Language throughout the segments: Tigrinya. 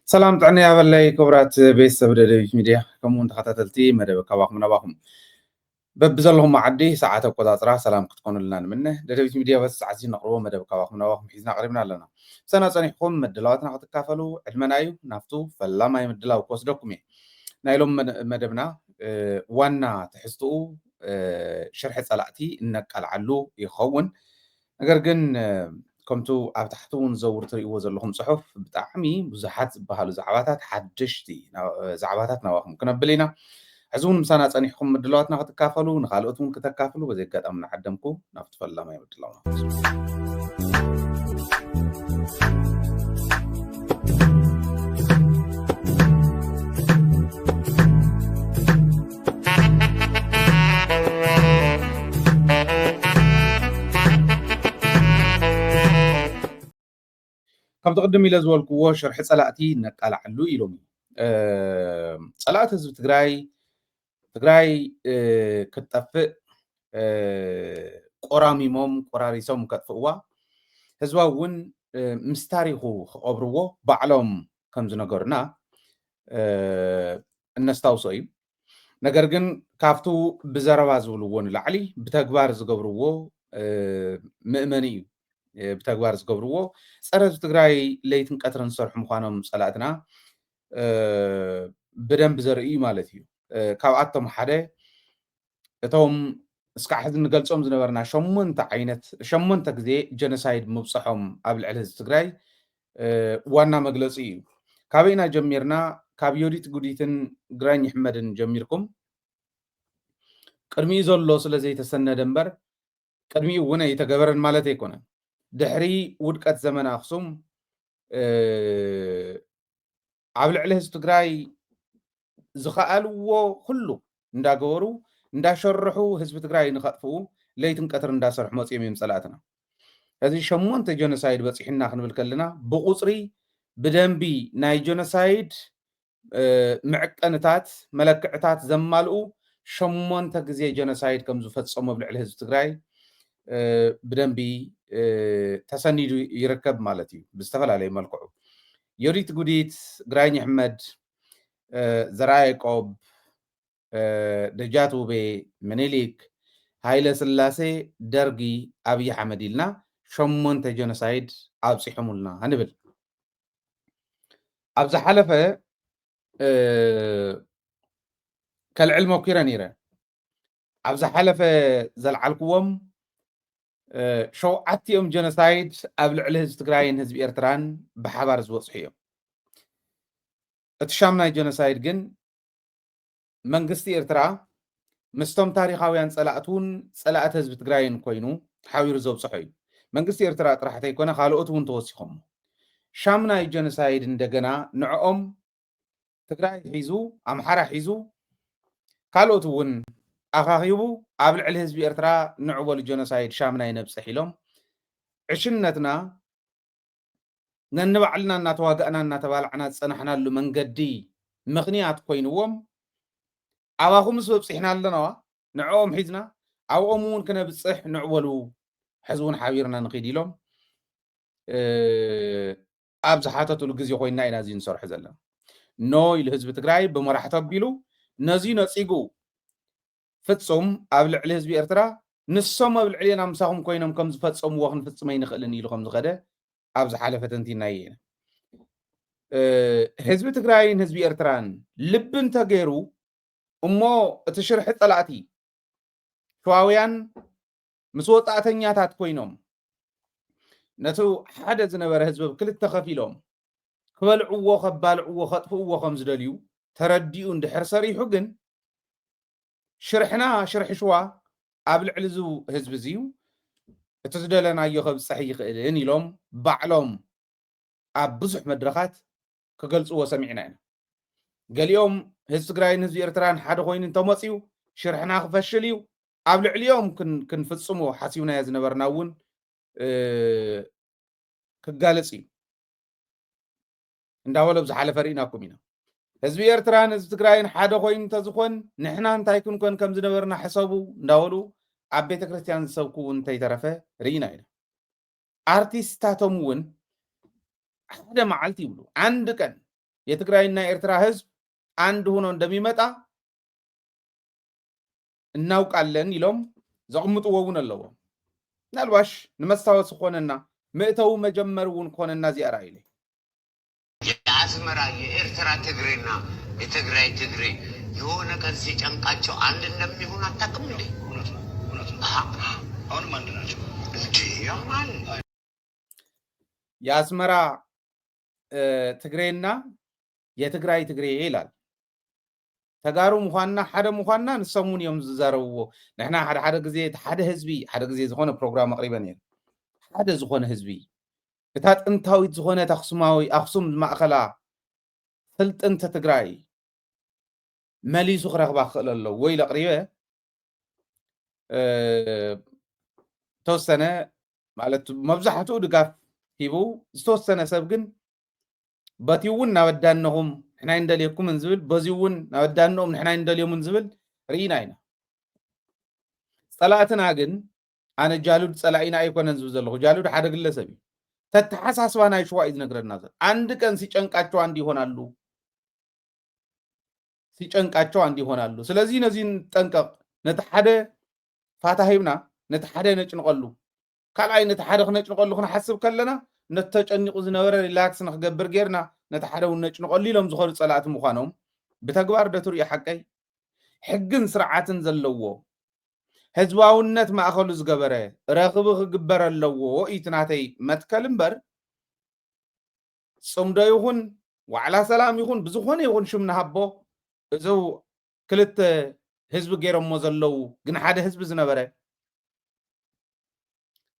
ሰላም ጥዕና ያበለይ ክቡራት ቤተሰብ ደደቢት ሚድያ፣ ከምኡ እውን ተኸታተልቲ መደብ ካባኹም ናባኹም። በብዘለኹም ዓዲ ሰዓት ኣቆጻጽራ ሰላም ክትኮኑልና ንምነ። ደደቢት ሚድያ በዚ ሰዓት እዚ ነቕርቦ መደብ ካባኹም ናባኹም ሒዝና ቀሪብና ኣለና። ምሳና ጸኒሕኩም መድላዋትና ክትካፈሉ ዕድመና እዩ። ናብቱ ፈላማይ ምድላው ክወስደኩም እየ። ናይ ሎም መደ-፣ መደብና፣ እ፣ ዋና ትሕዝትኡ፣ እ፣ ሽርሒ ጸላእቲ እነቃልዓሉ ይኸውን። ነገር ግን፣ እ፣ ከምቱ ኣብ ታሕቲ እውን ዘውር ትርእይዎ ዘለኹም ጽሑፍ ብጣዕሚ ብዙሓት ዝበሃሉ ዛዕባታት ሓደሽቲ ና-፣ ዛዕባታት ናባኹም ክነብል ኢና። ሕዚ እውን ምሳና ጸኒሕኩም ምድላዋትና ክትካፈሉ፣ ንኻልኦት እውን ክተካፍሉ በዚ ኣጋጣሚ እናዓደምኩ ናብቲ ፈላማይ ምድላውና ክወስድ። ከምቲ ቅድም ኢለ ዝበልክዎ ሽርሒ ጸላእቲ ነቃልዓሉ ኢሎም እዩ። እ፣ ጸላእቲ ህዝቢ ትግራይ፣ ትግራይ፣ እ፣ ክትጠፍእ፣ እ፣ ቆራሚሞም ቆራሪሶም ከጥፍእዋ፣ ህዝባ እውን፣ እ፣ ምስ ታሪኹ ክቐብርዎ ባዕሎም ከም ዝነገሩና፣ እ፣ እነስታውሶ እዩ። ነገር ግን ካብቱ ብዘረባ ዝብልዎ ንላዕሊ ብተግባር ዝገብርዎ፣ እ፣ ምእመኒ እዩ። እ፣ ብተግባር ዝገብርዎ ጸረ ህዝቢ ትግራይ ለይትን ቀትርን ዝሰርሑ ምዃኖም ጸላእትና፣ እ፣ ብደንቢ ዘርኢ እዩ ማለት እዩ። እ፣ ካብኣቶም ሓደ እቶም እስካዕ ሕዚ ንገልጾም ዝነበርና ሸሞንተ ዓይነት፣ ሸሞንተ ግዜ ጀኖሳይድ ምብጽሖም ኣብ ልዕሊ ህዝቢ ትግራይ፣ እ፣ ዋና መግለጺ እዩ። ካበይና ጀሚርና? ካብ ዮዲት ጉዲትን ግራኝ ኣሕመድን ጀሚርኩም፣ ቅድሚኡ ዘሎ ስለ ዘይተሰነደ እምበር፣ ቅድሚኡ እውን ኣይተገበረን ማለት ኣይኮነን። ድሕሪ ውድቀት ዘመነ ኣኽሱም፣ እ፣ ኣብ ልዕሊ ህዝቢ ትግራይ ዝኸኣልዎ ኩሉ እንዳገበሩ፣ እንዳሸርሑ ህዝቢ ትግራይ ንኸጥፍኡ ለይትን ቀትርን እንዳሰርሑ መፂኦም እዮም ፀላእትና። እዚ ሸሞንተ ጀኖሳይድ በፂሑና ክንብል ከለና፣ ብቁፅሪ ብደንቢ ናይ ጀኖሳይድ፣ እ፣ መዐቀንታት፣ መለክዕታት ዘማልኡ ሸሞንተ ግዜ ጀኖሳይድ ከም ዝፈፀሙ ኣብ ልዕሊ ህዝቢ ትግራይ፣ እ፣ ብደንቢ፣ እ፣ ተሰኒዱ ይርከብ ማለት እዩ። ብዝተፈላለየ መልክዑ ዮዲት ጉዲት፣ ግራኝ ኣሕመድ፣ እ፣ ዘርኣ ያዕቆብ፣ እ፣ ደጃት ውቤ፣ ምኒልክ፣ ሃይለ ስላሴ፣ ደርጊ፣ ኣብይ ኣሕመድ ኢልና ሸሞንተ ጀኖሳይድ ኣብፂሖምልና ንብል። ኣብ ዝሓለፈ፣ እ፣ ከልዕል ሞኪረ ነይረ። ኣብ ዝሓለፈ ዘልዓልክዎም፣ እ፣ ሸውዓቲኦም ጀኖሳይድ ኣብ ልዕሊ ህዝቢ ትግራይን ህዝቢ ኤርትራን ብሓባር ዝበፅሑ እዮም። እቲ ሻምናይ ጀኖሳይድ ግን መንግስቲ ኤርትራ ምስቶም ታሪኻውያን ጸላእቱን ጸላእቲ ህዝቢ ትግራይን ኮይኑ ሓቢሩ ዘብጽሖ እዩ። መንግስቲ ኤርትራ ጥራሕ ተይኮነ፣ ካልኦት እውን ተወሲኾሞ። ሻምናይ ጀኖሳይድ እንደገና ንዕኦም ትግራይ ሒዙ፣ ኣምሓራ ሒዙ፣ ካልኦት እውን ኣኻኺቡ ኣብ ልዕሊ ህዝቢ ኤርትራ ንዑ በሉ ጀኖሳይድ ሻምናይ ነብጽሕ ኢሎም ዕሽነትና ነንባዕልና እናተዋጋእና እናተባላዕና ዝጸናሕናሉ መንገዲ ምኽንያት ኮይንዎም፣ ኣባኹምስ በብጺሕና ኣለናዋ፣ ንዕኦም ሒዝና ኣብኦም እውን ክነብጽሕ ንዑ በሉ፣ ሕዚ እውን ሓቢርና ንኺድ ኢሎም፣ እ፣ ኣብ ዝሓተትሉ ግዜ ኮይንና ኢና እዚ ንሰርሖ ዘለና። ኖ ኢሉ ህዝቢ ትግራይ ብመራሕቲ ኣቢሉ ነዚ ነጺጉ፣ ፍጹም ኣብ ልዕሊ ህዝቢ ኤርትራ ንሶም ኣብ ልዕሌና ምሳኹም ኮይኖም ከም ዝፈጸምዎ ክንፍጽም ኣይንኽእልን ኢሉ ከም ዝኸደ ኣብ ዝሓለፈ ተንቲናዮ ኢና። እ፣ ህዝቢ ትግራይን ህዝቢ ኤርትራን ልቢ እንተገይሩ እሞ እቲ ሽርሒ ጸላእቲ ሸዋውያን ምስ ወጻእተኛታት ኮይኖም ነቲ ሓደ ዝነበረ ህዝቢ ክልተ ከፊሎም ክበልዕዎ፣ ከባልዕዎ፣ ከጥፍእዎ ከም ዝደልዩ ተረዲኡ እንድሕር ሰሪሑ ግን ሽርሕና ሽርሒ ሽዋ ኣብ ልዕሊ እዚ ህዝቢ እዚ እዩ፣ እቲ ዝደለናዮ ከብጽሕ ይኽእልን ኢሎም ባዕሎም ኣብ ብዙሕ መድረኻት ክገልጽዎ ሰሚዕና ኢና። ገሊኦም ህዝቢ ትግራይን ህዝቢ ኤርትራን ሓደ ኮይኑ እንተመጽዩ ሽርሕና ክፈሽል እዩ፣ ኣብ ልዕሊኦም ክን-፣ ክንፍጽሞ ሓሲብናዮ ዝነበርና እውን፣ እ፣ ክጋለጽ እዩ እንዳበሎ ብዝሓለፈ ርኢናኩም ኢና። ህዝቢ ኤርትራን ህዝቢ ትግራይን ሓደ ኮይኑ እንተዝኾን ንሕና እንታይ ክንኮን ከም ዝነበርና ሕሰቡ እንዳበሉ ኣብ ቤተ ክርስቲያን ዝሰብኩ እውን እንተይተረፈ ርኢና ኢና። ኣርቲስታቶም እውን ሓደ መዓልቲ ይብሉ፣ አንድ ቀን የትግራይና የኤርትራ ህዝብ አንድ ሆኖ እንደሚመጣ እናውቃለን ኢሎም ዘቕምጥዎ እውን ኣለዎም። ምናልባሽ ንመስታወሲ ክኾነና፣ መእተዊ መጀመሪ እውን ክኾነና እዚኣ ራእይለይ። የአስመራ የኤርትራ ትግሬና የትግራይ ትግሬ የሆነ ቀን ሲጨንቃቸው አንድ እንደሚሆን አታውቅም እንዴ? አሁንም አንድ ናቸው። እንዴ ያማል። የአስመራ ትግሬና የትግራይ ትግሬ ይላል። ተጋሩ ምዃንና ሓደ ምዃንና ንሶም እውን እዮም ዝዛረብዎ። ንሕና ሓደ ሓደ ግዜ እቲ ሓደ ህዝቢ፣ ሓደ ግዜ ዝኾነ ፕሮግራም ኣቕሪበ ነይረ። ሓደ ዝኾነ ህዝቢ፣ እታ ጥንታዊት ዝኾነት ኣኽሱማዊ ኣኽሱም ዝማእኸላ ስልጥንቲ ትግራይ መሊሱ ክረኽባ ክኽእል ኣለዎ ኢለ ኣቕሪበ። ተወሰነ ማለት መብዛሕትኡ ድጋፍ ሂቡ፣ ዝተወሰነ ሰብ ግን በቲ እውን እናበዳንኹም ንሕና እንደልየኩምን ዝብል፣ በዚ እውን እናበዳንኦም ንሕና እንደልዮምን ዝብል ርኢና ኢና። ፀላእትና ግን ኣነ ጃሉድ ፀላኢና ኣይኮነን ዝብል ዘለኹ። ጃሉድ ሓደ ግለሰብ እዩ። ተተሓሳስባ ናይ ሽዋ እዩ ዝነግረና ዘሎ። አንድ ቀን ሲጨንቃቸው አንድ ይሆናሉ፣ ሲጨንቃቸው አንድ ይሆናሉ። ስለዚህ ነዚ ንጠንቀቕ። ነቲ ሓደ ፋታ ሂብና ነቲ ሓደ ነጭንቐሉ። ካልኣይ ነቲ ሓደ ክነጭንቐሉ ክንሓስብ ከለና ነቲ ተጨኒቑ ዝነበረ ሪላክስ ንክገብር ጌርና ነቲ ሓደ እውን ነጭንቐሉ ኢሎም ዝኾኑ ፀላእቲ ምዃኖም ብተግባር ዶ ትርእዩ ሓቀይ? ሕግን ስርዓትን ዘለዎ ህዝባውነት ማእኸሉ ዝገበረ ረኽቢ ክግበር ኣለዎ እዩ እቲ ናተይ መትከል እምበር ፅምዶ ይኹን ዋዕላ ሰላም ይኹን ብዝኾነ ይኹን ሽም ንሃቦ እዚ ክልተ ህዝቢ ገይሮሞ ዘለዉ ግን ሓደ ህዝቢ ዝነበረ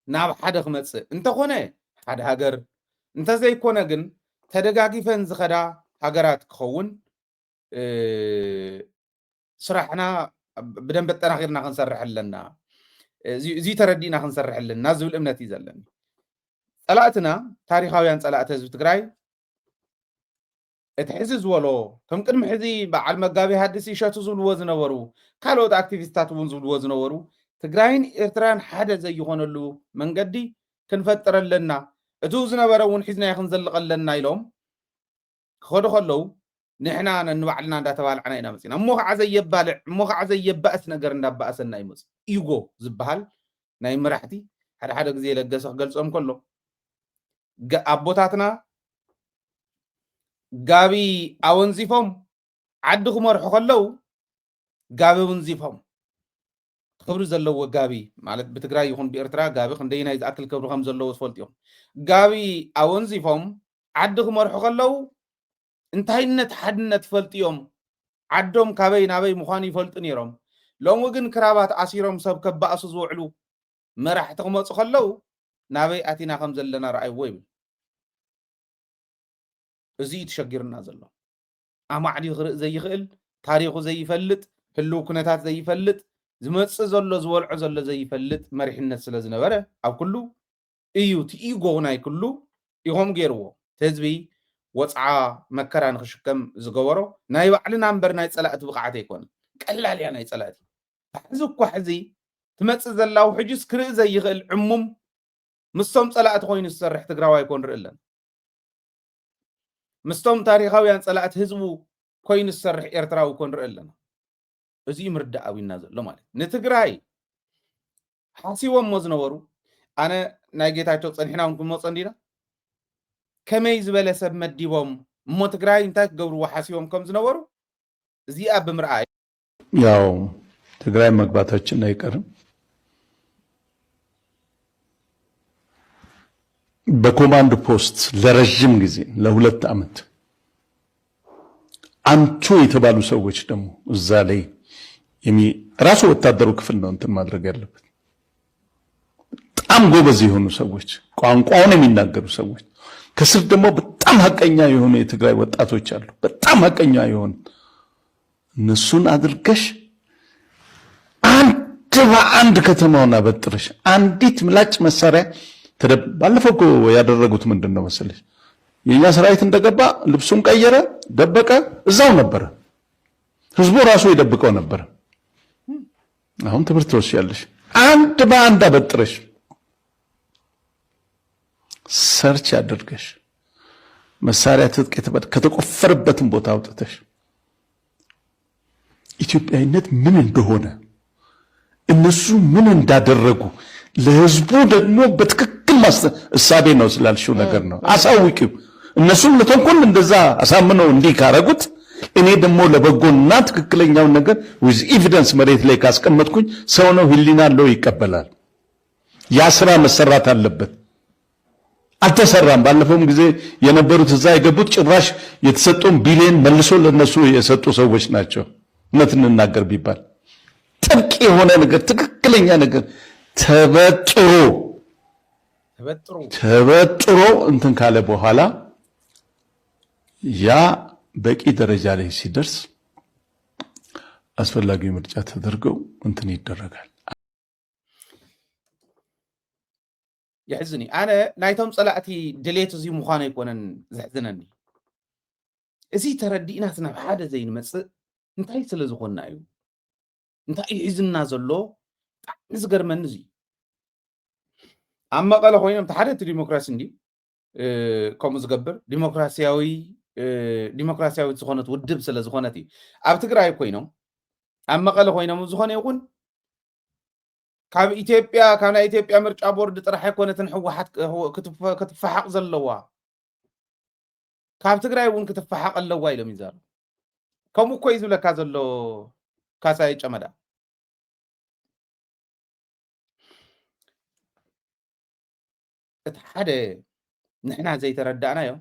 ናብ ሓደ ክመፅእ እንተኾነ ሓደ ሃገር እንተዘይኮነ ግን ተደጋጊፈን ዝኸዳ ሃገራት ክኸውን ስራሕና ብደንብ ኣጠናኺርና ክንሰርሕ ኣለና። እዚ ተረዲእና ክንሰርሕ ኣለና ዝብል እምነት እዩ ዘለኒ። ፀላእትና ታሪኻውያን ፀላእቲ ህዝቢ ትግራይ እቲ ሕዚ ዝበሎ ከም ቅድሚ ሕዚ በዓል መጋቢ ሐዲስ ይሸቱ ዝብልዎ ዝነበሩ ካልኦት ኣክቲቪስታት እውን ዝብልዎ ዝነበሩ ትግራይን ኤርትራን ሓደ ዘይኾነሉ መንገዲ ክንፈጥር ኣለና፣ እቱ ዝነበረ እውን ሒዝናዮ ክንዘልቕ ኣለና ኢሎም ክኸዱ ከለዉ ንሕና ነንባዕልና እንዳተባልዕና ኢና መፂና። እሞ ከዓ ዘየባልዕ እሞ ከዓ ዘየባእስ ነገር እንዳባእሰና ይመፁ። ኢጎ ዝበሃል ናይ መራሕቲ ሓደ ሓደ ግዜ ለገሰ ክገልፆም ከሎ ኣቦታትና ጋቢ ኣወንዚፎም ዓዲ ክመርሑ ከለዉ ጋቢ ኣወንዚፎም ክብሪ ዘለዎ ጋቢ ማለት ብትግራይ ይኹን ብኤርትራ ጋቢ ክንደይናይ ዝኣክል ክብሪ ከም ዘለዎ ዝፈልጡ እዮም። ጋቢ ኣወንዚፎም ዓዲ ክመርሑ ከለዉ እንታይነት ሓድነት ፈልጡ እዮም። ዓዶም ካበይ ናበይ ምዃኑ ይፈልጡ ነይሮም። ሎሚ ግን ክራባት ኣሲሮም ሰብ ከባእሱ ዝውዕሉ መራሕቲ ክመፁ ከለዉ ናበይ ኣቲና ከም ዘለና ረኣይዎ ይብል። እዚ እዩ ተሸጊርና ዘሎ። ኣማዕድዩ ክርኢ ዘይኽእል፣ ታሪኹ ዘይፈልጥ፣ ህልው ኩነታት ዘይፈልጥ፣ ዝመፅእ ዘሎ ዝወልዖ ዘሎ ዘይፈልጥ መሪሕነት ስለ ዝነበረ ኣብ ኩሉ እዩ እቲ ኢጎ ናይ ኩሉ ኢኾም ገይርዎ። እቲ ህዝቢ ወፅዓ መከራ ንክሽከም ዝገበሮ ናይ ባዕልና እምበር ናይ ፀላእቲ ብቕዓት ኣይኮነን። ቀላል እያ ናይ ፀላእቲ። ሕዚ እኳ ሕዚ ትመፅእ ዘላ ውሕጅስ ክርኢ ዘይኽእል ዕሙም ምስቶም ፀላእቲ ኮይኑ ዝሰርሕ ትግራዋይ እኮ ንርኢ ኣለና። ምስቶም ታሪኻውያን ፀላእቲ ህዝቡ ኮይኑ ዝሰርሕ ኤርትራዊ እኮ ንርኢ ኣለና። እዚ እዩ ምርዳእ ኣቢልና ዘሎ ማለት እዩ። ንትግራይ ሓሲቦሞ ዝነበሩ ኣነ ናይ ጌታቸው ፀኒሕና እውን ክንመፆ እንዲና ከመይ ዝበለ ሰብ መዲቦም እሞ ትግራይ እንታይ ክገብርዎ ሓሲቦም ከም ዝነበሩ እዚኣ ብምርኣይ ያው ትግራይ መግባታችን አይቀርም። በኮማንድ ፖስት ለረዥም ጊዜ ለሁለት ዓመት አንቱ የተባሉ ሰዎች ደግሞ እዛ ላይ የሚ- ራሱ ወታደሩ ክፍል ነው እንትን ማድረግ ያለበት። በጣም ጎበዝ የሆኑ ሰዎች፣ ቋንቋውን የሚናገሩ ሰዎች፣ ከስር ደግሞ በጣም ሀቀኛ የሆኑ የትግራይ ወጣቶች አሉ። በጣም ሀቀኛ የሆኑ እነሱን አድርገሽ አንድ በአንድ ከተማውን አበጥረሽ አንዲት ምላጭ መሳሪያ ተደብ-፣ ባለፈው እኮ ያደረጉት ምንድን ነው መሰለሽ? የእኛ ሰራዊት እንደገባ ልብሱን ቀየረ፣ ደበቀ፣ እዛው ነበረ። ህዝቡ ራሱ ይደብቀው ነበር። አሁን ትምህርት ትወስጃለሽ። አንድ በአንድ አበጥረሽ ሰርች አድርገሽ መሳሪያ ትጥቅ የተበ-፣ ከተቆፈረበትን ቦታ አውጥተሽ ኢትዮጵያዊነት ምን እንደሆነ፣ እነሱ ምን እንዳደረጉ ለህዝቡ ደግሞ በትክክል ማስተ-፣ እሳቤ ነው ስላልሽው ነገር ነው። አሳውቂው። እነሱም ለተንኮል እንደዛ አሳምነው እንዲህ ካረጉት፣ እኔ ደግሞ ለበጎና ትክክለኛውን ነገር with evidence መሬት ላይ ካስቀመጥኩኝ፣ ሰው ነው፣ ህሊና አለው፣ ይቀበላል። ያ ስራ መሰራት አለበት። አልተሰራም። ባለፈውም ጊዜ የነበሩት እዛ የገቡት ጭራሽ የተሰጠውን ቢሊየን መልሶ ለነሱ የሰጡ ሰዎች ናቸው። እውነት እንናገር ቢባል ጥብቅ የሆነ ነገር፣ ትክክለኛ ነገር ተበጥሮ ተበጥሮ ተበጥሮ እንትን ካለ በኋላ ያ በቂ ደረጃ ላይ ሲደርስ አስፈላጊው ምርጫ ተደርገው እንትን ይደረጋል። የሕዝን እዩ። ኣነ ናይቶም ጸላእቲ ድሌት እዚ ምዃኑ ኣይኮነን ዘሕዝነኒ። እዚ ተረዲእናስ ናብ ሓደ ዘይንመጽእ እንታይ ስለ ዝኾንና እዩ? እንታይ እዩ ሒዝና ዘሎ? ብጣዕሚ ዝገርመኒ እዚ እዩ። ኣብ መቐለ ኮይኖም እቲ ሓደ እቲ ዲሞክራሲ እንዲ፣ እ፣ ከምኡ ዝገብር ዲሞክራሲያዊ፣ እ፣ ዲሞክራሲያዊት ዝኾነት ውድብ ስለ ዝኾነት እዩ። ኣብ ትግራይ ኮይኖም፣ ኣብ መቐለ ኮይኖም ዝኾነ ይኹን ካብ ኢትዮጵያ፣ ካብ ናይ ኢትዮጵያ ምርጫ ቦርድ ጥራሕ ኣይኮነትን ህወሓት ክትፈ-፣ ክትፈሓቕ ዘለዋ፣ ካብ ትግራይ እውን ክትፈሓቕ ኣለዋ ኢሎም ይዛረቡ። ከምኡ እኮ እዩ ዝብለካ ዘሎ ካሳይ ጨመዳ። እቲ ሓደ ንሕና ዘይተረዳእናዮ፣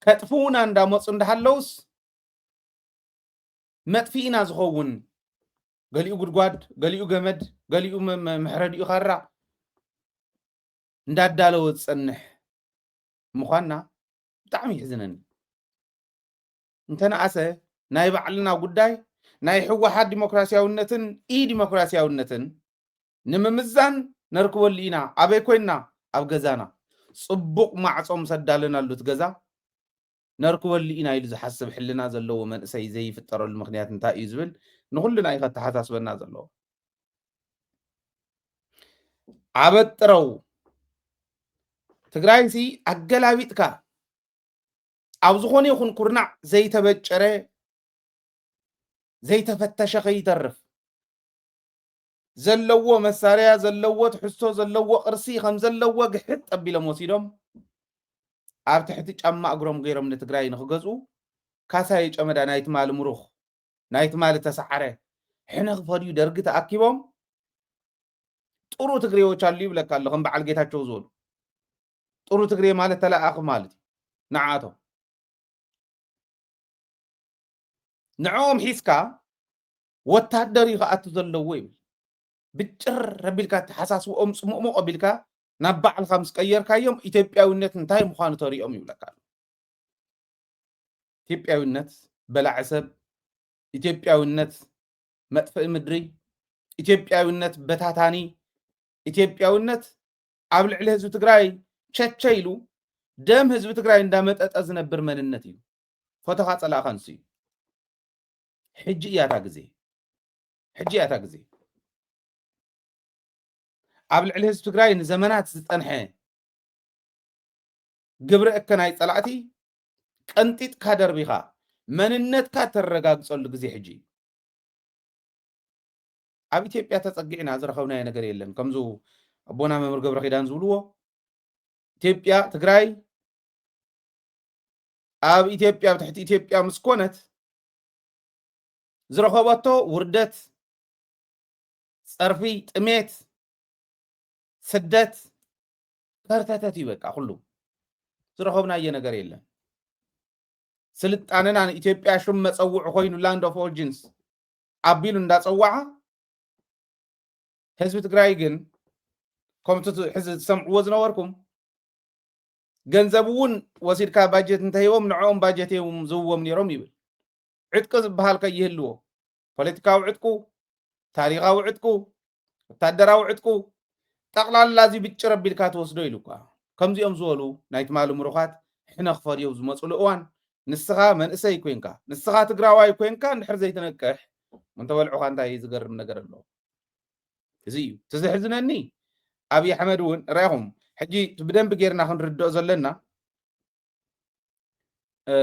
ከጥፍኡና እንዳመፁ እንዳሃለውስ መጥፊእና ዝኸውን፣ ገሊኡ ጉድጓድ፣ ገሊኡ ገመድ፣ ገሊኡ መ-፣ መ-፣ መሕረዲኡ ካራ እንዳዳለወ ዝፀንሕ ምዃንና ብጣዕሚ ይሕዝነኒ። እንተነኣሰ ናይ ባዕልና ጉዳይ ናይ ህወሓት ዲሞክራሲያውነትን ኢ-ዲሞክራሲያውነትን ንምምዛን ነርክበሉ ኢና። ኣበይ ኮይንና? ኣብ ገዛና። ጽቡቕ ማዕጾ ምስ ኣዳለናሉ እቲ ገዛ ነርክበሉ ኢና ኢሉ ዝሓስብ ሕልና ዘለዎ መንእሰይ ዘይፍጠረሉ ምኽንያት እንታይ እዩ ዝብል ንኹልና እዩ ከተሓሳስበና ዘለዎ። ኣበጥረው። ትግራይሲ ኣገላቢጥካ ኣብ ዝኾነ ይኹን ኩርናዕ ዘይተበጨረ ዘይተፈተሸ ከይተርፍ ዘለዎ መሳርያ ዘለዎ ትሕዝቶ ዘለዎ ቅርሲ ከም ዘለዎ ግሕጥ ኣቢሎም ወሲዶም ኣብ ትሕቲ ጫማ እግሮም ገይሮም ንትግራይ ንክገዝኡ ካሳየ ጨመዳ ናይ ትማሊ ምሩኽ ናይ ትማሊ ተሰዓረ ሕነ ክፈድዩ ደርጊ ተኣኪቦም ጥሩ ትግሬዎች ኣሉ ይብለካ ኣሎ። ከም በዓል ጌታቸው ዝበሉ ጥሩ ትግሬ ማለት ተለኣኣኺ ማለት እዩ ንዓቶም። ንዕኦም ሒዝካ ወታደር እዩ ክኣቱ ዘለዎ ይብል። ብጭር ኣቢልካ ኣተሓሳስብኦም ጽሙቕሙቕ ኣቢልካ ናብ ባዕልኻ ምስ ቀየርካዮም ኢትዮጵያዊነት እንታይ ምዃኑ ተሪኦም ይብለካ ኣሎ። ኢትዮጵያዊነት በላዒ ሰብ፣ ኢትዮጵያዊነት መጥፍኢ ምድሪ፣ ኢትዮጵያዊነት በታታኒ፣ ኢትዮጵያዊነት ኣብ ልዕሊ ህዝቢ ትግራይ ቸቸ ኢሉ ደም ህዝቢ ትግራይ እንዳመጠጠ ዝነብር መንነት እዩ። ፈተኻ ጸላእኻ ንሱ እዩ። ሕጂ እያ እታ ግዜ። ሕጂ እያ እታ ግዜ። ኣብ ልዕሊ ህዝቢ ትግራይ ንዘመናት ዝጸንሐ ግብረ እከ ናይ ጸላእቲ ቀንጢጥካ ደርቢኻ መንነትካ ተረጋግጸሉ ግዜ ሕጂ እዩ። ኣብ ኢትዮጵያ ተጸጊዕና ዝረኸብናዮ ነገር የለን። ከምዚ ኣቦና መምህር ገብረ ኪዳን ዝብልዎ ኢትዮጵያ፣ ትግራይ ኣብ ኢትዮጵያ፣ ኣብ ትሕቲ ኢትዮጵያ ምስ ኮነት ዝረኸበቶ ውርደት፣ ጸርፊ፣ ጥሜት፣ ስደት፣ ከርተተት እዩ በቃ ኩሉ። ዝረኸብናዮ ነገር የለን። ስልጣነና ንኢትዮጵያ ሽም መጸውዒ ኮይኑ land of origins ኣቢሉ እንዳጸዋዓ ህዝቢ ትግራይ ግን ከምቲ ት-፣ ሕዚ ትሰምዕዎ ዝነበርኩም ገንዘብ እውን ወሲድካ ባጀት እንተሂቦም ንዕኦም ባጀት እዮም ዝህብዎም ነይሮም ይብል። ዕጥቂ ዝበሃል ከይህልዎ ፖለቲካዊ ዕጥቁ፣ ታሪኻዊ ዕጥቁ፣ ወታደራዊ ዕጥቁ፣ ጠቕላላ እዚ ብጭር ኣቢልካ ትወስዶ ኢሉ እኳ። ከምዚኦም ዝበሉ ናይ ትማሊ ምሩኻት ሕነ ክፈድዮም ዝመፅሉ እዋን፣ ንስኻ መንእሰይ ኮይንካ፣ ንስኻ ትግራዋይ ኮይንካ እንድሕር ዘይትነቅሕ፣ እንተበልዑኻ እንታይ ዝገርም ነገር ኣሎ? እዚ እዩ እቲ ዘሕዝነኒ። ኣብይ ኣሕመድ እውን ርኢኹም፣ ሕጂ እቲ ብደንቢ ጌርና ክንርድኦ ዘለና፣ እ፣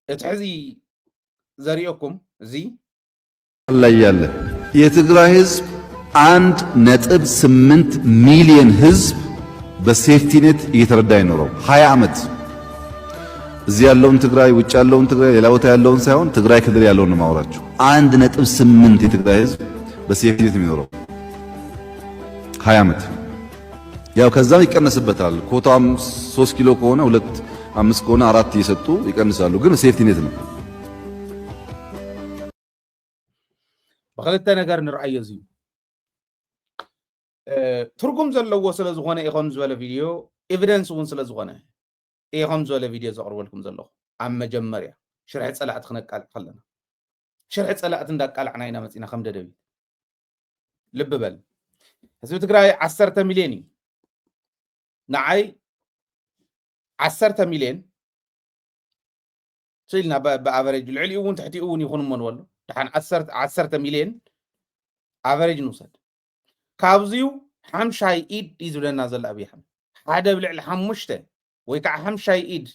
እቲ ሕዚ ዘሪኦኩም እዚ ላይ ያለ የትግራይ ህዝብ አንድ ነጥብ ስምንት ሚሊዮን ህዝብ በሴፍቲ ኔት እየተረዳ አይኖረው። ሀያ ዓመት እዚህ ያለውን ትግራይ፣ ውጭ ያለውን ትግራይ፣ ሌላ ቦታ ያለውን ሳይሆን ትግራይ ክልል ያለውን ነው ማውራቸው። አንድ ነጥብ ስምንት የትግራይ ህዝብ በሴፍቲ ኔት የሚኖረው ሀያ ዓመት። ያው ከዛም ይቀነስበታል። ኮታም ሶስት ኪሎ ከሆነ ሁለት፣ አምስት ከሆነ አራት እየሰጡ ይቀንሳሉ። ግን ሴፍቲ ኔት ነው። ብክልተ ነገር ንርኣዮ። እዚ እ፣ ትርጉም ዘለዎ ስለ ዝኾነ ኢኾም ዝበለ ቪድዮ፣ ኤቪደንስ እውን ስለ ዝኾነ ኢኾም ዝበለ ቪድዮ ዘቕርበልኩም ዘለኹ። ኣብ መጀመርያ ሽርሒ ጸላእቲ ክነቃልዕ ከለና፣ ሽርሒ ጸላእቲ እንዳቃላዕና ኢና መጺና ከም ደደቢት። ልቢ በል፣ ህዝቢ ትግራይ ዓሰርተ ሚልዮን እዩ። ንዓይ ዓሰርተ ሚልዮን ስኢልና፣ ብኣቨሬጅ ልዕሊኡ እውን ትሕቲኡ እውን ይኹን እሞ ንበሎ። ደሓን ዓሰርተ ሚልዮን ኣቨሬጅ ንውሰድ። ካብዚዩ ሓምሻይ ኢድ እዩ ዝብለና ዘሎ ኣብይ ኣሕመድ። ሓደ ብልዕሊ ሓሙሽተ ወይ ከዓ ሓምሻይ ኢድ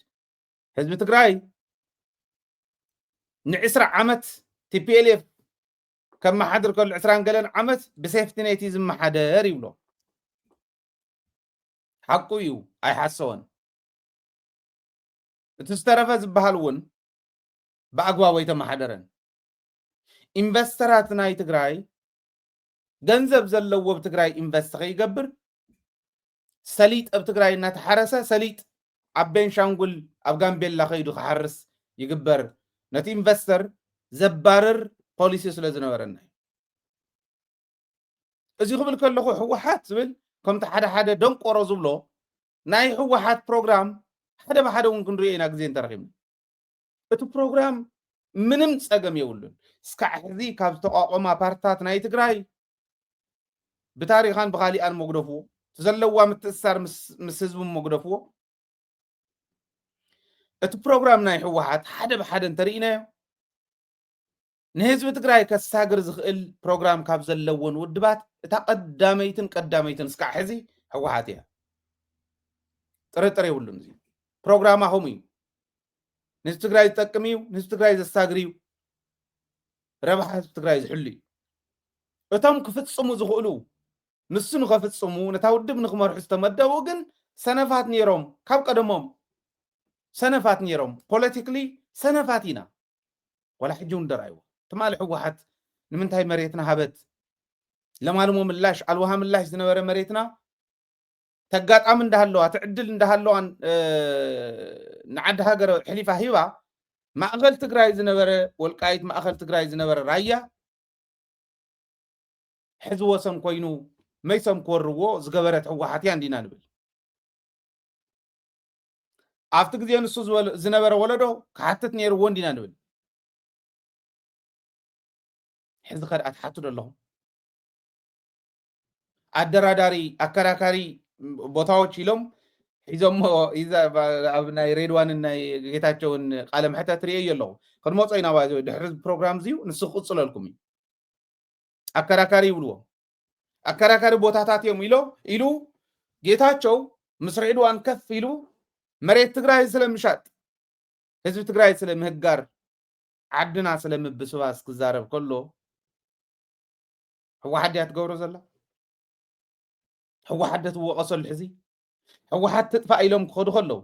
ህዝቢ ትግራይ ንዕስራ ዓመት ቲፒኤልኤፍ ከመሓድር ከሎ፣ ዕስራን ገለን ዓመት ብሴፍቲ ኔት እዩ ዝመሓደር ይብሎ። ሓቁ እዩ፣ ኣይሓሰወን። እቲ ዝተረፈ ዝበሃል እውን ብኣግባቡ ኣይተመሓደረን። ኢንቨስተራት ናይ ትግራይ፣ ገንዘብ ዘለዎ ኣብ ትግራይ ኢንቨስት ከይገብር፣ ሰሊጥ ኣብ ትግራይ እናተሓረሰ፣ ሰሊጥ ኣብ ቤንሻንጉል፣ ኣብ ጋምቤላ ከይዱ ክሓርስ ይግበር። ነቲ ኢንቨስተር ዘባርር ፖሊሲ ስለ ዝነበረና እዩ። እዚ ክብል ከለኹ፣ ህወሓት ዝብል ከምቲ ሓደ ሓደ ደንቆሮ ዝብሎ፣ ናይ ህወሓት ፕሮግራም ሓደ ብሓደ እውን ክንሪኦ ኢና ግዜ እንተረኺብና። እቲ ፕሮግራም ምንም ጸገም የብሉን። እስካዕ ሕዚ ካብ ዝተቋቋማ ፓርትታት ናይ ትግራይ፣ ብታሪኻን ብኻሊኣን መጉደፍዎ፣ እቲ ዘለዋ ምትእስሳር ምስ፣ ምስ ህዝቢ መጉደፍዎ፣ እቲ ፕሮግራም ናይ ህወሓት ሓደ ብሓደ እንተርኢናዮ፣ ንህዝቢ ትግራይ ከሳግር ዝኽእል ፕሮግራም ካብ ዘለወን ውድባት እታ ቀዳመይትን ቀዳመይትን እስካዕ ሕዚ ህወሓት እያ። ጥርጥር የብሉን። እዚ ፕሮግራማ ከምኡ እዩ። ንህዝቢ ትግራይ ዝጠቅም እዩ፣ ንህዝቢ ትግራይ ዘሳግር እዩ፣ ረብሓ ህዝቢ ትግራይ ዝሕሉ እዩ። እቶም ክፍጽሙ ዝኽእሉ፣ ንሱ ንኸፍጽሙ፣ ነታ ውድብ ንኽመርሑ ዝተመደቡ ግን ሰነፋት ነይሮም። ካብ ቀደሞም ሰነፋት ነይሮም። ፖለቲክሊ ሰነፋት ኢና። ዋላ ሕጂ እውን ደርኣይዎ። ትማሊ ህወሓት ንምንታይ መሬትና ሃበት? ለማልሞ ምላሽ፣ ኣልዋሃ ምላሽ ዝነበረ መሬትና፣ ተጋጣሚ እንዳሃለዋ፣ እቲ ዕድል እንዳሃለዋን፣ እ፣ ንዓዲ ሃገር ኣሕሊፋ ሂባ፣ ማእኸል ትግራይ ዝነበረ ወልቃይት፣ ማእኸል ትግራይ ዝነበረ ራያ፣ ሕዚ ወሰን ኮይኑ መይሶም ክወርዎ ዝገበረት ህወሓት እያ እንዲና ንብል። ኣብቲ ግዜ ንሱ ዝበለ-፣ ዝነበረ ወለዶ ክሓትት ነይርዎ እንዲና ንብል። ሕዚ ከ ደኣ ትሓቱ ዶ ኣለኹም? ኣደራዳሪ፣ ኣከራካሪ ቦታዎች ኢሎም ሒዞሞ፣ ሂዛ-፣ ኣብ ናይ ሬድዋንን ናይ ጌታቸውን ቃለ መሕተት ርእየዮ ኣለኹ። ክንመጾ ኢና፣ ባይዘ ድሕሪ ፕሮግራም እዚዩ ንሱ ክቕጽለልኩም እዩ። ኣከራካሪ ይብልዎ። ኣከራካሪ ቦታታት እዮም ኢሎ፣ ኢሉ ጌታቸው ምስ ሬድዋን ከፍ ኢሉ መሬት ትግራይ ስለምሻጥ፣ ህዝቢ ትግራይ ስለምህጋር፣ ዓድና ስለምብስባስ ክዛረብ ከሎ፣ ህወሓት ድያ ትገብሮ ዘላ? ህወሓት ዶ ትወቐሰሉ ሕዚ? ህወሓት ትጥፋእ ኢሎም ክኸዱ ከለዉ፣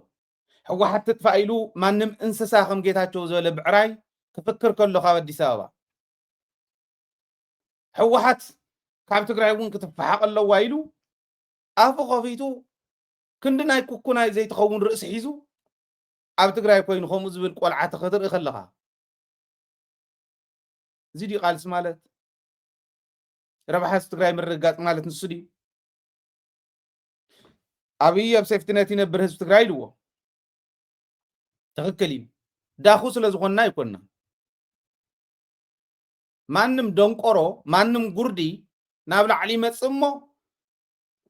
ህወሓት ትጥፋእ ኢሉ ማንም እንስሳ ከም ጌታቸው ዝበለ ብዕራይ ክፍክር ከሎ ካብ ኣዲስ ኣበባ፣ ህወሓት ካብ ትግራይ እውን ክትፈሓቕ ኣለዋ ኢሉ ኣፉ ከፊቱ ክንዲ ናይ ኩኩናይ ዘይትኸውን ርእሲ ሒዙ ኣብ ትግራይ ኮይኑ ከምኡ ዝብል ቆልዓ ክትርኢ ከለኻ፣ እዚ ድዩ ቃልሲ ማለት? ረብሓ ህዝቢ ትግራይ ምርግጋፅ ማለት ንሱ ድዩ? ኣብይ ኣብ ሴፍቲ ኔት ይነብር ህዝቢ ትግራይ ኢልዎ። ትኽክል እዩ። ዳኹ ስለ ዝኾንና ኣይኮንና። ማንም ደንቆሮ፣ ማንም ጉርዲ ናብ ላዕሊ ይመጽእ እሞ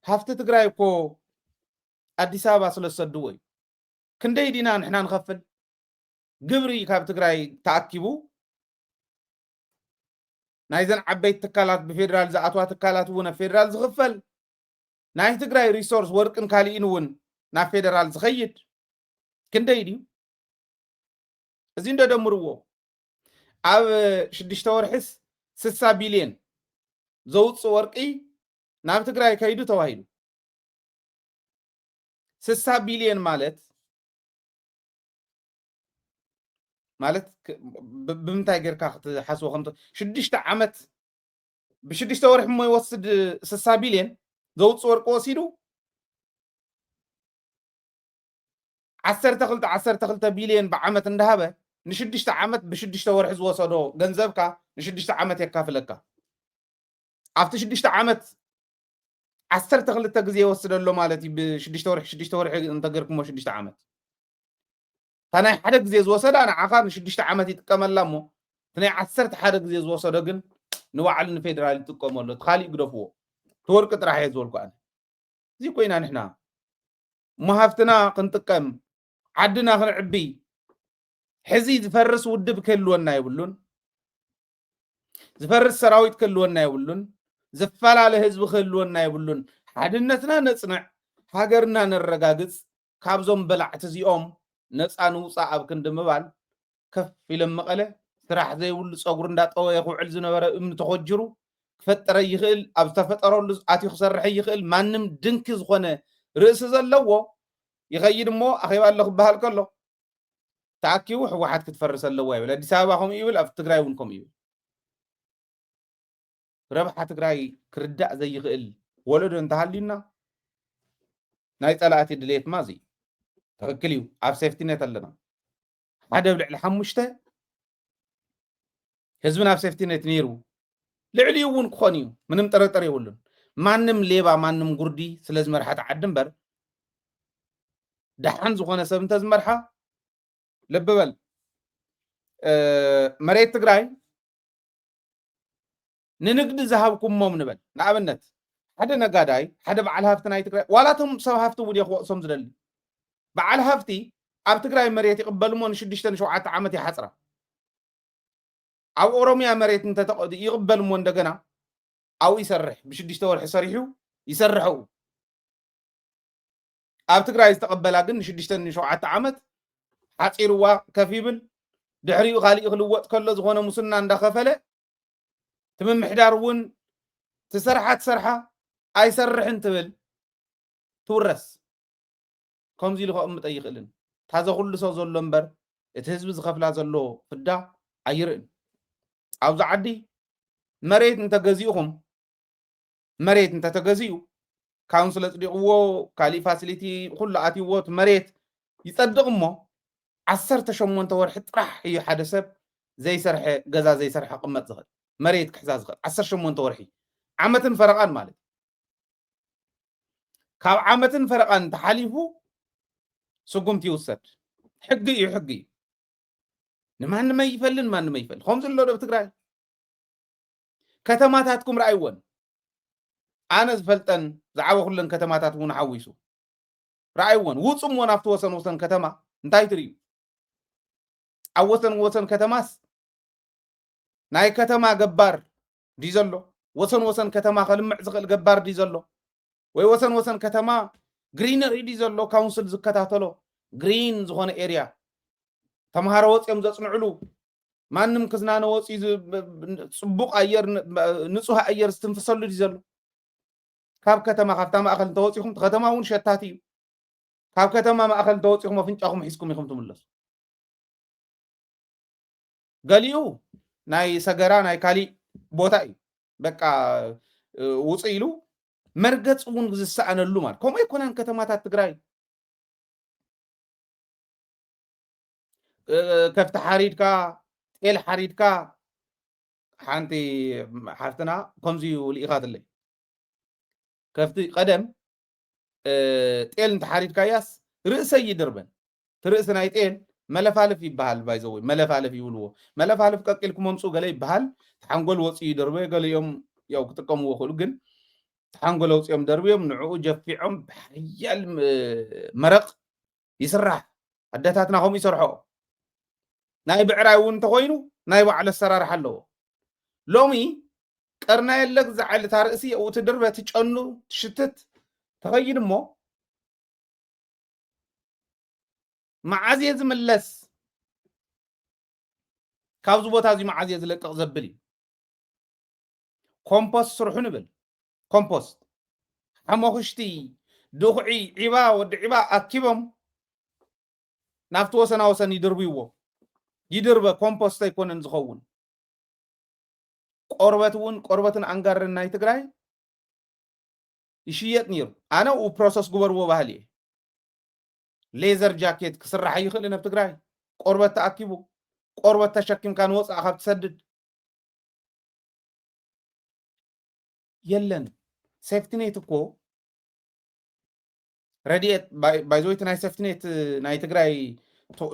ሃፍቲ ትግራይ እኮ ኣዲስ ኣበባ ስለ ዝሰድዎ እዩ። ክንደይ ዲና ንሕና ንኸፍል? ግብሪ ካብ ትግራይ ተኣኪቡ ናይዘን ዓበይቲ ትካላት ብፌደራል ዝኣትዋ ትካላት እውን ኣብ ፌደራል ዝኽፈል ናይ ትግራይ ሪሶርስ ወርቅን ካሊእን እውን ናብ ፌደራል ዝኸይድ ክንደይ ድዩ? እዚ እንዶ ደምርዎ ኣብ ሽዱሽተ ወርሒስ ስሳ ቢልየን ዘውፅእ ወርቂ ናብ ትግራይ ከይዱ ተባሂሉ። ስሳ ቢልየን ማለት ማለት ክ- ብ- ብምንታይ ጌርካ ክትሓስቦ ከምቶ ሽዱሽተ ዓመት ብሽዱሽተ ወርሒ እሞ ይወስድ። ስሳ ቢልየን ዘውፅእ ወርቂ ወሲዱ ዓሰርተ ክልተ ዓሰርተ ክልተ ቢልየን ብዓመት እንዳሃበ ንሽዱሽተ ዓመት ብሽዱሽተ ወርሒ ዝወሰዶ ገንዘብካ ንሽዱሽተ ዓመት የካፍለካ። ኣብቲ ሽዱሽተ ዓመት ዓሰርተ ክልተ ግዜ ይወስደሎ ማለት እዩ። ብሽዱሽተ ወርሒ ሽዱሽተ ወርሒ እንተገርኩሞ ሽዱሽተ ዓመት እታ ናይ ሓደ ግዜ ዝወሰዳ ንዓኻ ንሽዱሽተ ዓመት ይጥቀመላ እሞ እቲ ናይ ዓሰርተ ሓደ ግዜ ዝወሰዶ ግን ንባዕሉ ንፌደራል ይጥቀመሉ። እቲ ካሊእ ግደፍዎ። እቲ ወርቂ ጥራሕ እየ ዝበልኩ ኣነ። እዚ ኮይና ንሕና እሞ ሃፍትና ክንጥቀም ዓድና ክንዕቢ ሕዚ ዝፈርስ ውድብ ክህልወና የብሉን። ዝፈርስ ሰራዊት ክህልወና የብሉን። ዝፈላለ ህዝቢ ክህልወና የብሉን። ሓድነትና ነፅንዕ፣ ሃገርና ነረጋግፅ። ካብዞም በላዕቲ እዚኦም ነፃ ንውፃእ ኣብ ክንዲ ምባል ከፍ ኢሎም መቐለ ስራሕ ዘይብሉ ፀጉሪ እንዳጠወየ ክውዕል ዝነበረ እምኒ ተኾጅሩ ክፈጥረ ይኽእል፣ ኣብ ዝተፈጠረሉ ኣትዩ ክሰርሐ ይኽእል። ማንም ድንኪ ዝኾነ ርእሲ ዘለዎ ይኸይድ እሞ ኣኼባ ኣሎ ክበሃል ከሎ ተኣኪቡ ህወሓት ክትፈርስ ኣለዋ ይብል። ኣዲስ ኣበባ ከምኡ ይብል፣ ኣብ ትግራይ እውን ከምኡ ይብል። ረብሓ ትግራይ ክርዳእ ዘይኽእል ወለዶ እንተሃልዩና ናይ ፀላእቲ ድሌት ማ እዚ ትኽክል እዩ። ኣብ ሴፍቲነት ኣለና ሓደ ኣብ ልዕሊ ሓሙሽተ ህዝብን ኣብ ሴፍቲነት ነይሩ ልዕሊኡ እውን ክኾን እዩ። ምንም ጥርጥር የብሉን። ማንም ሌባ ማንም ጉርዲ ስለ ዝመርሓ ዓዲ እምበር ደሓን ዝኾነ ሰብ እንተዝመርሓ ልቢ በል መሬት ትግራይ ንንግዲ ዝሃብኩሞም ንበል ንኣብነት ሓደ ነጋዳይ ሓደ በዓል ሃፍቲ ናይ ትግራይ ዋላቶም ሰብ ሃፍቲ እውን ክወቅሶም ዝደሊ በዓል ሃፍቲ ኣብ ትግራይ መሬት ይቕበልሞ ንሽዱሽተ ንሸውዓተ ዓመት ይሓፅራ ኣብ ኦሮምያ መሬት ይቕበልሞ እንደገና ኣብኡ ይሰርሕ ብሽዱሽተ ወርሒ ሰሪሑ ይሰርሐው ኣብ ትግራይ ዝተቐበላ ግን ንሽዱሽተ ንሸውዓተ ዓመት ሓፂርዋ ከፍ ይብል ድሕሪኡ ካሊእ ክልወጥ ከሎ ዝኾነ ሙስና እንዳኸፈለ ትምምሕዳር እውን ትሰርሓ ትሰርሓ ኣይሰርሕን ትብል ትውረስ ከምዚ ኢሉ ከቕምጠ ይኽእልን ታዘ ኩሉ ሰው ዘሎ እምበር እቲ ህዝቢ ዝኸፍላ ዘሎ ፍዳ ኣይርእን ኣብዚ ዓዲ መሬት እንተገዚእኹም መሬት እንተተገዚኡ ካውንስል ኣፅዲቕዎ ካሊእ ፋሲሊቲ ኩሉ ኣትይዎ እቲ መሬት ይፀድቕ እሞ ዓሰርተ ሸሞንተ ወርሒ ጥራሕ እዩ ሓደ ሰብ ዘይሰርሐ ገዛ ዘይሰርሐ ክቕመጥ ዝኽእል መሬት ክሕዛ ዝኽእል ዓሰርተ ሸሞንተ ወርሒ ዓመትን ፈረቓን ማለት ካብ ዓመትን ፈረቓን ተሓሊፉ ስጉምቲ ይውሰድ ሕጊ እዩ ሕጊ እዩ ንማንም ኣይፈልን ማንም ኣይፈል ከምዚ ኣሎ ዶ ትግራይ ከተማታትኩም ረኣይወን ኣነ ዝፈልጠን ዝዓበኹለን ከተማታት እውን ሓዊሱ ረኣይወን ውፁ እሞ ናብቲ ወሰን ወሰን ከተማ እንታይ ትርእዩ ኣብ ወሰን ወሰን ከተማስ ናይ ከተማ ገባር ድዩ ዘሎ ወሰን ወሰን ከተማ ከልምዕ ዝኽእል ገባር ድዩ ዘሎ ወይ ወሰን ወሰን ከተማ ግሪነሪ ድዩ ዘሎ ካውንስል ዝከታተሎ ግሪን ዝኾነ ኤርያ ተምሃሮ ወፂኦም ዘፅንዕሉ ማንም ክዝናነ ወፂኡ ፅቡቕ ኣየር ንፁህ ኣየር ዝትንፍሰሉ ድዩ ዘሎ ካብ ከተማ ካብታ ማእኸል እንተወፂኹም እቲ ከተማ እውን ሸታት እዩ ካብ ከተማ ማእኸል እንተወፂኹም ኣፍንጫኹም ሒዝኩም ኢኹም ትምለሱ ገሊኡ ናይ ሰገራ ናይ ካሊእ ቦታ እዩ በቃ ውፅእ ኢሉ መርገፂ እውን ዝሰኣነሉ ማለት ከምኡ ኣይኮነን ከተማታት ትግራይ ከፍቲ ሓሪድካ ጤል ሓሪድካ ሓንቲ ሓፍትና ከምዚ ልኢኻትለይ ከፍቲ ቀደም ጤል እንተሓሪድካያስ ርእሰይ ይድርበን እቲ ርእሲ ናይ ጤል መለፋልፍ ይበሃል ባይዘወይ መለፋልፍ ይብልዎ መለፋልፍ ቀቂልኩም ኣምፁ ገለ ይበሃል ሓንጎል ወፂኡ ይደርበ ገሊኦም ያው ክጥቀምዎ ክእሉ ግን ሓንጎል ኣውፂኦም ደርብዮም ንዕኡ ጀፊዖም ብሓያል ም- መረቕ ይስራሕ። ኣደታትና ከምኡ ይሰርሖ። ናይ ብዕራይ እውን እንተኮይኑ ናይ ባዕሉ ኣሰራርሓ ኣለዎ። ሎሚ ቀርና የለ ግዛዕ ኢልታ ርእሲ ኣብኡ ትድርበ ትጨኑ ትሽትት ትኸይድ እሞ መዓዝ እየ ዝምለስ? ካብዚ ቦታ እዚ መዓዝ እየ ዝለቅቕ ዘብል እዩ። ኮምፖስት ስርሑ ንብል። ኮምፖስት ሓሞኽሽቲ፣ ድኹዒ፣ ዒባ፣ ወዲ ዒባ ኣኪቦም ናብቲ ወሰና ወሰን ይድርብይዎ። ይድርበ ኮምፖስት ኣይኮነን ዝኸውን። ቆርበት እውን ቆርበትን ኣንጋርን ናይ ትግራይ ይሽየጥ ነይሩ። ኣነ ኡ ፕሮሰስ ግበርዎ ባህል እየ። ሌዘር ጃኬት ክስራሕ ይኽእል ኣብ ትግራይ። ቆርበት ተኣኪቡ ቆርበት ተሸኪምካ ንወፃእ ካብ ትሰድድ የለን። ሴፍትኔት እኮ ረድኤት ባይዘወይቲ ናይ ሴፍትኔት ናይ ትግራይ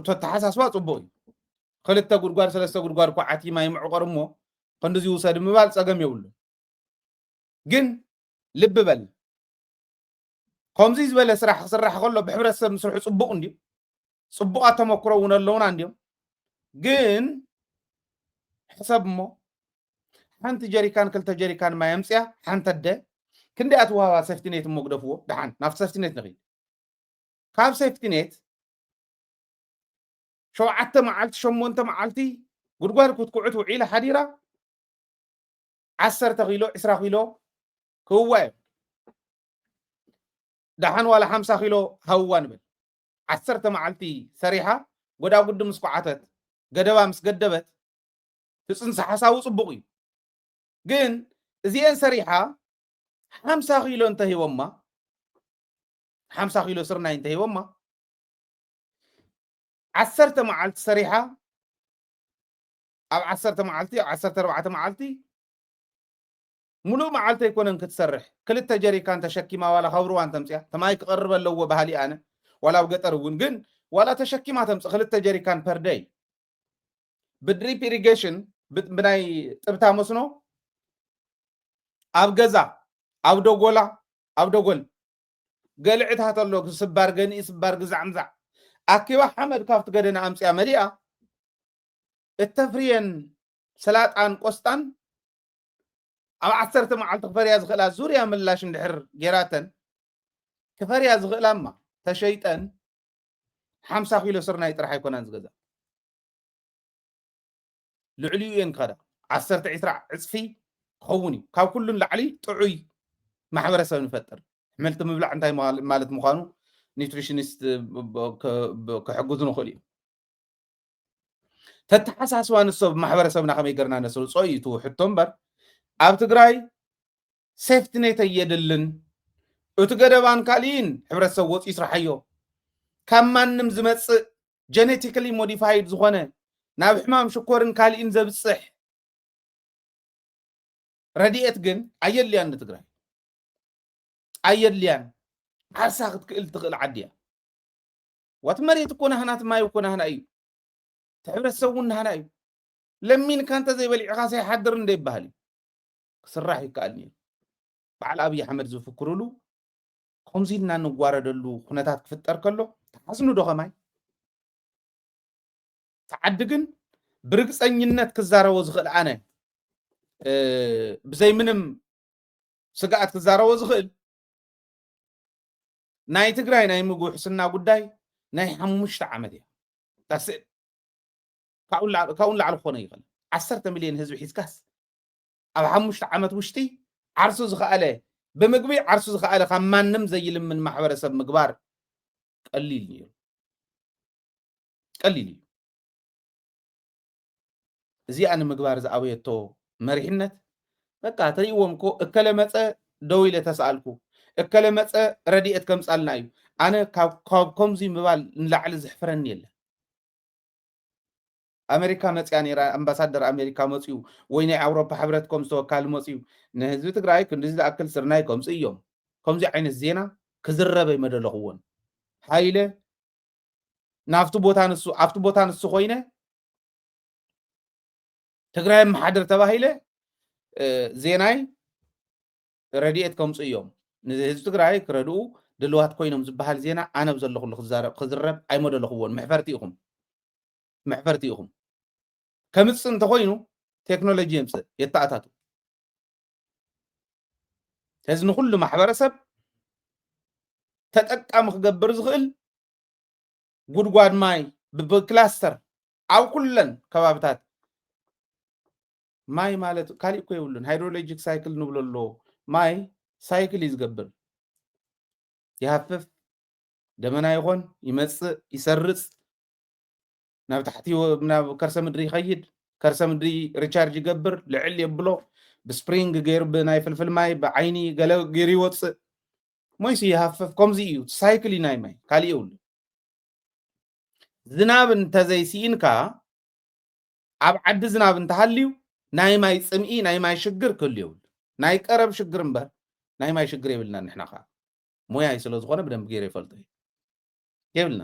ተተሓሳስባ ፅቡቅ እዩ። ክልተ ጉድጓድ ሰለስተ ጉድጓድ እኮ ዓቲ ማይ ምዕቆር እሞ ክንዲዚ ውሰድ ምባል ፀገም የብሉ። ግን ልቢ በል ከምዚ ዝበለ ስራሕ ክስራሕ ከሎ ብሕብረተሰብ ምስርሑ ፅቡቅ እንድዩ። ፅቡቃት ተመክሮ እውን ኣለውና እንድዮም። ግን ሕሰብ እሞ ሓንቲ ጀሪካን ክልተ ጀሪካን ማይ ኣምፅያ ሓንቲ ኣደ ክንደይ ኣትዋሃባ ሴፍትኔት እሞ ግደፍዎ። ደሓን ናብቲ ሴፍትኔት ንኽድ። ካብ ሴፍትኔት ሸውዓተ መዓልቲ ሸሞንተ መዓልቲ ጉድጓድ ክትኩዕት ውዒላ ሓዲራ ዓሰርተ ኪሎ ዕስራ ኪሎ ክህዋ እዮም። ደሓን ዋላ ሓምሳ ኪሎ ሃውዋ ንብል። ዓሰርተ መዓልቲ ሰሪሓ ጎዳጉዲ ምስ ኮዓተት ገደባ ምስ ገደበት ትፅንሲ ሓሳቡ ፅቡቕ እዩ። ግን እዚኤን ሰሪሓ ሓምሳ ኪሎ እንተሂቦማ ሓምሳ ኪሎ ስርናይ እንተሂቦማ ዓሰርተ መዓልቲ ሰሪሓ ኣብ ዓሰርተ መዓልቲ ኣብ ዓሰርተ ኣርባዕተ መዓልቲ ሙሉእ መዓልቲ ኣይኮነን ክትሰርሕ ክልተ ጀሪካን ተሸኪማ ዋላ ካብ ሩዋን ተምፅያ ተማይ ክቐርብ ኣለዎ ባህሊ ኣነ ዋላ ኣብ ገጠር እውን ግን ዋላ ተሸኪማ ተምፅ ክልተ ጀሪካን ፐርደይ ብድሪፕ ኢሪጌሽን ብናይ ጥብታ መስኖ ኣብ ገዛ ኣብ ደጎላ ኣብ ደጎል ገልዕታት ኣሎ ስባር ገንኢ ስባር ግዛዕምዛዕ ኣኪባ ሓመድ ካብቲ ገደና ኣምፅያ መሊኣ እተፍርየን ሰላጣን ቆስጣን ኣብ ዓሰርተ መዓልቲ ክፈርያ ዝኽእላ ዙርያ ምላሽ እንድሕር ጌራተን ክፈርያ ዝኽእላ እማ ተሸይጠን ሓምሳ ኪሎ ስርናይ ጥራሕ ኣይኮናን ዝገዛ ልዕሊኡ እየን ክኸዳ ዓሰርተ ዒስራ ዕፅፊ ክኸውን እዩ ካብ ኩሉን ላዕሊ ጥዑይ ማሕበረሰብ ንፈጥር ሕምልቲ ምብላዕ እንታይ ማለት ምዃኑ ኒትሪሽኒስት ክሕግዙ ንኽእል እዩ ተተሓሳስባ ንሶ ማሕበረሰብና ከመይ ገርና ነስርፆ እዩ ትውሕቶ እምበር ኣብ ትግራይ ሴፍትኔት ኣየድልን እቲ ገደባን ካልእን ሕብረተሰብ ወፂ ይስርሓዮ ካብ ማንም ዝመፅእ ጀነቲካሊ ሞዲፋይድ ዝኾነ ናብ ሕማም ሽኮርን ካልእን ዘብፅሕ ረድኤት ግን ኣየድልያን ንትግራይ ኣየድልያን ዓርሳ ክትክእል ትኽእል ዓዲ እያ ዋት መሬት እኮ ናህና እቲ ማይ እኮ ናህና እዩ እቲ ሕብረተሰብ እውን ናህና እዩ ለሚንካ እንተዘይበሊዕኻ ሰይሓድር እንደ ይበሃል እዩ ክስራሕ ይከኣል ነይሩ በዓል ኣብይ ኣሕመድ ዝፍክሩሉ ከምዚ ኢልና እንጓረደሉ ኩነታት ክፍጠር ከሎ ተሓዝኑ ዶ ከማይ ተዓዲ ግን ብርግፀኝነት ክዛረቦ ዝኽእል ኣነ ብዘይ ምንም ስግኣት ክዛረቦ ዝኽእል ናይ ትግራይ ናይ ምግቢ ሕስና ጉዳይ ናይ ሓሙሽተ ዓመት እያ ታስእል ካብኡ ንላዕሊ ክኾነ ይኽእል ዓሰርተ ሚሊዮን ህዝቢ ሒዝካስ ኣብ ሓሙሽተ ዓመት ውሽጢ ዓርሱ ዝኸኣለ ብምግቢ ዓርሱ ዝኸኣለ ካብ ማንም ዘይልምን ማሕበረሰብ ምግባር ቀሊል ነይሩ ቀሊል እዩ እዚኣ ንምግባር ዝኣበየቶ መሪሕነት በቃ ትርእይዎም እኮ እከለ መፀ ደው ኢለ ተሰኣልኩ እከለ መፀ ረድኤት ከምፃልና እዩ ኣነ ካብ ከምዚ ምባል ንላዕሊ ዝሕፍረኒ የለን ኣሜሪካ መፅያ ነይራ ኣምባሳደር ኣሜሪካ መፅዩ ወይ ናይ ኣውሮፓ ሕብረት ከም ዝተወካሊ መፅዩ ንህዝቢ ትግራይ ክንዲዚ ዝኣክል ስርናይ ከምፅ እዮም ከምዚ ዓይነት ዜና ክዝረበ ይመደለኽዎን ሃይለ ናብቲ ቦታ ንሱ ኣብቲ ቦታ ንሱ ኮይነ ትግራይ ኣመሓድር ተባሂለ ዜናይ ረድኤት ከምፁ እዮም። ንህዝቢ ትግራይ ክረድኡ ድልዋት ኮይኖም ዝበሃል ዜና ኣነ ብዘለኹሉ ክዛረብ ክዝረብ ኣይመደለኹዎን። መሕፈርቲ ኢኹም፣ መሕፈርቲ ኢኹም። ከምፅእ እንተኮይኑ ቴክኖሎጂ የምፅእ፣ የተኣታቱ። ሕዚ ንኩሉ ማሕበረሰብ ተጠቃሚ ክገብር ዝኽእል ጉድጓድ ማይ ብክላስተር ኣብ ኩለን ከባብታት ማይ ማለት ካሊእ እኮ የብሉን። ሃይድሮሎጂክ ሳይክል ንብሎ ኣሎ። ማይ ሳይክል እዩ ዝገብር። ይሃፍፍ፣ ደመና ይኾን፣ ይመጽእ፣ ይሰርጽ፣ ናብ ታሕቲ ወ- ናብ ከርሰ ምድሪ ይኸይድ። ከርሰ ምድሪ ሪቻርጅ ይገብር፣ ልዕል የብሎ። ብስፕሪንግ ገይሩ ብናይ ፍልፍል ማይ ብዓይኒ ገለ ገይሩ ይወፅእ። ሞይሲ ይሃፍፍ። ከምዚ እዩ ሳይክል እዩ ናይ ማይ፣ ካሊእ የብሉ። ዝናብ እንተዘይስኢንካ ኣብ ዓዲ ዝናብ እንተሃልዩ ናይ ማይ ፅምኢ ናይ ማይ ሽግር ክህሉ የብሉ። ናይ ቀረብ ሽግር እምበር ናይ ማይ ሽግር የብልና። ንሕና ከዓ ሞያይ ስለ ዝኾነ ብደንብ ገይረ ይፈልጦ እየ። የብልና።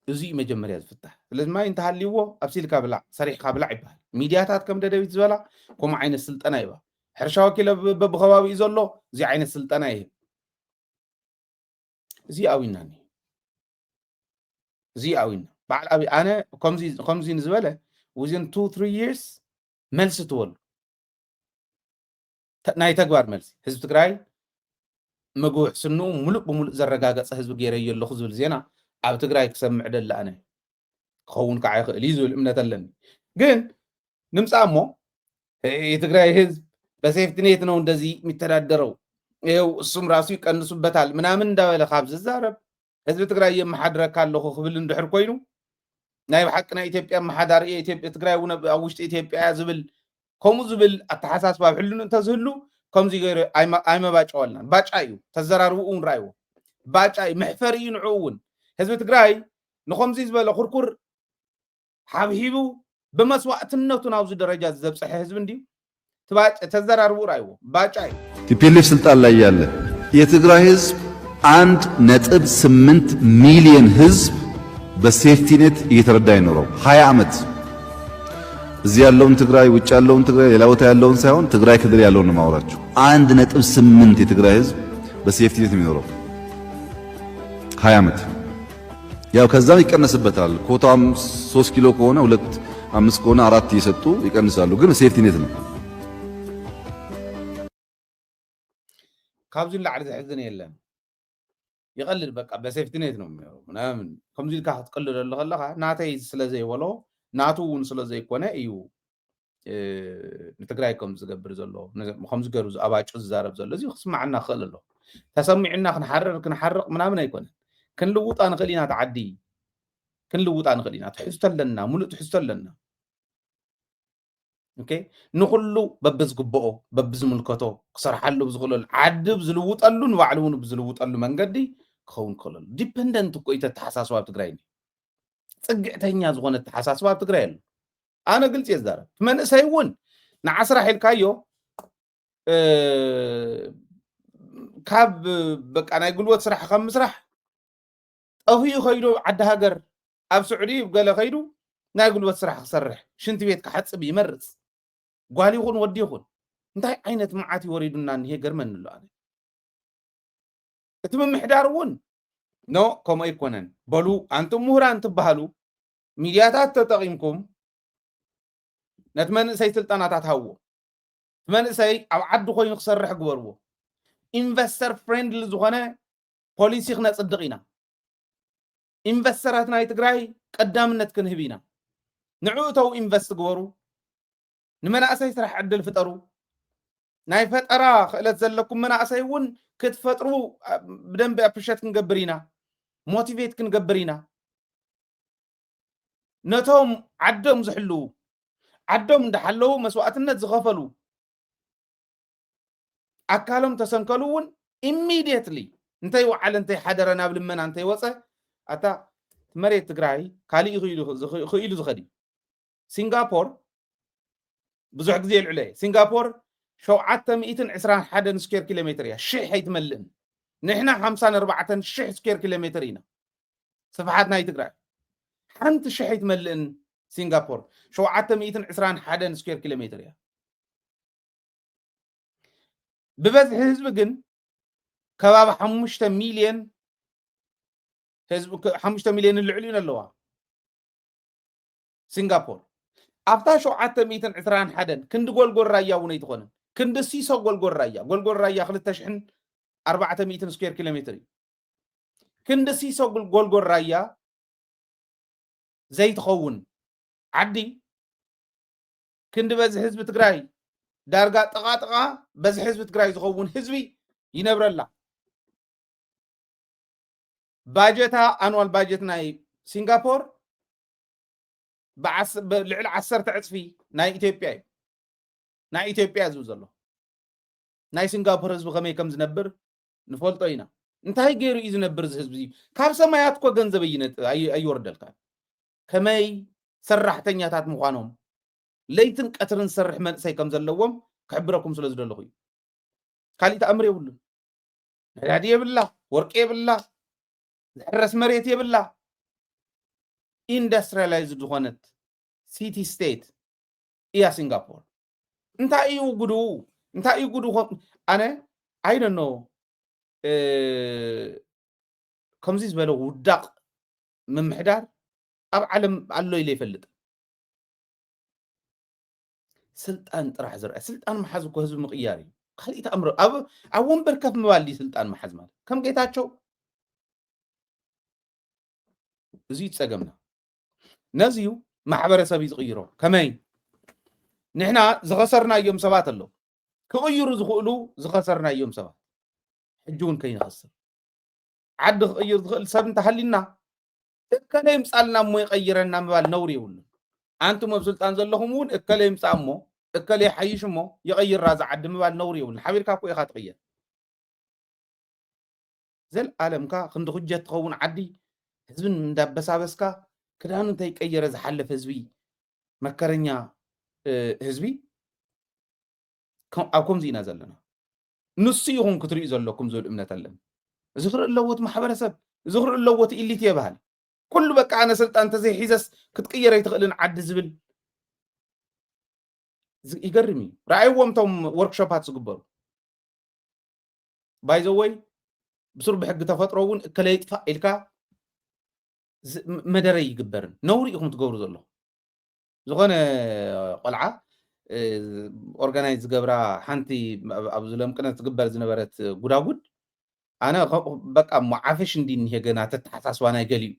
እዚ እዩ መጀመርያ ዝፍታሕ። ስለዚ ማይ እንተሃልይዎ ኣብሲልካ ብላዕ፣ ሰሪሕካ ብላዕ ይበሃል። ሚድያታት ከም ደደቢት ዝበላ ከምኡ ዓይነት ስልጠና ይባ። ሕርሻ ወኪለ በብከባቢኡ ዘሎ እዚ ዓይነት ስልጠና ይህብ። እዚ ኣዊናኒ፣ እዚ ኣዊና። በዓል ኣብይ ኣነ ከምዚ ንዝበለ within two three years መልሲ ትበሉ። ናይ ተግባር መልሲ። ህዝቢ ትግራይ ምግቢ ሕስንኡ ሙሉእ ብሙሉእ ዘረጋገፀ ህዝቢ ገይረዮ ኣለኹ ዝብል ዜና ኣብ ትግራይ ክሰምዕ ደሊ ኣነ። ክኸውን ከዓ ይኽእል እዩ ዝብል እምነት ኣለኒ። ግን ንምፃእ እሞ የትግራይ ህዝብ በሴፍትኔት ነው እንደዚህ የሚተዳደረው፣ ይኸው እሱም ራሱ ይቀንሱበታል ምናምን እንዳበለ ካብ ዝዛረብ፣ ህዝቢ ትግራይ የመሓድረካ ኣለኹ ክብል እንድሕር ኮይኑ፣ ናይ ብሓቂ ናይ ኢትዮጵያ ኣመሓዳሪ እየ፣ ኢትዮጵያ ትግራይ እውን ኣብ ውሽጢ ኢትዮጵያ እያ ዝብል፣ ከምኡ ዝብል ኣተሓሳስባ ኣብ ሕልኑ እንተዝህሉ ከምዚ ገይሩ ኣይመባጨወልናን። ባጫ እዩ፣ ተዘራርብኡ እውን ረኣይዎ። ባጫ እዩ፣ መሕፈሪ እዩ ንዕኡ እውን። ህዝቢ ትግራይ ንኸምዚ ዝበለ ኩርኩር ሓብሒቡ ብመስዋእትነቱ ናብዚ ደረጃ ዘብፀሐ ህዝቢ እንዲዩ። ተዘራርቡ ራይዎ ባጫ እዩ። ቲፒኤልኤፍ ስልጣን ላይ ያለ የትግራይ ህዝብ አንድ ነጥብ ስምንት ሚሊዮን ህዝብ በሴፍቲኔት እየተረዳ አይኖረው። ሀያ ዓመት እዚህ ያለውን ትግራይ፣ ውጭ ያለውን ትግራይ፣ ሌላ ቦታ ያለውን ሳይሆን ትግራይ ክልል ያለውን ነው ማውራቸው። አንድ ነጥብ ስምንት የትግራይ ህዝብ በሴፍቲኔት የሚኖረው ሀያ ዓመት። ያው ከዛም ይቀነስበታል። ኮታም ሶስት ኪሎ ከሆነ ሁለት፣ አምስት ከሆነ አራት እየሰጡ ይቀንሳሉ። ግን ሴፍቲኔት ነው። ካብዚ ላዕሊ ዘሕዝን የለን። ይቐልል በቃ በሴፍቲኔት ነው የሚኖረው ምናምን። ከምዚ ኢልካ ክትቅልደሉ ከለኻ ናተይ ስለ ዘይበሎ ናቱ እውን ስለ ዘይኮነ እዩ ንትግራይ ከም ዝገብር ዘሎ ከምዚ ገይሩ ኣባጩ ዝዛረብ ዘሎ እዚ ክስማዓና ክኽእል ኣሎ። ተሰሚዑና ክንሓርር ክንሓርቕ ምናምን ኣይኮነን። ክንልውጣ ንኽእል ኢና። ተዓዲ ክንልውጣ ንኽእል ኢና። ትሕዝቶ ኣለና፣ ሙሉእ ትሕዝቶ ኣለና። ኦኬ፣ ንኹሉ በብዝግብኦ በብዝምልከቶ ክሰርሓሉ ብዝኽእለሉ ዓዲ ብዝልውጠሉ ንባዕሉ እውን ብዝልውጠሉ መንገዲ ክኸውን ክኽእል ኣሎ። ዲፐንደንት እኮ እዩ ተተሓሳስባ ኣብ ትግራይ። ፅግዕተኛ ዝኾነ ተሓሳስባ ኣብ ትግራይ ኣሎ። ኣነ ግልፂ እየ ዝዛረብ። እቲ መንእሰይ እውን ንዓ ስራሕ ኢልካዮ ካብ በቃ ናይ ጉልበት ስራሕ ካብ ምስራሕ ጠፊኡ ከይዱ ዓዲ ሃገር ኣብ ስዑዲ ገለ ከይዱ ናይ ጉልበት ስራሕ ክሰርሕ ሽንቲ ቤት ክሓፅብ ይመርፅ። ጓል ይኹን ወዲ ይኹን እንታይ ዓይነት መዓት እዩ ወሪዱና እኒሄ ገርመኒ ኣሎ ኣነ። እቲ ምምሕዳር እውን ኖ ከምኡ ኣይኮነን በሉ ኣንቱም ምሁራን ትበሃሉ ሚድያታት ተጠቒምኩም ነቲ መንእሰይ ስልጠናታት ሃብዎ። እቲ መንእሰይ ኣብ ዓዲ ኮይኑ ክሰርሕ ግበርዎ። ኢንቨስተር ፍሬንድሊ ዝኾነ ፖሊሲ ክነፅድቕ ኢና። ኢንቨስተራት ናይ ትግራይ ቀዳምነት ክንህብ ኢና። ንዕኡ እተው ኢንቨስት ግበሩ። ንመናእሰይ ስራሕ ዕድል ፍጠሩ። ናይ ፈጠራ ክእለት ዘለኩም መናእሰይ እውን ክትፈጥሩ ብደንቢ ኣፕሪሸት ክንገብር ኢና፣ ሞቲቬት ክንገብር ኢና። ነቶም ዓዶም ዝሕልዉ ዓዶም እንዳሓለዉ መስዋእትነት ዝኸፈሉ ኣካሎም ተሰንከሉ እውን ኢሚድየትሊ እንተይ ወዓለ እንተይ ሓደረ ናብ ልመና እንተይ ወፀ ኣታ መሬት ትግራይ ካሊእ ክኢሉ ዝኸድ እዩ። ሲንጋፖር ብዙሕ ግዜ ይልዕሎ እየ። ሲንጋፖር ሸውዓተ ሚእትን ዕስራን ሓደን ስኩዌር ኪሎ ሜትር እያ፣ ሽሕ ኣይትመልእን። ንሕና ሓምሳን ኣርባዕተን ሽሕ ስኩዌር ኪሎ ሜትር ኢና ስፍሓት ናይ ትግራይ። ሓንቲ ሽሕ ኣይትመልእን ሲንጋፖር ሸውዓተ ሚእትን ዕስራን ሓደን ስኩዌር ኪሎ ሜትር እያ። ብበዝሒ ህዝቢ ግን ከባቢ ሓሙሽተ ሚልዮን፣ ህዝቢ ሓሙሽተ ሚልዮን ልዕሊኡ ኣለዋ ሲንጋፖር። ኣብታ ሸውዓተ ሚእትን ዕስራን ሓደን ክንዲ ጎልጎል ራያ እውን ኣይትኾንን። ክንዲ ሲሶ ጎልጎል ራያ፣ ጎልጎል ራያ ክልተ ሽሕን ኣርባዕተ ሚእትን ስኩዌር ኪሎ ሜትር እዩ። ክንዲ ሲሶ ጎልጎል ራያ ዘይትኸውን ዓዲ፣ ክንዲ በዝሒ ህዝቢ ትግራይ፣ ዳርጋ ጥቓ ጥቓ በዝሒ ህዝቢ ትግራይ ዝኸውን ህዝቢ ይነብረላ። ባጀታ፣ ኣንዋል ባጀት ናይ ሲንጋፖር ልዕሊ ዓሰርተ ዕፅፊ ናይ ኢትዮጵያ እዩ። ናይ ኢትዮጵያ ዝብል ዘሎ፣ ናይ ሲንጋፖር ህዝቢ ከመይ ከም ዝነብር ንፈልጦ ኢና። እንታይ ገይሩ እዩ ዝነብር እዚ ህዝቢ? ካብ ሰማያት እኮ ገንዘብ ኣይወርደልካ። ከመይ ሰራሕተኛታት ምዃኖም፣ ለይትን ቀትርን ዝሰርሕ መንእሰይ ከም ዘለዎም ክሕብረኩም ስለ ዝደለኹ እዩ። ካሊእ ተኣምር የብሉን። ነዳዲ የብላ፣ ወርቂ የብላ፣ ዝሕረስ መሬት የብላ። ኢንዱስትሪያላይዝድ ዝኾነት ሲቲ ስቴት እያ ሲንጋፖር። እንታይ እዩ ጉዱ? እንታይ እዩ ጉዱ? ኣነ ኣይደኖ ከምዚ ዝበለ ውዳቕ ምምሕዳር ኣብ ዓለም ኣሎ ኢለ ይፈልጥ። ስልጣን ጥራሕ ዝርአ፣ ስልጣን መሓዝ እኮ ህዝቢ ምቕያር እዩ። ካልእ ተኣምሮ ኣብ ኣብ ወንበር ከፍ ምባል ድዩ ስልጣን መሓዝ ማለት? ከም ጌታቸው እዚ እዩ ጸገምና። ነዚ እዩ ማሕበረሰብ እዩ ዝቕይሮ። ከመይ? ንሕና ዝኸሰርናዮም ሰባት ኣለዉ። ክቕይሩ ዝኽእሉ ዝኸሰርናዮም ሰባት። ሕጂ እውን ከይንኸስር። ዓዲ ክቕይር ዝኽእል ሰብ እንተሃሊና፣ እከለ ይምጻልና እሞ ይቐይረና ምባል ነውሪ የብሉን። ኣንቱም ኣብ ስልጣን ዘለኹም እውን እከለ ይምጻእ እሞ፣ እከለ ይሓይሽ እሞ ይቐይራ እዛ ዓዲ ምባል ነውሪ የብሉን። ሓቢርካ እኮ ኢኻ ትቕየር። ዘልኣለምካ ክንዲ ኩጀት ትኸውን ዓዲ፣ ህዝብን እንዳበሳበስካ፣ ክዳኑ እንተይቀየረ ዝሓልፍ ህዝቢ፣ መከረኛ፣ እ፣ ህዝቢ፣ ከም-፣ ኣብ ከምዚ ኢና ዘለና። ንሱ ይኹን ክትርእዩ ዘለኩም ዝብል እምነት ኣለኒ። እዚ ክርኢ ኣለዎ እቲ ማሕበረሰብ፣ እዚ ክርኢ ኣለዎ እቲ ኢሊት እየ በሃል። ኩሉ በቃ ኣነ ስልጣን እንተዘይሒዘስ ክትቅየር ኣይትኽእልን ዓዲ ዝብል ዝ-፣ ይገርም እዩ። ረኣይዎም እቶም ወርክሾፓት ዝግበሩ። ባይ ዘ ወይ ብሱር ብሕጊ ተፈጥሮ እውን እከለ ይጥፋእ ኢልካ ዝ-፣ ም-፣ መደረ ይግበርን። ነውሪ ኢኹም ትገብሩ ዘለኹም። ዝኾነ ቆልዓ፣ እ፣ ኦርጋናይዝ ዝገብራ ሓንቲ ኣብ፣ ኣብ ዝለምቅነት ትግበር ዝነበረት ጉዳጉድ፣ ኣነ ከ-፣ በቃ እሞ ዓፍሽ እንዲ እኒሄ ገና ተተሓሳስባ ናይ ገሊኡ።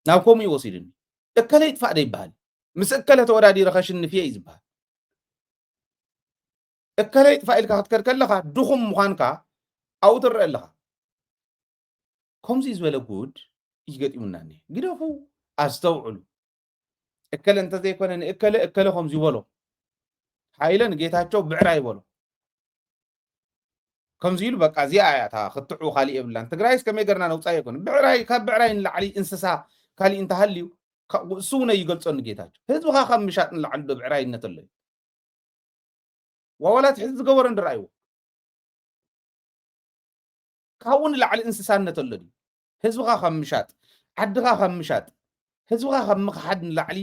ናብ ከምኡ እዩ ወሲድኒ። እከለ ይጥፋእ ዶ ይበሃል? ምስ እከለ ተወዳዲረ ከሽንፍ እየ እዩ ዝበሃል። እከለ ይጥፋእ ኢልካ ክትከድ ከለኻ ድኹም ምዃንካ ኣብኡ ትረአ ኣለኻ። ከምዚ ዝበለ ጉድ እዩ ገጢሙና እኒሄ። ግደፉ፣ ኣስተውዕሉ። እከለ እንተዘይኮነ ንእከለ፣ እከለ ከምዚ በሎ። ሃይለ ንጌታቸው ብዕራይ በሎ። ከምዚ ኢሉ በቃ እዚኣ እያ እታ ክትዑ ካሊእ የብላን። ትግራይስ ከመይ ገርና ነውፃእ ኣይኮነ። ብዕራይ፣ ካብ ብዕራይ ንላዕሊ እንስሳ ካሊእ እንተሃልዩ፣ ካ-፣ እሱ እውን ኣይገልጾን ጌታቸው። ህዝብኻ ካብ ምሻጥ ንላዕሊ ዶ ብዕራይነት ኣሎ እዩ? ዋዋላት ሕዚ ዝገበሮ እንድረኣይዎ። ካብኡ ንላዕሊ እንስሳነት ኣሎ ድዩ? ህዝብኻ ካብ ምሻጥ፣ ዓድኻ ካብ ምሻጥ፣ ህዝብኻ ካብ ምኽሓድ ንላዕሊ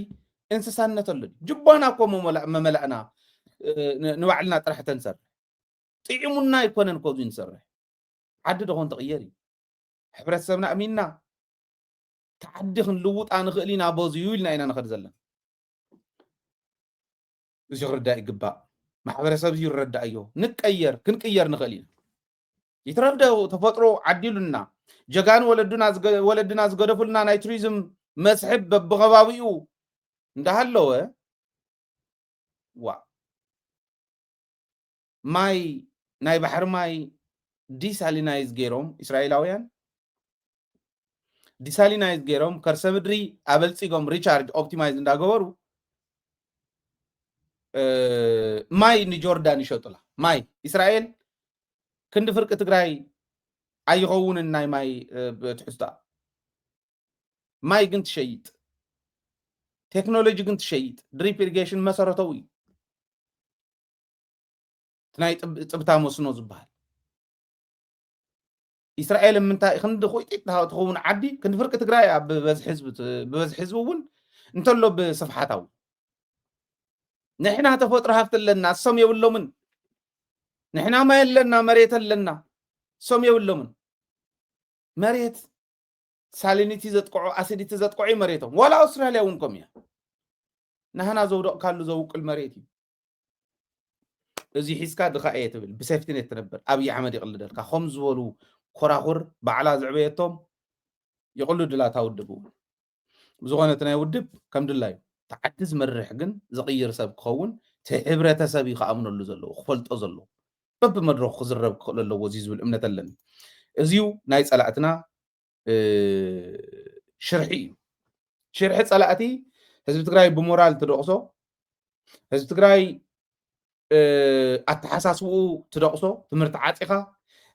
እንስሳነት ኣሎ ድዩ? ጅባና እኮ መመላ-፣ መመላእና፣ እ፣ ን-፣ ንባዕልና ጥራሕ ተንሰርሕ። ጥዒሙና ኣይኮነን እኮ እዚ ንሰርሕ። ዓዲ ዶ ኾን ትቕየር እዩ? ሕብረተሰብና ኣሚንና፣ እቲ ዓዲ ክንልውጣ ንኽእል ኢና በዚ እዩ ኢልና ኢና ንኸድ ዘለና። እዚ ክርዳእ ይግባእ። ማሕበረሰብ እዚ ይረዳእዮ። ንቀየር፣ ክንቅየር ንኽእል ኢና። ይትረፍ ዶ ተፈጥሮ ዓዲሉና፣ ጀጋኑ ወለዱና ዝገ-፣ ወለድና ዝገደፉልና ናይ ቱሪዝም መስሕብ በብኸባቢኡ እንዳሃለወ፣ ዋ፣ ማይ፣ ናይ ባሕሪ ማይ ዲሳሊናይዝ ገይሮም እስራኤላውያን፣ ዲሳሊናይዝ ገይሮም ከርሰ ምድሪ ኣበልጺጎም ሪቻርጅ ኦፕቲማይዝ እንዳገበሩ፣ እ፣ ማይ ንጆርዳን ይሸጡላ። ማይ እስራኤል ክንዲ ፍርቂ ትግራይ ኣይኸውንን ናይ ማይ፣ እ፣ ትሕዝቶኣ። ማይ ግን ትሸይጥ፣ ቴክኖሎጂ ግን ትሸይጥ። ድሪፕ ኢሪጌሽን መሰረታዊ እዩ። እቲ ናይ ጥብ-፣ ጥብታ መስኖ ዝበሃል። እስራኤል ምንታይ ክንዲ ኮይጢጥ ትኸውን ዓዲ፣ ክንዲ ፍርቂ ትግራይ እያ ብበዝሒ ህዝቢ ት-፣ ብበዝሒ ህዝቢ እውን እንተሎ ብስፍሓታዊ። ንሕና ተፈጥሮ ሃፍቲ ኣለና፣ እሶም የብሎምን። ንሕና ማይ ኣለና፣ መሬት ኣለና፣ እሶም የብሎምን። መሬት ሳሊኒቲ ዘጥቅዑ፣ ኣሲዲቲ ዘጥቅዑ መሬቶም። ዋላ ኣውስትራልያ እውን ከም እያ። ናህና ዘውደቕካሉ ዘውቅል መሬት እዩ። እዚ ሒዝካ ድኻ እየ ትብል፣ ብሴፍቲኔት ትነብር። ኣብይ ኣሕመድ ይቕልደልካ። ከም ዝበሉ ኮራኹር ባዕላ ዝዕበየቶም ይቕልዱላ እታ ውድብ እውን። ብዝኾነ እቲ ናይ ውድብ ከም ድላዩ፣ እቲ ዓዲ ዝመርሕ ግን ዝቕይር ሰብ ክኸውን፣ እቲ ሕብረተሰብ እዩ ክኣምነሉ ዘለዎ፣ ክፈልጦ ዘለዎ። በብመድረኹ ክዝረብ ክኽእል ኣለዎ፣ እዚ ዝብል እምነት ኣለኒ። እዚዩ ናይ ጸላእትና፣ እ፣ ሽርሒ እዩ። ሽርሒ ጸላእቲ ህዝቢ ትግራይ ብሞራል ትደቕሶ፣ ህዝቢ ትግራይ፣ እ፣ ኣተሓሳስብኡ ትደቕሶ፣ ትምህርቲ ዓጺኻ፣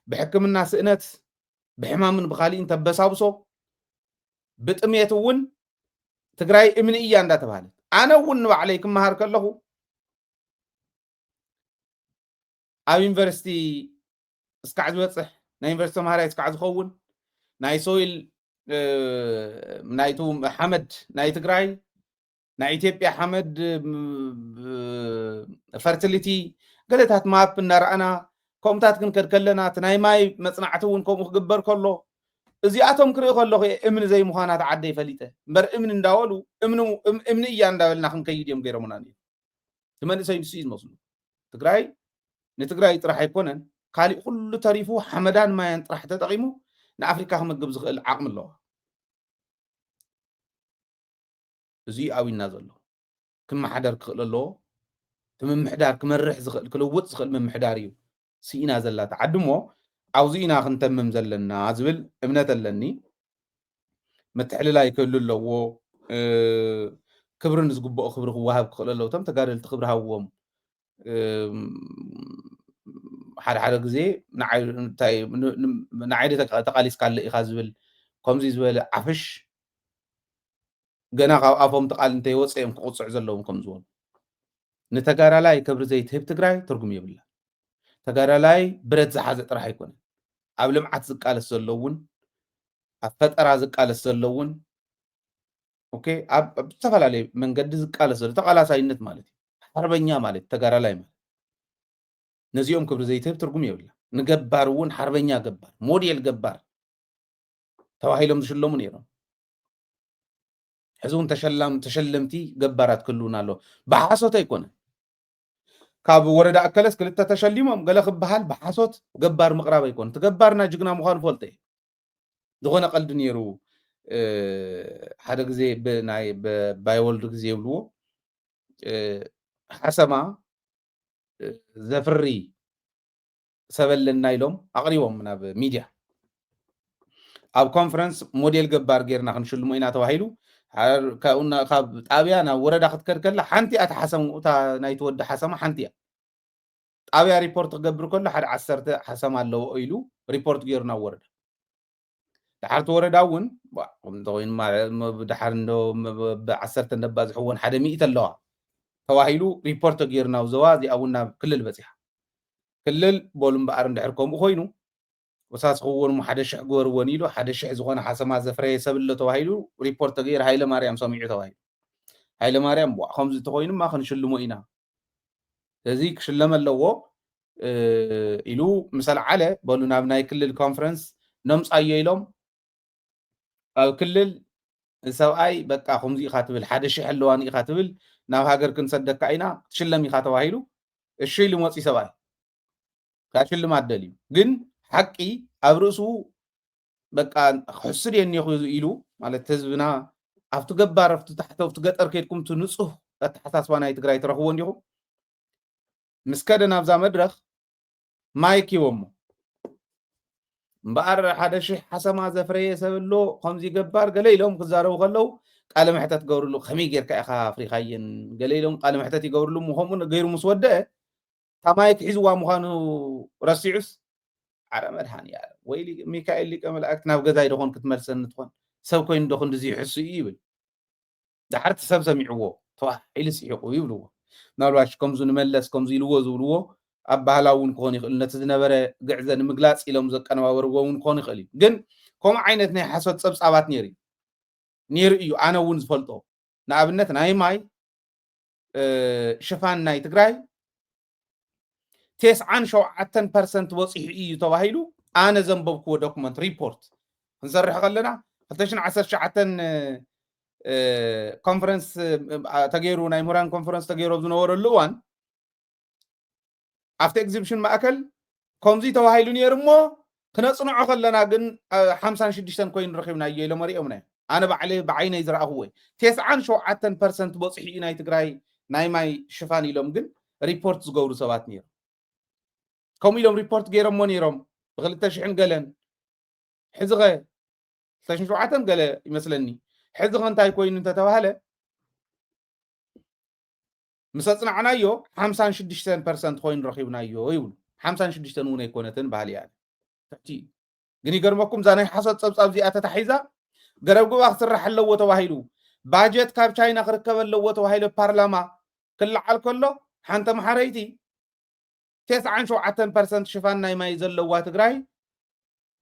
ብሕክምና ስእነት፣ ብሕማምን ብኻሊእን ተበሳብሶ፣ ብጥሜት እውን ትግራይ እምኒ እያ እንዳተባሃለት። ኣነ እውን ንባዕለይ ክመሃር ከለኹ ኣብ ዩኒቨርሲቲ እስካዕ ዝበፅሕ፣ ናይ ዩኒቨርሲቲ ተምሃራይ እስካዕ ዝኸውን፣ ናይ ሶይል፣ እ፣ ናይቱ ሓመድ ናይ ትግራይ፣ ናይ ኢትዮጵያ ሓመድ፣ ም፣ ብ፣ ፈርቲሊቲ፣ ገለታት ማፕ እናረኣና፣ ከምኡታት ክንከድ ከለና፣ እቲ ናይ ማይ መጽናዕቲ እውን ከምኡ ክግበር ከሎ፣ እዚኣቶም ክርኢ ከለኹ እየ እምኒ ዘይምዃና እቲ ዓደይ ፈሊጠ። እምበር እምኒ እንዳበሉ፣ እምኒ፣ እም-፣ እምኒ እያ እንዳበልና ክንከይድ እዮም ገይሮምና ነይሩ። እቲ መንእሰይ ንሱ እዩ ዝመስሉ። ትግራይ ንትግራይ ጥራሕ ኣይኮነን፣ ካሊእ ኩሉ ተሪፉ ሓመዳን ማያን ጥራሕ ተጠቒሙ ንኣፍሪካ ክምግብ ዝኽእል ዓቕሚ ኣለዋ። እዚ እዩ ኣብዩና ዘሎ። ክመሓደር ክኽእል ኣለዎ። እቲ ምምሕዳር ክመርሕ ዝኽእል፣ ክልውጥ ዝኽእል ምምሕዳር እዩ ስኢና ዘላ እቲ ዓዲ እሞ፣ ኣብዚ ኢና ክንተምም ዘለና ዝብል እምነት ኣለኒ። ምትሕልላይ ክህሉ ኣለዎ። እ፣ ክብሪ ንዝግብኦ ክብሪ ክወሃብ ክኽእል ኣለዎ። እቶም ተጋደልቲ ክብሪ ሃብዎም። እም፣ ሓደ ሓደ ግዜ ንዓይ፣ እንታይ፣ ን-፣ ን-፣ ንዓይ ዶ ተቃ-፣ ተቃሊስካለ ኢኻ ዝብል፣ ከምዚ ዝበለ ዓፍሽ ገና ካብ ኣፎም እቲ ቃል እንተይወፀ እዮም ክቕፅዑ ዘለዎም ከም ዝበሉ። ንተጋዳላይ ክብሪ ዘይትህብ ትግራይ ትርጉም የብላ። ተጋዳላይ ብረት ዝሓዘ ጥራሕ ኣይኮነን። ኣብ ልምዓት ዝቃለስ ዘሎ እውን፣ ኣብ ፈጠራ ዝቃለስ ዘሎ እውን፣ ኦኬ፣ ኣብ፣ ኣብ ዝተፈላለየ መንገዲ ዝቃለስ ዘሎ ተቃላሳይነት ማለት እዩ። ሓርበኛ ማለት ተጋዳላይ ማለት። ነዚኦም ክብሪ ዘይትህብ ትርጉም የብላ። ንገባር እውን ሓርበኛ ገባር፣ ሞዴል ገባር ተባሂሎም ዝሽለሙ ነይሮም። ሕዚ እውን ተሸላም-፣ ተሸለምቲ ገባራት ክህልውና ኣለዎ። ብሓሶት ኣይኮነን። ካብ ወረዳ ኣከለስ ክልተ ተሸሊሞም ገለ ክበሃል ብሓሶት ገባር ምቕራብ ኣይኮነን። እቲ ገባርና ጅግና ምዃኑ ፈልጠ እየ። ዝኾነ ቀልዲ ነይሩ። እ፣ ሓደ ግዜ ብናይ፣ ብ-፣ ባይወልዱ ግዜ ይብልዎ፣ እ፣ ሓሰማ፣ እ፣ ዘፍሪ ሰብ ኣለና ኢሎም ኣቕሪቦም ናብ ሚድያ። ኣብ ኮንፈረንስ ሞዴል ገባር ጌርና ክንሽልሞ ኢና ተባሂሉ። ሓር-፣ ካብኡ ና-፣ ካብ ጣብያ ናብ ወረዳ ክትከድ ከላ ሓንቲ እያ፣ እታ ሓሰማ፣ እታ ናይቲ ወዲ ሓሰማ ሓንቲ እያ። ጣብያ ሪፖርት ክገብር ከሎ ሓደ ዓሰርተ ሓሰማ ኣለዎ ኢሉ ሪፖርት ገይሩ ናብ ወረዳ። ድሓር እቲ ወረዳ እውን፣ ዋ፣ ከምዚ ተኮይኑ ማ-፣ ም-፣ ድሓር እንዶ ም-፣ ብ-፣ ብዓሰርተ እንዳባዝሕዎን ሓደ ሚእቲ ኣለዋ ተባሂሉ ሪፖርት ተገይሩ ናብ ዞባ፣ እዚኣ እውን ናብ ክልል በፂሓ። ክልል በሉ እምበኣር እንድሕር ከምኡ ኮይኑ፣ ወሳስኽዎን እሞ ሓደ ሽሕ ግበርዎን ኢሉ፣ ሓደ ሽሕ ዝኾነ ሓሰማ ዘፍረየ ሰብ ኣሎ ተባሂሉ ሪፖርት ተገይሩ፣ ሃይለ ማርያም ሰሚዑ ተባሂሉ። ሃይለ ማርያም፣ ዋ፣ ከምዚ ተኮይኑማ ክንሽልሞ ኢና፣ እዚ ክሽለም ኣለዎ፣ እ፣ ኢሉ ምስ ኣልዓለ፣ በሉ ናብ ናይ ክልል ኮንፈረንስ ነምጻዮ ኢሎም፣ ኣብ ክልል ሰብኣይ በቃ ከምዚ ኢኻ ትብል፣ ሓደ ሽሕ ኣለዋኒ ኢኻ ትብል፣ ናብ ሃገር ክንሰደካ ኢና፣ ክትሽለም ኢኻ ተባሂሉ፣ እሺ ኢሉ መፂ ሰብኣይ። ካብ ሽልማት ደልዩ። ግን ሓቂ ኣብ ርእሱ በቃ ክሕስድ እየ እኒኹ ኢሉ፣ ማለት ህዝብና ኣብቲ ገባር፣ ኣብቲ ታሕቲ፣ ኣብቲ ገጠር ከይድኩም እቲ ንጹህ ኣተሓሳስባ ናይ ትግራይ ትረኽቦ እንዲኹም። ምስ ከደ ናብዛ መድረኽ ማይክ ሂቦሞ። እምበኣር ሓደ ሽሕ ሓሰማ ዘፍረየ ሰብ ኣሎ፣ ከምዚ ገባር ገለ ኢሎም ክዛረቡ ከለዉ ቃለ መሕተት ገብርሉ፣ ከመይ ጌርካ ኢኻ ኣፍሪኻየን ገለ ኢሎም ቃለ መሕተት ይገብርሉ። እሞ ከምኡ ገይሩ ምስ ወደአ፣ እታ ማይክ ሒዝዋ ምዃኑ ረሲዑስ፣ ኣረ መድሃኒኣለም፣ ወይ ሊ-፣ ሚካኤል ሊቀ መላእክት ናብ ገዛይ ዶ ኾን ክትመልሰኒ ትኾን? ሰብ ኮይኑ ዶ ክንድዚ ይሕሱ እዩ ይብል። ድሓር እቲ ሰብ ሰሚዕዎ፣ ተዋሕ ኢሉ ስሒቑ ይብልዎ። ምናልባሽ ከምዚ ንመለስ፣ ከምዚ ኢልዎ ዝብልዎ ኣበሃህላ እውን ክኾን ይኽእል፣ ነቲ ዝነበረ ግዕዘ ንምግላጽ ኢሎም ዘቀነባበርዎ እውን ክኾን ይኽእል እዩ። ግን ከምኡ ዓይነት ናይ ሓሶት ጸብጻባት ነይሩ እዩ። ነይሩ እዩ፣ ኣነ እውን ዝፈልጦ። ንኣብነት ናይ ማይ፣ እ፣ ሽፋን ናይ ትግራይ ተስዓን ሸውዓተን ፐርሰንት በፂሑ እዩ ተባሂሉ። ኣነ ዘንበብክዎ ዶክመንት ሪፖርት ክንሰርሕ ከለና ክልተ ሽሕን ዓሰርተ ትሽዓተን ኮንፈረንስ ተገይሩ፣ ናይ ምሁራን ኮንፈረንስ ተገይሩ ኣብ ዝነበረሉ እዋን ኣብቲ ኤግዚቢሽን ማእከል ከምዚ ተባሂሉ ነይሩ እሞ ክነፅንዖ ከለና ግን ሓምሳን ሽዱሽተን ኮይኑ ረኺብናዮ ኢሎም ኣሪኦምና እዮም። ኣነ ባዕለ ብዓይነይ ዝረኣኽዎ እዩ። ተስዓን ሸውዓተን ፐርሰንት በፂሑ እዩ ናይ ትግራይ ናይ ማይ ሽፋን ኢሎም ግን ሪፖርት ዝገብሩ ሰባት ነይሮም። ከምኡ ኢሎም ሪፖርት ገይሮሞ ነይሮም ብክልተ ሽሕን ገለን። ሕዚ ኸ ክልተ ሽሕን ሸውዓተን ገለ ይመስለኒ። ሕዚ ኸ እንታይ ኮይኑ እንተተባህለ ምስ ኣፅናዕናዮ ሓምሳን ሽዱሽተን ፐርሰንት ኮይኑ ረኺብናዮ ይብሉ። ሓምሳን ሽዱሽተን እውን ኣይኮነትን ባህሊ እያ። ትሕቲ እዩ። ግን ይገርመኩም እዛ ናይ ሓሶት ፀብፃብ እዚኣ ተታሒዛ ገረብ ጉባ ክስራሕ ኣለዎ ተባሂሉ ባጀት ካብ ቻይና ክርከብ ኣለዎ ተባሂሉ ፓርላማ ክለዓል ከሎ ሓንቲ መሓረይቲ ተስዓን ሸውዓተን ፐርሰንት ሽፋን ናይ ማይ ዘለዋ ትግራይ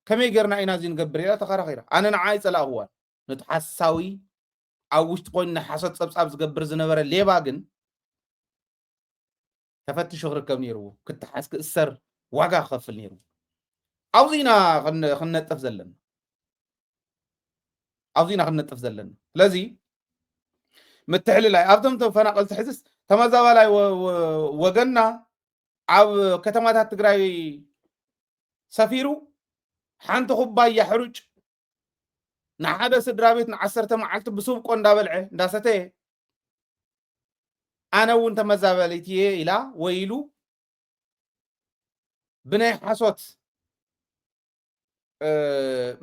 ከመይ ጌርና ኢና እዚ ንገብር ኢላ ተኸራኺራ። ኣነ ንዓ ኣይጸላእኽዋን። ነቲ ሓሳዊ ኣብ ውሽጢ ኮይኑ ናይ ሓሶት ጸብጻብ ዝገብር ዝነበረ ሌባ ግን ተፈትሹ ክርከብ ነይርዎ። ክተሓዝ ክእሰር ዋጋ ክኸፍል ነይርዎ። ኣብዚ ኢና ክን- ክንነጥፍ ዘለና። ኣብዚ ኢና ክንነጥፍ ዘለና። ስለዚ ምትሕልላይ ኣብቶም ተፈናቐልቲ ሕዝስ ተመዛባላይ ወ- ወ- ወገንና ኣብ ከተማታት ትግራይ ሰፊሩ ሓንቲ ኩባያ ሕሩጭ ንሓደ ስድራ ቤት ንዓሰርተ መዓልቲ ብስብቆ እንዳበልዐ እንዳሰተየ ኣነ እውን ተመዛበሊት እየ ኢላ ወይ ኢሉ ብናይ ሓሶት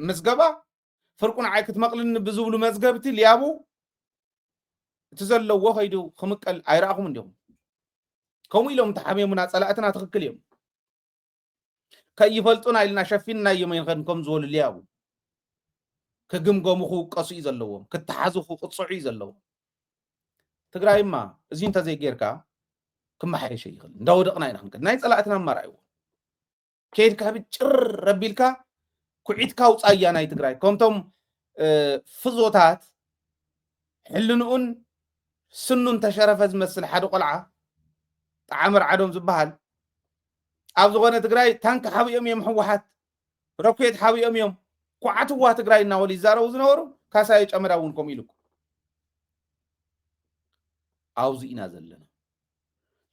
ምዝገባ ፍርቁ ንዓይ ክትመቕልኒ ብዝብሉ መዝገብቲ ሊያቡ እቲ ዘለዎ ከይዱ ክምቀል ኣይረኣኹም እንዲኹም። ከምኡ ኢሎም ተሓሜሙና ጸላእትና ትኽክል እዮም። ከይፈልጡና ኢልና ሸፊንናዮም ኣይንኸድን ከም ዝበሉ ሊያቡ ክግምገሙ ክውቀሱ እዩ ዘለዎም፣ ክተሓዙ ክቕፅዑ እዩ ዘለዎም። ትግራይማ እዚ እንተዘይጌርካ ክመሓየሽ ይኽእል እንዳወደቕና ኢና ክንከድ ናይ ጸላእትና ኣማራይዎ ከይድካ ብጭር ረቢልካ ኩዒትካ ውፃያ ናይ ትግራይ ከምቶም ፍዞታት ሕልንኡን ስኑን ተሸረፈ ዝመስል ሓደ ቆልዓ ጣዕሚ ርዓዶም ዝበሃል ኣብ ዝኾነ ትግራይ ታንክ ሓቢኦም እዮም ህወሓት ሮኬት ሓቢኦም እዮም ኳዓትዋ ትግራይ እናበሉ ይዛረቡ ዝነበሩ ካሳየ ጨመዳ እውን ከምኡ ኢሉ ኣብዚ ኢና ዘለና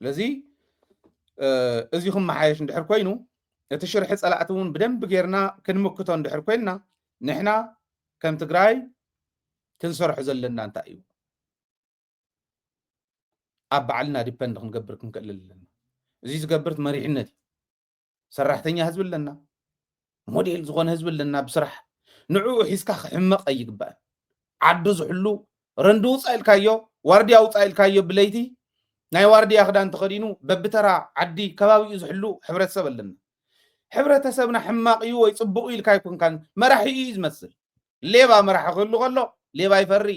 ስለዚ እዚ ክመሓየሽ እንድሕር ኮይኑ እቲ ሽርሒ ፀላእቲ እውን ብደንቢ ጌርና ክንምክቶ እንድሕር ኮይንና ንሕና ከም ትግራይ ክንሰርሖ ዘለና እንታይ እዩ ኣብ ባዕልና ዲፐንድ ክንገብር ክንክእል ኣለና እዚ ዝገብር መሪሕነት እዩ ሰራሕተኛ ህዝቢ ኣለና ሞዴል ዝኾነ ህዝቢ ኣለና ብስራሕ ንዕኡ ሒዝካ ክሕመቕ ኣይግባእን ዓዱ ዝሕሉ ረንዲ ውፃእ ኢልካዮ ዋርድያ ውፃእ ኢልካዮ ብለይቲ ናይ ዋርድያ ክዳን ተኸዲኑ በብተራ ዓዲ ከባቢኡ ዝሕሉ ሕብረተሰብ ኣለና ሕብረተሰብና ሕማቕ እዩ ወይ ፅቡቕ ኢልካ ኣይኮንካን መራሒ እዩ ዝመስል ሌባ መራሒ ክህሉ ከሎ ሌባ ይፈሪ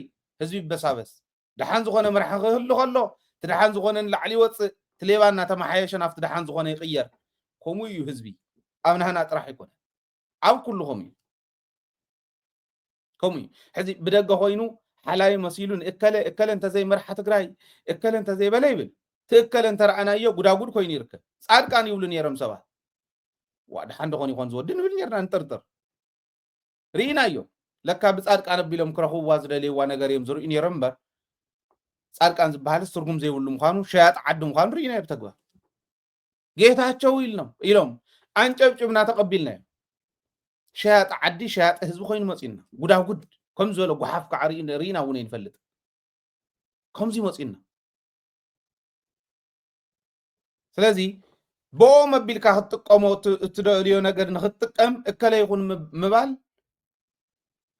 ህዝቢ ይበሳበስ ደሓን ዝኾነ መራሒ ክህሉ ከሎ እቲ ደሓን ዝኾነ ንላዕሊ ይወፅእ እቲ ሌባ እናተመሓየሸ ናብቲ ደሓን ዝኾነ ይቕየር ከምኡ እዩ ህዝቢ ኣብ ናህና ጥራሕ ኣይኮነ ኣብ ኩሉ ከምኡ እዩ ከምኡ እዩ ሕዚ ብደገ ኮይኑ ሓላዊ መሲሉ ንእከለ እከለ እንተዘይመርሓ ትግራይ እከለ እንተዘይበለ ይብል ትእከለ እንተረኣናዮ ጉዳጉድ ኮይኑ ይርከብ ፃድቃን ይብሉ ነይሮም ሰባት ዋ ደሓን ደኾን ይኾን ዝወዲ ንብል ነርና ንጥርጥር ርኢናዮ ለካ ብፃድቃን ኣቢሎም ክረኽብዋ ዝደልይዋ ነገር እዮም ዝርእዩ ነይሮም እምበር ፃድቃን ዝበሃልስ ትርጉም ዘይብሉ ምዃኑ ሸያጢ ዓዲ ምዃኑ ርኢናዮ ብተግባር ጌታቸው ኢልኖም ኢሎም ኣንጨብጭብና ተቐቢልናዮ ሸያጢ ዓዲ ሸያጢ ህዝቢ ኮይኑ መፂና ጉዳጉድ ከም ዝበለ ጓሓፍ ከዓ ርኢና እውን ኣይንፈልጥ ከምዚ መፂና ስለዚ ብኦም ኣቢልካ ክትጥቀሞ እትደልዮ ነገር ንክትጥቀም እከለ ይኹን ምባል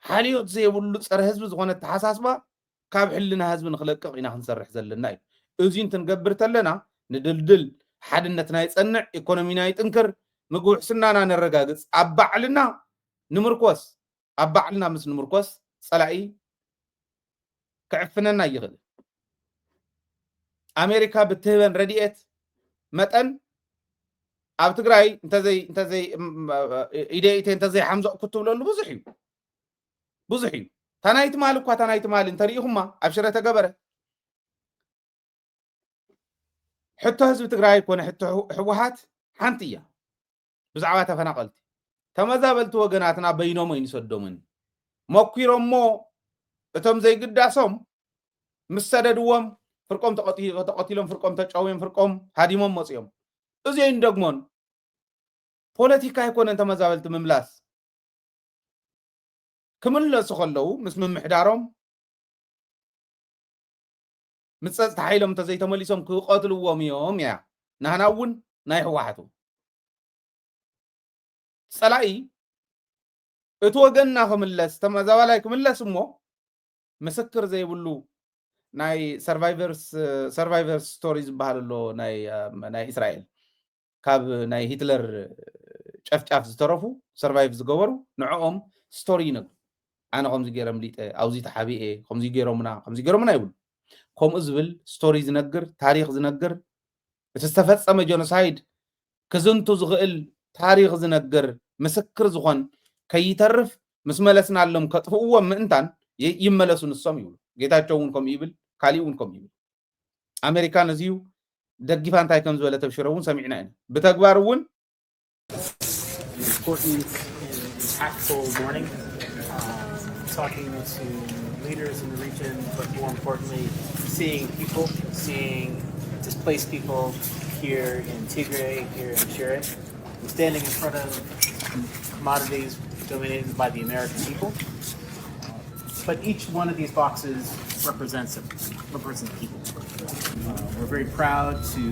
ሓልዮት ዘይብሉ ፀረ ህዝቢ ዝኾነ ኣተሓሳስባ ካብ ሕልና ህዝቢ ንክለቅቕ ኢና ክንሰርሕ ዘለና እዩ እዚ እንትንገብር ተለና ንድልድል ሓድነትና ይፀንዕ ኢኮኖሚና ይጥንክር ምግቢ ውሕስናና ነረጋግፅ ኣብ ባዕልና ንምርኮስ ኣብ ባዕልና ምስ ንምርኮስ ፀላኢ ክዕፍነና ይኽእል። ኣሜሪካ ብትህበን ረድኤት መጠን ኣብ ትግራይ እንተዘይ እንተዘይ ኢደኢተ እንተዘይ ሓምዘቕ ክትብለሉ ብዙሕ እዩ ብዙሕ እዩ። ታናይ ትማሊ እኳ ታናይ ትማሊ እንተሪኢኹማ ኣብ ሽረ ተገበረ ሕቶ ህዝቢ ትግራይ ኮነ ሕቶ ህወሓት ሓንቲ እያ። ብዛዕባ ተፈናቐልቲ ተመዛበልቲ ወገናትና በይኖም ኣይንሰዶምን። መኪሮሞ እቶም ዘይግዳሶም ምስ ሰደድዎም ፍርቆም ተቐቲ- ተቐቲሎም፣ ፍርቆም ተጨውዮም፣ ፍርቆም ሃዲሞም መፅዮም። እዚ ኣይንደግሞን። ፖለቲካ ኣይኮነን ተመዛበልቲ ምምላስ። ክምለሱ ከለዉ ምስ ምምሕዳሮም ምስ ጸጥታ ሓይሎም እንተዘይተመሊሶም ክቐትልዎም እዮም እያ ናህና እውን ናይ ህወሓቱ ጸላኢ እቲ ወገንና ክምለስ ተመዛባላይ ክምለስ እሞ ምስክር ዘይብሉ ናይ survivors survivors story ዝበሃል ኣሎ ናይ እስራኤል ካብ ናይ ሂትለር ጨፍጫፍ ዝተረፉ survive ዝገበሩ ንዕኦም story ይነግሩ። ኣነ ከምዚ ገይረ ምሊጠ ኣብዚ ተሓቢኤ ከምዚ ገይሮምና ከምዚ ገይሮምና ይብሉ። ከምኡ ዝብል story ዝነግር ታሪኽ ዝነግር እቲ ዝተፈጸመ genocide ክዝንቱ ዝኽእል ታሪኽ ዝነግር ምስክር ዝኾን ከይተርፍ ምስ መለስናሎም ከጥፍእዎም ምእንታን ይመለሱ ንሶም ይብሉ። ጌታቸው እውን ከምኡ ይብል፣ ካሊእ እውን ከምኡ ይብል። ኣሜሪካ ነዚዩ ደጊፋ እንታይ ከም ዝበለ ተብሽረ እውን ሰሚዕና ኢና። ብተግባር እውን important and impactful morning, um, talking to leaders in the region, but more importantly, seeing people, seeing displaced people here in Tigray, here in Shire. I'm standing in front of commodities donated by the American people. But each one of these boxes represents a, represents people. Uh, we're very proud to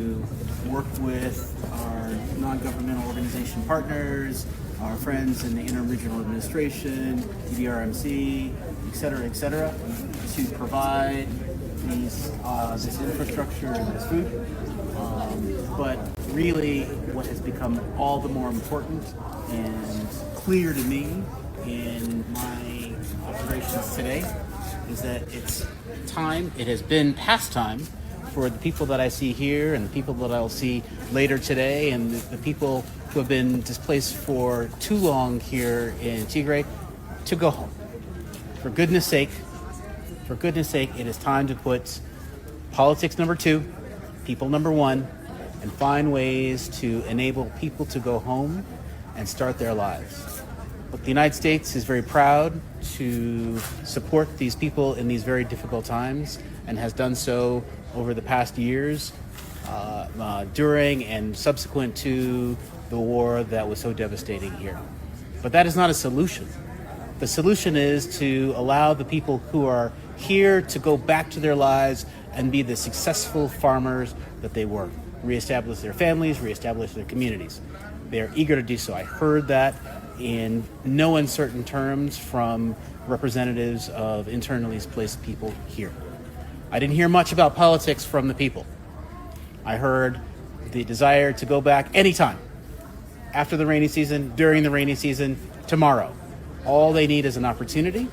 work with our non-governmental organization partners, our friends in the Interim Regional Administration, E D R M C, et cetera, et cetera, to provide these uh, this infrastructure and this food. Um, but really, what has become all the more important and clear to me in my observations today is that it's time, it has been past time for the people that I see here and the people that I'll see later today and the, the people who have been displaced for too long here in Tigray to go home. For goodness sake, for goodness sake, it is time to put politics number two, people number one, and find ways to enable people to go home and start their lives. Look, the United States is very proud to support these people in these very difficult times and has done so over the past years, uh, uh, during and subsequent to the war that was so devastating here. But that is not a solution. The solution is to allow the people who are here to go back to their lives and be the successful farmers that they were, reestablish their families, reestablish their communities. They are eager to do so. I heard that in no uncertain terms from representatives of internally displaced people here. I didn't hear much about politics from the people. I heard the desire to go back anytime after the rainy season, during the rainy season, tomorrow. All they need is an opportunity.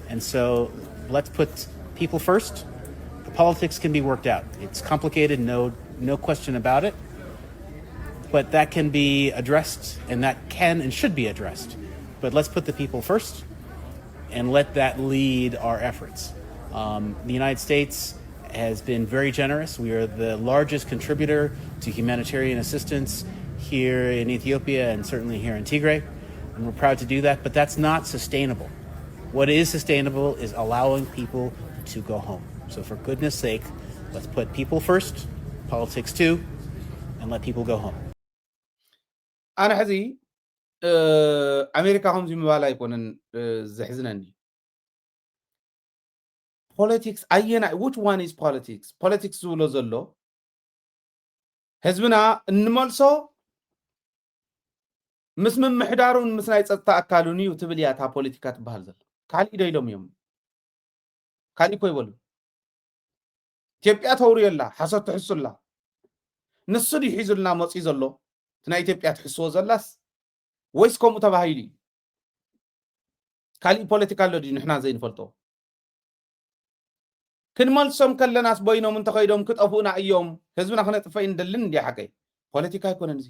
And so let's put people first. The politics can be worked out. It's complicated, no, no question about it. But that can be addressed, and that can and should be addressed. But let's put the people first and let that lead our efforts. Um, the United States has been very generous. We are the largest contributor to humanitarian assistance here in Ethiopia and certainly here in Tigray. And we're proud to do that, but that's not sustainable. What is sustainable is allowing people to go home. So, for goodness sake, let's put people first, politics too, and let people go home. ኣነ ሕዚ ኣሜሪካ ከምዚ ምባል ኣይኮነን ዘሕዝነኒ። ፖለቲክስ ኣየናይ which one is politics? ፖለቲክስ ዝብሎ ዘሎ ህዝብና እንመልሶ ምስ ምምሕዳሩን ምስ ናይ ፀጥታ ኣካሉን እዩ ትብል እያ እታ ፖለቲካ ትበሃል ዘሎ። ካሊእ ዶ ኢሎም እዮም? ካሊእ እኮ ይበሉ። ኢትዮጵያ ተውርዮ ኣላ፣ ሓሶት ትሕሱ ኣላ። ንሱ ድዩ ሒዙልና መፅዩ ዘሎ እቲ ናይ ኢትዮጵያ ትሕስዎ ዘላስ ወይስ ከምኡ ተባሂሉ እዩ? ካሊእ ፖለቲካ ኣሎ ድዩ ንሕና ዘይንፈልጦ? ክንመልሶም ከለናስ በይኖም እንተኸይዶም ክጠፍኡና እዮም። ህዝብና ክነጥፈ እዩ ንደልን እንዲ ሓቀይ። ፖለቲካ ኣይኮነን እዚ።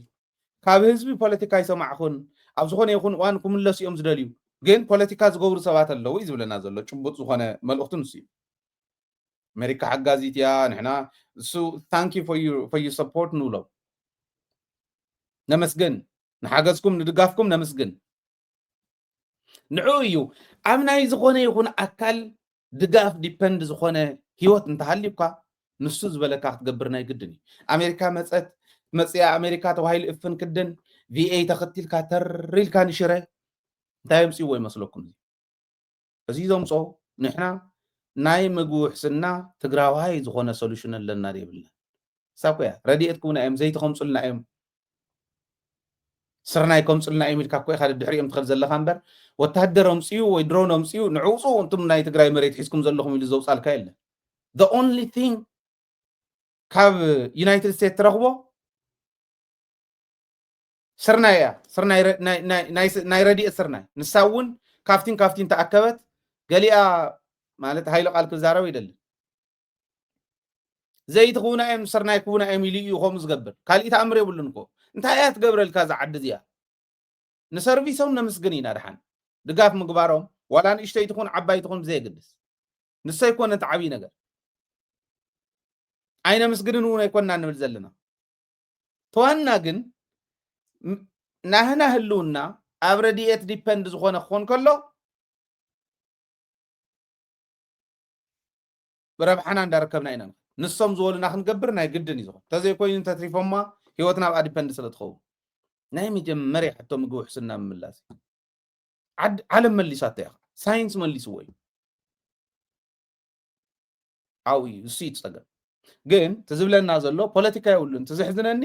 ካብ ህዝቢ ፖለቲካ ኣይሰማዕኹን። ኣብ ዝኾነ ይኹን እዋን ክምለሱ እዮም ዝደልዩ። ግን ፖለቲካ ዝገብሩ ሰባት ኣለዉ እዩ ዝብለና ዘሎ። ጭቡጥ ዝኾነ መልእኽቱ ንሱ እዩ። ኣሜሪካ ሓጋዚት እያ። ንሕና እሱ thank you for your support ንብሎም። ነመስግን። ንሓገዝኩም ንድጋፍኩም ነመስግን። ንዕኡ እዩ ኣብ ናይ ዝኾነ ይኹን ኣካል ድጋፍ ዲፐንድ ዝኾነ ህይወት እንተሃልዩካ ንሱ ዝበለካ ክትገብር ናይ ግድን እዩ። ኣሜሪካ መፀት መፅያ ኣሜሪካ ተባሂሉ እፍን ክድን ቪኤ ተኸቲልካ ተር ኢልካ ንሽረ እንታይ የምፅእዎ ይመስለኩም? እዚ ዘምፅኦ ንሕና ናይ ምግቢ ውሕስና ትግራዋይ ዝኾነ ሶሉሽን ኣለና ዶ የብልና? ሳኮያ ረድኤት ክቡና እዮም ዘይቲ ከምፁልና እዮም ስርናይ ከምፅልና እዮም ኢልካ እኮ ኢኻ ድሕሪኦም ትኸድ ዘለኻ እምበር ወታደር ኣምፅኡ ወይ ድሮን ኣምፅኡ ንዕውፁ እንቱም ናይ ትግራይ መሬት ሒዝኩም ዘለኹም ኢሉ ዘውፃልካ የለን። The only thing ካብ ዩናይትድ ስቴትስ ትረኽቦ ስርናይ እያ። ስርናይ ናይ ረድኤት ስርናይ ንሳ እውን ካፍቲን ካፍቲን ተኣከበት። ገሊኣ ማለት ሃይለ ቃል ክዛረብ ይደልን ዘይቲ ክውና እዮም ስርናይ ክውና እዮም ኢሉ እዩ ከምኡ ዝገብር። ካሊእ ተኣምር የብሉን እኮ። እንታይ እያ ትገብረልካ እዛ ዓዲ እዚኣ? ንሰርቪሶም ነመስግን ኢና። ድሓን ድጋፍ ምግባሮም ዋላ ንእሽተይ ትኹን ዓባይ ትኹን ብዘየግድስ ንሶ ኣይኮነን እቲ ዓብዪ ነገር። ኣይነመስግንን እውን ኣይኮንና ንብል ዘለና። ተዋና ግን ናህና ህልውና ኣብ ረድኤት ዲፐንድ ዝኾነ ክኾን ከሎ ረብሓና እንዳረከብና ኢና ንኸድ። ንሶም ዝበሉና ክንገብር ናይ ግድን እዩ ዝኾን። እንተዘይኮይኑ እንተትሪፎማ ህይወትና ኣብኣ ዲፐንድ ስለ ትኸውን። ናይ መጀመርያ ሕቶ ምግቢ ውሕስና ምምላስ እዩ። ዓለም መሊሳቶ እያ። ሳይንስ መሊስዎ እዩ። ኣብኡ እዩ እሱ እዩ ፀገም። ግን ትዝብለና ዘሎ ፖለቲካ የብሉን። ትዝሕዝነኒ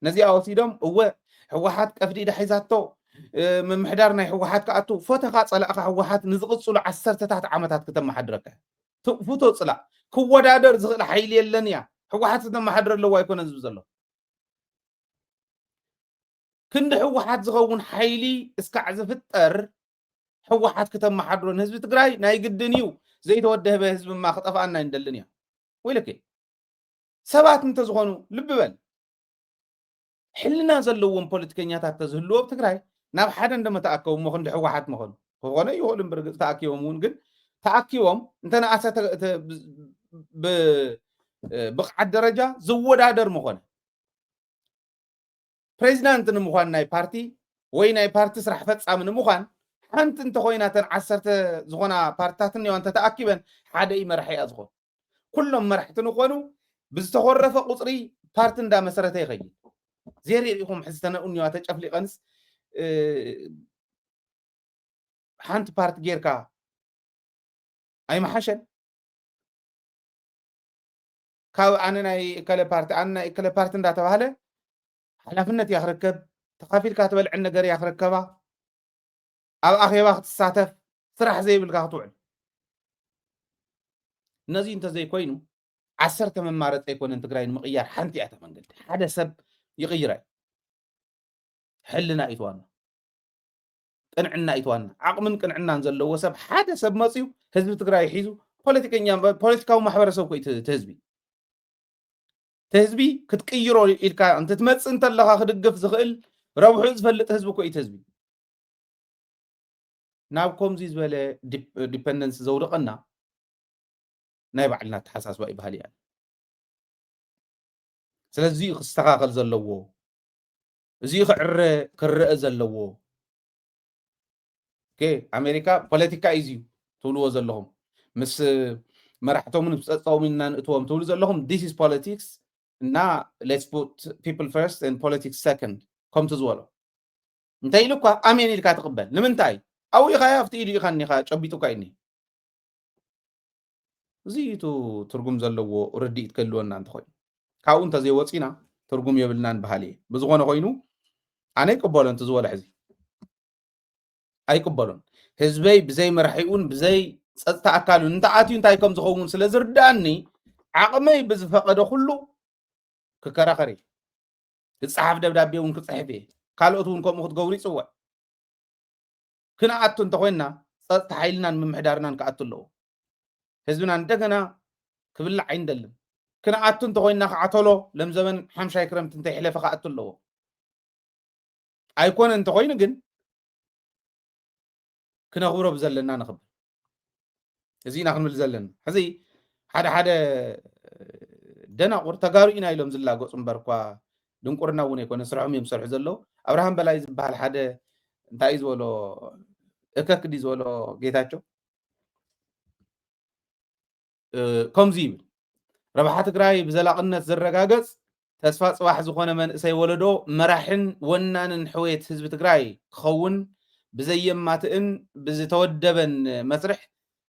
ነዚኣ ወሲዶም እወ ህወሓት ቀፍዲዳ ሒዛቶ ምምሕዳር ናይ ህወሓት ክኣቱ ፎተኻ ፀላእኻ ህወሓት ንዝቕፅሉ ዓሰርተታት ዓመታት ክተመሓድረካ ፍቶ ፅላእ ክወዳደር ዝኽእል ሓይሊ የለን እያ ህወሓት ክተመሓድረ ኣለዎ ኣይኮነን ዝብ ዘሎ ክንዲ ህወሓት ዝኸውን ሓይሊ እስካዕ ዝፍጠር ህወሓት ክተመሓድሮ ንህዝቢ ትግራይ ናይ ግድን እዩ። ዘይተወደህበ ህዝቢ ማ ክጠፍኣና ኣይንደልን እያ። ወይለከ ሰባት እንተዝኾኑ ልቢ በል ሕልና ዘለዎም ፖለቲከኛታት ተዝህልዎ ኣብ ትግራይ ናብ ሓደ እንደመተኣከቡ እሞ ክንዲ ህወሓት መኾኑ ክኾነ ይኽእሉ ብርግፅ ተኣኪቦም እውን ግን ተኣኪቦም እንተነኣሰ ብቕዓት ደረጃ ዝወዳደር መኾነ ፕሬዚዳንት ንምዃን ናይ ፓርቲ ወይ ናይ ፓርቲ ስራሕ ፈፃሚ ንምዃን ሓንቲ እንተኮይና ተን ዓሰርተ ዝኾና ፓርትታት እኒዋ እንተተኣኪበን ሓደ እዩ መራሒ እያ ዝኾን ኩሎም መራሕቲ ንኾኑ ብዝተኮረፈ ቁፅሪ ፓርቲ እንዳመሰረተ ይኸይድ ዜር ሪኢኹም ሕዚ ተነኡ እኒዋ ተጨፍሊቐንስ ሓንቲ ፓርቲ ጌርካ ኣይመሓሸን ካብ ኣነ ናይ እከለ ፓርቲ ኣነ ናይ እከለ ፓርቲ እንዳተባህለ ሓላፍነት እያ ክርከብ ተኻፊልካ ትበልዕን ነገር እያ ክርከባ ኣብ ኣኼባ ክትሳተፍ ስራሕ ዘይብልካ ክትውዕል ነዚ እንተዘይኮይኑ ዓሰርተ መማረፂ ኣይኮነን ትግራይ ንምቕያር ሓንቲ እያ መንገዲ ሓደ ሰብ ይቕይራ ሕልና እዩ ዋና ቅንዕና እዩ ዋና ዓቕምን ቅንዕናን ዘለዎ ሰብ ሓደ ሰብ መፅዩ ህዝቢ ትግራይ ሒዙ ፖለቲከኛ ፖለቲካዊ ማሕበረሰብ ኮ ህዝቢ ህዝቢ ክትቅይሮ ኢልካ እንትትመፅእ እንተለካ ክድግፍ ዝኽእል ረብሑ ዝፈልጥ ህዝቢ ኮ ህዝቢ ናብ ከምዚ ዝበለ ዲፐንደንስ ዘውድቐና ናይ ባዕልና ኣተሓሳስባ ይበሃል እያ ስለዚ ክስተኻኸል ዘለዎ እዚ ክዕረ ክረአ ዘለዎ ኣሜሪካ ፖለቲካ እዩ ትብልዎ ዘለኹም ምስ መራሕቶምን ምስ ፀፀዎም ኢና ንእትዎም ትብሉ ዘለኹም this is politics እና let's put people first and politics second ከምቲ ዝበሎ እንታይ ኢሉ እኳ ኣሜን ኢልካ ትቕበል ንምንታይ ኣብኡ ኢኻ ኣብቲ ኢዱ ኢኻ እኒኻ ጨቢጡ እኳ እኒ እዚ እቲ ትርጉም ዘለዎ ርድኢት ክህልወና እንተኾይኑ ካብኡ እንተዘይወፂና ትርጉም የብልናን በሃሊ እየ ብዝኾነ ኮይኑ ኣነ ይቅበሎ እንት ዝበሎ ሕዚ ኣይቅበሎን ህዝበይ ብዘይ መራሒኡን ብዘይ ፀፅታ ኣካሉን እንተኣትዩ እንታይ ከም ዝኸውን ስለ ዝርዳእኒ ዓቕመይ ብዝፈቐደ ኩሉ ክከራኸር እየ ክፀሓፍ ደብዳቤ እውን ክፅሕፍ እየ ካልኦት እውን ከምኡ ክትገብሩ ይፅውዕ ክንኣቱ እንተኮይንና ፀጥታ ሓይልናን ምምሕዳርናን ክኣቱ ኣለዎ ህዝብና እንደገና ክብላዕ ኣይንደልን ክንኣቱ እንተኮይንና ከዓ ቶሎ ለምዘበን ሓምሻይ ክረምቲ እንተይሕለፈ ክኣቱ ኣለዎ ኣይኮነ እንተኮይኑ ግን ክነኽብሮ ብዘለና ንኽብር እዚ ኢና ክንብል ዘለና ሕዚ ሓደ ሓደ ደናቁር ተጋሩ ኢና ኢሎም ዝላገፁ እምበር እኳ ድንቁርና እውን ኣይኮነ፣ ስርሖም እዮም ዝሰርሑ ዘለዉ። ኣብርሃም በላይ ዝበሃል ሓደ እንታይ እዩ ዝበሎ፣ እከክ ድዩ ዝበሎ ጌታቸው? እ፣ ከምዚ ይብል፣ ረብሓ ትግራይ ብዘላቕነት ዝረጋገጽ፣ ተስፋ ጽባሕ ዝኾነ መንእሰይ ወለዶ መራሕን ወናንን ሕውየት ህዝቢ ትግራይ ክኸውን ብዘየማትእን ብዝተወደበን መስርሕ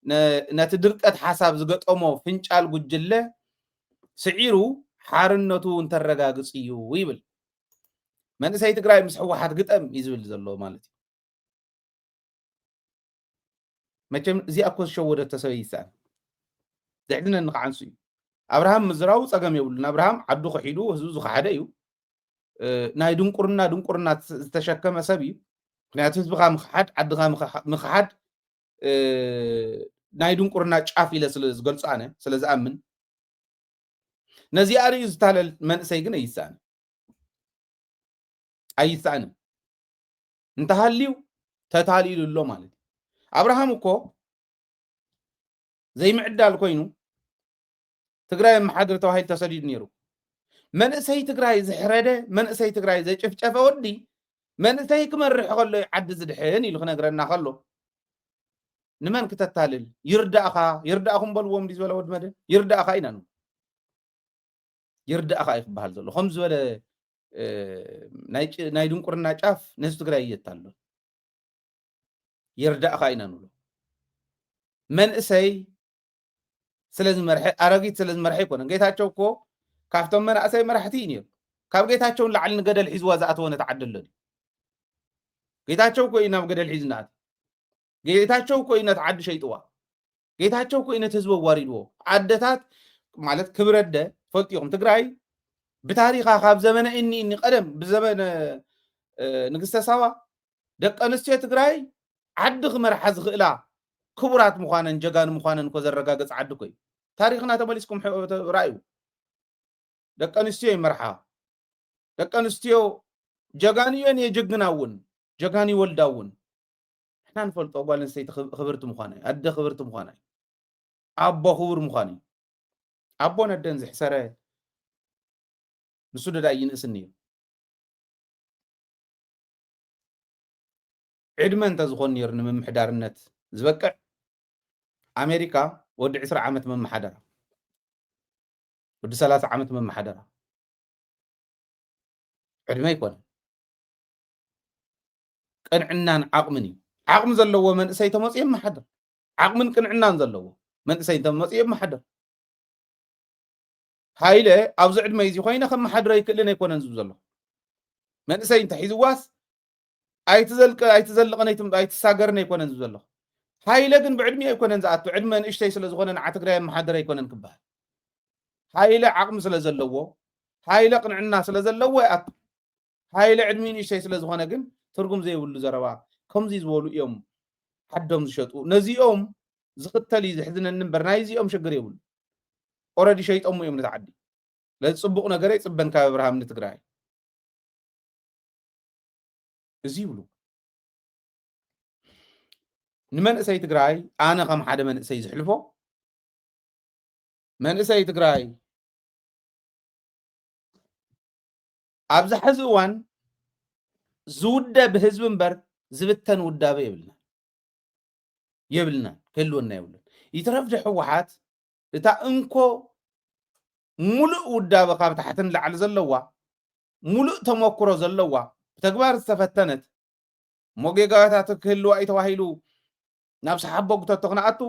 ነ-፣ ነቲ ድርቀት ሓሳብ ዝገጠሞ ፍንጫል ጉጅለ ስዒሩ ሓርነቱ እንተረጋግጽ እዩ ይብል። መንእሰይ ትግራይ ምስ ህወሓት ግጠም እዩ ዝብል ዘሎ ማለት እዩ። መቸም እዚኣ እኮ ዝሸወደቶ ሰብ ይስኣን። ዘሕዝነኒ ከዓ ንሱ እዩ። ኣብርሃም ምዝራቡ ጸገም የብሉን። ኣብርሃም ዓዱ ክሒዱ ህዝቡ ዝኸሓደ እዩ። እ፣ ናይ ድንቁርና ድንቁርና ዝተሸከመ ሰብ እዩ። ምክንያቱ ህዝብኻ ምኽሓድ፣ ዓድኻ ምኽሓ-፣ ምኽሓድ፣ እ፣ ናይ ድንቁርና ጫፍ ኢለ ስለ ዝገልጾ ኣነ ስለ ዝኣምን፣ ነዚኣ ርእዩ ዝታለል መንእሰይ ግን ኣይስኣን። ኣይስኣንን። እንተሃልዩ ተታሊሉ ኣሎ ማለት እዩ። ኣብርሃም እኮ ዘይምዕዳል ኮይኑ ትግራይ ኣመሓድር ተባሂሉ ተሰዲዱ ነይሩ። መንእሰይ ትግራይ ዝሕረደ፣ መንእሰይ ትግራይ ዘጨፍጨፈ ወዲ መንእሰይ ክመርሕ ከሎ እዩ ዓዲ ዝድሕን ኢሉ ክነግረና ከሎ ንመን ክተታልል? ይርዳእኻ፣ ይርዳእኹም በልዎም ድዩ ዝበለ ወዲ መድህን? ይርዳእኻ ኢና ንብሎ። ይርዳእኻ እዩ ክበሃል ዘሎ። ከም ዝበለ፣ እ፣ ናይ ጭ-፣ ናይ ድንቁርና ጫፍ ነዚ ትግራይ እየት ኣሎ። ይርዳእኻ ኢና ንብሎ። መንእሰይ ስለ ዝመርሐ፣ ኣረጊት ስለ ዝመርሐ ኣይኮነን። ጌታቸው እኮ ካብቶም መናእሰይ መራሕቲ እዩ ነይሩ። ካብ ጌታቸው ንላዕሊ ንገደል ሒዝዋ ዝኣተወ ነቲ ዓዲ ኣሎ ድዩ? ጌታቸው እኮ እዩ ናብ ገደል ሒዙ እናኣተወ። ጌታቸው እኮ እዩ ነቲ ዓዲ ሸይጥዋ። ጌታቸው እኮ እዩ ነቲ ህዝቢ ኣዋሪድዎ። ኣደታት ማለት ክብረደ ትፈልጡ ኢኹም። ትግራይ ብታሪኻ ካብ ዘመነ እኒ እኒ ቀደም ብዘመነ፣ እ፣ ንግስተ ሳባ ደቂ ኣንስትዮ ትግራይ ዓዲ ክመርሓ ዝኽእላ ክቡራት ምዃነን ጀጋኑ ምዃነን እኮ ዘረጋገጸ ዓዲ እኮ እዩ። ታሪኽና ተመሊስኩም ሕ-፣ ተ-፣ ራእዩ። ደቂ ኣንስትዮ ይመርሓ። ደቂ ኣንስትዮ ጀጋኑ እየን፣ የጀግና እውን፣ ጀጋኑ ይወልዳ እውን። ንሕና ንፈልጦ ጓል ኣንስተይቲ ክብ-፣ ክብርቲ ምዃና እዩ፣ ኣደ ክብርቲ ምዃና እዩ፣ ኣቦ ክቡር ምዃኑ እዩ። ኣቦን ኣደን ዝሕሰረ ንሱ ደዳ ይንእስኒ እዩ። ዕድመ እንተዝኾን ነይሩ ንምምሕዳርነት ዝበቅዕ፣ ኣሜሪካ ወዲ ዕስራ ዓመት መመሓደራ፣ ወዲ ሰላሳ ዓመት መመሓደራ። ዕድመ ኣይኮነን። ቅንዕናን ዓቕምን እዩ። ዓቕሚ ዘለዎ መንእሰይ ተመፅኡ የመሓድር። ዓቕምን ቅንዕናን ዘለዎ መንእሰይ ተመፅኡ የመሓድር። ሃይለ ኣብዚ ዕድመ እዚ ኮይነ ከመሓድሮ ኣይክእልን ኣይኮነን ዝብል ዘሎ። መንእሰይ እንተሒዝዋስ ኣይትዘልቅ-፣ ኣይትዘልቕን ኣይትም-፣ ኣይትሳገርን ኣይኮነን ዝብል ዘሎ። ሃይለ ግን ብዕድሚኡ ኣይኮነን ዝኣቱ። ዕድመ ንእሽተይ ስለ ዝኾነ ንዓ ትግራይ የመሓድር ኣይኮነን ክበሃል። ሃይለ ዓቕሚ ስለ ዘለዎ፣ ሃይለ ቅንዕና ስለ ዘለዎ ይኣቱ። ሃይለ ዕድሚኡ ንእሽተይ ስለ ዝኾነ ግን ትርጉም ዘይብሉ ዘረባ። ከምዚ ዝበሉ እዮም ዓዶም ዝሸጡ። ነዚኦም ዝኽተል እዩ ዘሕዝነኒ እምበር ናይዚኦም ሽግር የብሉ። ኦረዲ ሸይጦሞ እዮም ነቲ ዓዲ። ስለዚ ጽቡቕ ነገር ኣይጽበን ካብ ኣብርሃም ንትግራይ። እዚ ይብሉ። ንመንእሰይ ትግራይ ኣነ ከም ሓደ መንእሰይ ዝሕልፎ፣ መንእሰይ ትግራይ ኣብዚ ሕዚ እዋን ዝውደብ ህዝቢ እምበር ዝብተን ውዳበ የብልና፣ የብልና፣ ክህልወና የብሉን። ይትረፍ ዶ ህወሓት እታ እንኮ ሙሉእ ውዳበ ካብ ታሕቲ ንላዕሊ ዘለዋ፣ ሙሉእ ተመክሮ ዘለዋ፣ ብተግባር ዝተፈተነት፣ እሞ ጌጋታት ክህልዋ እዩ ተባሂሉ ናብ ሰሓቦ ጉተቶ ክንኣቱ፣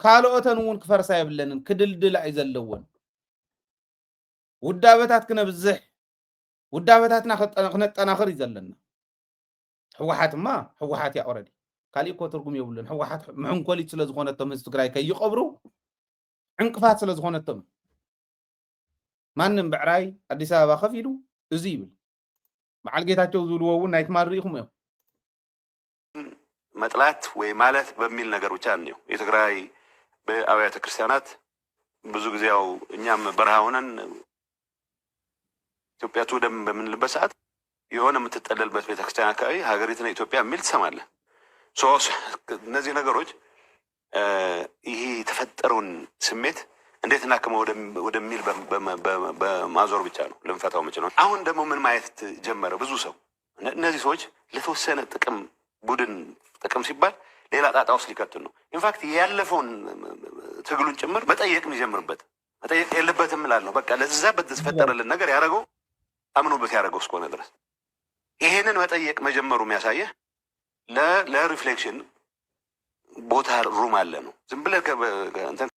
ካልኦተን እውን ክፈርሳ የብለንን፣ ክድልድላ እዩ ዘለወን። ውዳበታት ክነብዝሕ፣ ውዳበታትና ክጠ-፣ ክነጠናኽር እዩ ዘለና። ህወሓትማ ህወሓት እያ ኦረዲ። ካሊእ እኮ ትርጉም የብሉን። ህወሓት መሐንኮሊት ስለ ዝኾነቶም ህዝቢ ትግራይ ከይቐብሩ ዕንቅፋት ስለ ዝኾነቶም። ማንም ብዕራይ ኣዲስ ኣበባ ከፊሉ እዚ ይብል። በዓል ጌታቸው ዝብልዎ እውን ናይ ትማል ርኢኹም እዮም። መጥላት ወይ ማለት በሚል ነገር ብቻ እንየው። የትግራይ ብኣብያተ ክርስቲያናት ብዙ ጊዜ ያው እኛም በረሃ ሆነን ኢትዮጵያ ትውደም በምንልበት ሰዓት የሆነ የምትጠለልበት ቤተክርስቲያን አካባቢ ሀገሪትነ ኢትዮጵያ የሚል ትሰማለህ። ሶ እነዚህ ነገሮች፣ እ፣ ይሄ የተፈጠረውን ስሜት እንዴት እናክመው ወደም-፣ ወደሚል በ-፣ በ-፣ በ-፣ በማዞር ብቻ ነው ልንፈታው የምችለው። አሁን ደግሞ ምን ማየት ጀመረ ብዙ ሰው? እነ-፣ እነዚህ ሰዎች ለተወሰነ ጥቅም፣ ቡድን ጥቅም ሲባል ሌላ ጣጣ ውስጥ ሊከቱን ነው። ኢንፋክት ያለፈውን ትግሉን ጭምር መጠየቅ የሚጀምርበት፣ መጠየቅ የለበትም እላለሁ። በቃ ለዛ በተፈጠረልን ነገር ያደረገው፣ አምኖበት ያደረገው እስከሆነ ድረስ ይሄንን መጠየቅ መጀመሩ የሚያሳየህ ለ-፣ ለሪፍሌክሽን ቦታ፣ ሩም አለ ነው። ዝም ብለህ ከ-፣ ከ-፣ እንትን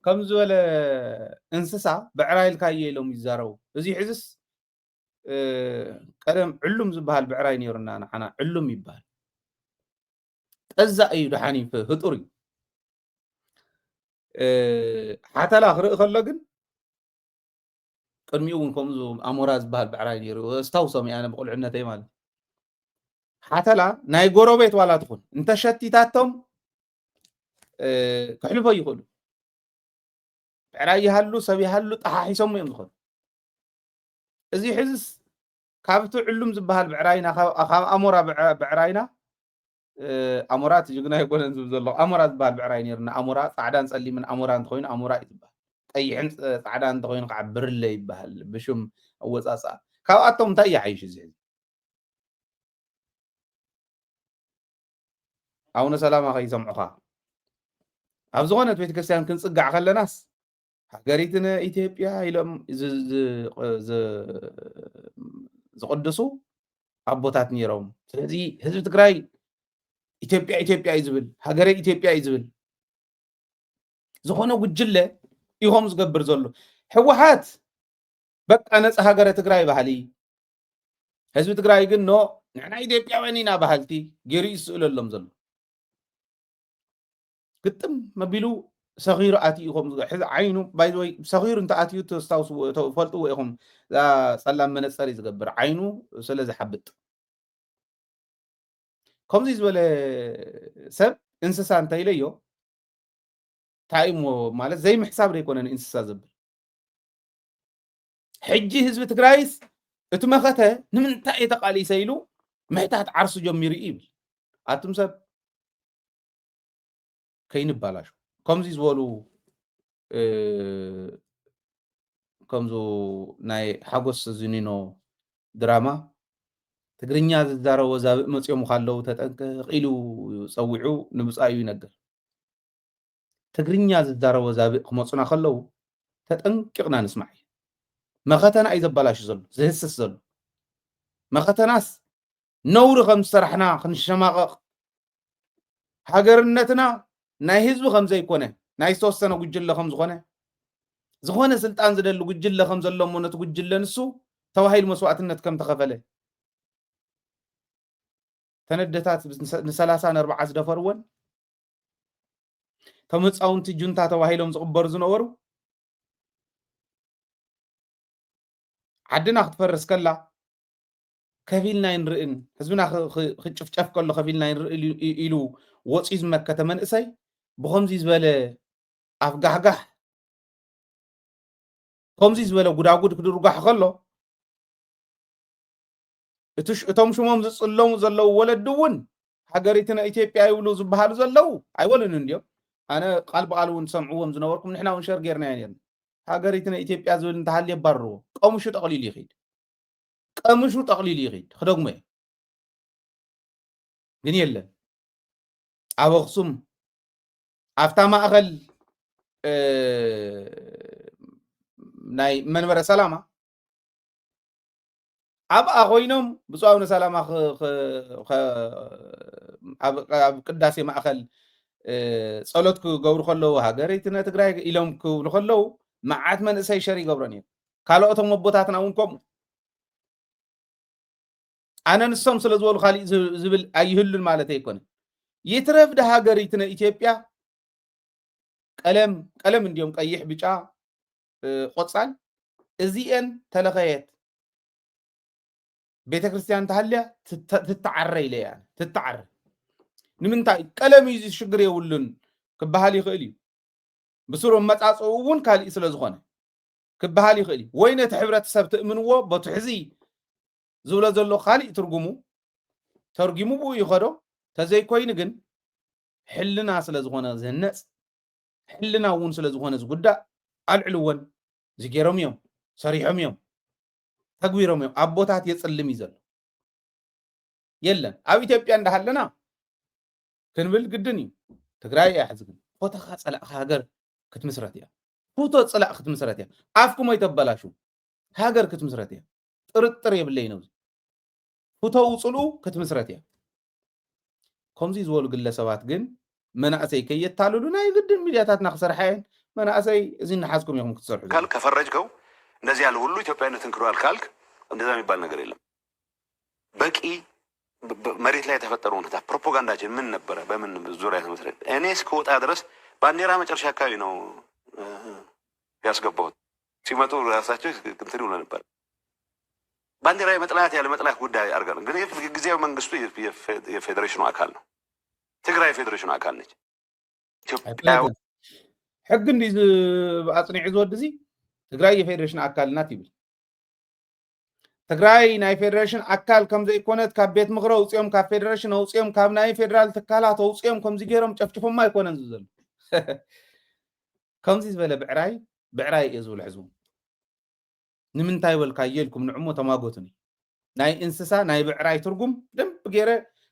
ከም ዝበለ እንስሳ ብዕራይ ኢልካዮ ኢሎም ይዛረቡ። እዚ ሕዝስ፣ እ፣ ቀደም ዕሉም ዝበሃል ብዕራይ ነይሩና፣ ንዓና ዕሉም ይበሃል። ጠዛእ እዩ፣ ደሓን እዩ፣ ህጡር እዩ። እ፣ ሓተላ ክርኢ ከሎ ግን፣ ቅድሚኡ እውን ከምኡ ኣሞራ ዝበሃል ብዕራይ ነይሩ። ኣስታውሶም እየ ኣነ ብቁልዕነተይ ማለት። ሓተላ ናይ ጎረቤት ዋላ ትኹን እንተሸቲታቶም፣ እ፣ ክሕልፎ ይኽእሉ። ብዕራይ ይሃሉ፣ ሰብ ይሃሉ፣ ጠሓሒሶም እዮም ዝኾኑ። እዚ ሕዝስ ካብቲ ዕሉም ዝበሃል ብዕራይና፣ ካብ፣ ካብ ኣሞራ ብዕ-፣ ብዕራይና፣ እ፣ ኣሞራ እቲ ጅግና ኣይኮነን ዝብል ዘለኹ። ኣሞራ ዝበሃል ብዕራይ ነይሩና። ኣሞራ ጻዕዳን ጸሊምን ኣሞራ እንተኾይኑ ኣሞራ እዩ ዝበሃል። ቀይሕን ጸ-፣ ጻዕዳን እንተኾይኑ ከዓ ብርለ ይበሃል ብሽም ኣወጻጽኣ። ካብኣቶም እንታይ ይሓይሽ እዚ ሕዚ? ኣቡነ ሰላማ ከይሰምዑኻ። ኣብ ዝኾነት ቤተክርስትያን ክንጽጋዕ ከለናስ ሃገሪትነ ኢትዮጵያ ኢሎም ዝ-፣ ዝ-፣ ዝ-፣ ዝቕድሱ ኣቦታት ነይሮም። ስለዚ ህዝቢ ትግራይ ኢትዮጵያ፣ ኢትዮጵያ እዩ ዝብል፣ ሃገረ ኢትዮጵያ እዩ ዝብል። ዝኾነ ጉጅለ ኢኹም ዝገብር ዘሎ። ህወሓት በቃ ነፃ ሃገረ ትግራይ ባህሊ፣ ህዝቢ ትግራይ ግን ኖ፣ ንሕና ኢትዮጵያውያን ኢና በሃልቲ ገይሩ እዩ ዝስእለሎም ዘሎ። ግጥም መቢሉ ሰኺሩ ኣትዩ፣ ከም ሕዚ ዓይኑ፣ ባይ ዘ ወይ፣ ሰኺሩ እንተኣትዩ ተስታውስዎ፣ ተፈልጥዎ ኢኹም። እዛ ጸላም መነጸር እዩ ዝገብር፣ ዓይኑ ስለ ዝሓብጥ። ከምዚ ዝበለ ሰብ እንስሳ እንተኢለዮ፣ እንታይ እሞ ማለት ዘይምሕሳብ ዶ ኣይኮነን እንስሳ ዘብል? ሕጂ ህዝቢ ትግራይስ እቲ መኸተ ንምንታይ እየ ተቓሊሰ ኢሉ ምሕታት ዓርሱ ጀሚሩ እዩ ይብል። ኣቱም ሰብ ከይንባላሾ። ከምዚ ዝበሉ፣ እ፣ ከምዚ ናይ ሓጎስ ዝኒኖ ድራማ፣ ትግርኛ ዝዛረቡ ኣዛብእ መፅዮምኻ ኣለዉ ተጠንቀቕ ኢሉ ፀዊዑ ንብፃዩ ይነግር። ትግርኛ ዝዛረቡ ኣዛብእ ክመፁና ከለዉ ተጠንቂቕና ንስማዕ እዩ። መኸተና እዩ ዘባላሹ ዘሎ፣ ዝህስስ ዘሎ። መኸተናስ ነውሪ ከም ዝሰራሕና ክንሸማቐቕ፣ ሃገርነትና ናይ ህዝቢ ከም ዘይኮነ፣ ናይ ዝተወሰነ ጉጅለ ከም ዝኾነ፣ ዝኾነ ስልጣን ዝደሊ ጉጅለ ከም ዘሎ እሞ ነቲ ጉጅለ ንሱ ተባሂሉ መስዋእትነት ከም ተኸፈለ፣ ተነደታት ንሰ-፣ ንሰላሳ ንኣርብዓ ዝደፈርወን፣ እቶም ህፃውንቲ ጁንታ ተባሂሎም ዝቕበሩ ዝነበሩ፣ ዓድና ክትፈርስ ከላ ከፊልና ኣይንርእን፣ ህዝብና ክ-፣ ክ-፣ ክጭፍጨፍ ከሎ ከፊልና ኣይንርእን ኢሉ፣ ኢሉ ወፂኡ ዝመከተ መንእሰይ ብኸምዚ ዝበለ ኣፍጋሕጋሕ፣ ከምዚ ዝበለ ጉዳጉድ ክድርጓሕ ከሎ፣ እቲ ሽ-፣ እቶም ሽሞም ዝጽለሙ ዘለዉ ወለዲ እውን ሃገሪትነ ኢትዮጵያ ይብሉ ዝበሃሉ ዘለዉ ኣይበሉን እንድዮም። ኣነ ቃል ብቓል እውን ትሰምዕዎም ዝነበርኩም፣ ንሕና እውን ሸር ጌርናዮ ነርና። ሃገሪትነ ኢትዮጵያ ዝብል እንተሃልየ ባርርዎ፣ ቀምሹ ጠቕሊሉ ይኸይድ። ቀምሹ ጠቕሊሉ ይኸይድ። ክደግሞ እየ። ግን የለን። ኣብ ኣኽሱም፣ ኣብታ ማእኸል፣ እ፣ ናይ መንበረ ሰላማ፣ ኣብኣ ኮይኖም ብፁዕ ኣቡነ ሰላማ ኽ-፣ ኽ-፣ ኸ-፣ ኣብ፣ ኣብ ቅዳሴ ማእኸል፣ እ፣ ጸሎት ክገብሩ ከለዉ፣ ሃገረይ ትነ ትግራይ ኢሎም ክብሉ ከለዉ፣ መዓት መንእሰይ ሸር ይገብሮን እዮም። ካልኦቶም ኣቦታትና እውን ከምኡ። ኣነ ንሶም ስለ ዝበሉ ካሊእ ዝ-፣ ዝብል ኣይህሉን ማለት ኣይኮነ። ይትረፍ ዳ ሃገሪትነ ኢትዮጵያ ቀለም፣ ቀለም እንድዮም ቀይሕ፣ ብጫ፣ እ፣ ቆጻል። እዚኤን ተለኸየት ቤተ ክርስቲያን ተሃልያ ትተ-፣ ትተዓረ ኢለ እየ ኣነ። ትተዓረ። ንምንታይ? ቀለም እዩ፣ እዚ ሽግር የብሉን ክበሃል ይኽእል እዩ። ብስሩ ኣመጻጽኡ እውን ካሊእ ስለ ዝኾነ ክበሃል ይኽእል እዩ። ወይ ነቲ ሕብረተሰብ ትእምንዎ፣ በቲ ሕዚ ዝብሎ ዘሎ ካሊእ ትርጉሙ ተርጊሙ ብኡ ይኸዶ። ተዘይኮይኑ ግን ሕልና ስለ ዝኾነ ዝህነጽ፣ ሕልና እውን ስለ ዝኾነ ዝጉዳእ፣ ኣልዕልወን። እዚ ገይሮም እዮም፣ ሰሪሖም እዮም፣ ተግቢሮም እዮም። ኣቦታት የፅልም እዩ ዘሎ። የለን። ኣብ ኢትዮጵያ እንዳሃለና ክንብል ግድን እዩ። ትግራይ እያ ሕዚ ግን። ፎቶኻ ፀላእኻ ሃገር ክትምስረት እያ። ፎቶ ፅላእ ክትምስረት እያ። ኣፍኩም ኣይተበላሹ። ሃገር ክትምስረት እያ። ጥርጥር የብለይ ነው። ፎቶ ውፅሉ ክትምስረት እያ። ከምዚ ዝበሉ ግለሰባት ግን መናእሰይ ከየታልሉ ናይ ግድን ሚድያታትና ክሰርሓ እየን። መናእሰይ እዚ እናሓዝኩም ኢኹም ክትሰርሑ። ካል ከፈረጅከው እንደዚህ ያለ ሁሉ ኢትዮጵያዊነትን ክዷል ካልክ እንደዛ የሚባል ነገር የለም። በቂ በ- በ- መሬት ላይ የተፈጠረው ሁኔታ ፕሮፓጋንዳችን ምን ነበረ? በምን ዙሪያ ተመስረት? እኔ እስከወጣ ድረስ ባንዲራ መጨረሻ አካባቢ ነው እ፣ ያስገባሁት። ሲመጡ ራሳቸው እንትን ይሉ ነበር። ባንዲራ የመጥላት ያለ መጥላት ጉዳይ አድርገን፣ ግን ይህ ጊዜያዊ መንግስቱ የ- የፌ- የፌዴሬሽኑ አካል ነው። ትግራይ የፌዴሬሽኑ አካል ነች። ኢትዮጵያ ሕጊ እንዲ ኣፅኒዑ ዝወዲ እዚ ትግራይ የፌዴሬሽን ኣካል ናት ይብል። ትግራይ ናይ ፌዴሬሽን ኣካል ከም ዘይኮነት ካብ ቤት ምኽሪ ኣውፅኦም፣ ካብ ፌዴሬሽን ኣውፅኦም፣ ካብ ናይ ፌዴራል ትካላት ኣውፅኦም ከምዚ ገይሮም ጨፍጭፎማ ኣይኮነን ዝብል ዘሎ። ከምዚ ዝበለ ብዕራይ ብዕራይ እየ ዝብል ሕዝቡ። ንምንታይ በልካዮ ኢልኩም ንዕሞ ተማጎቱኒ። ናይ እንስሳ ናይ ብዕራይ ትርጉም ብደንብ ገይረ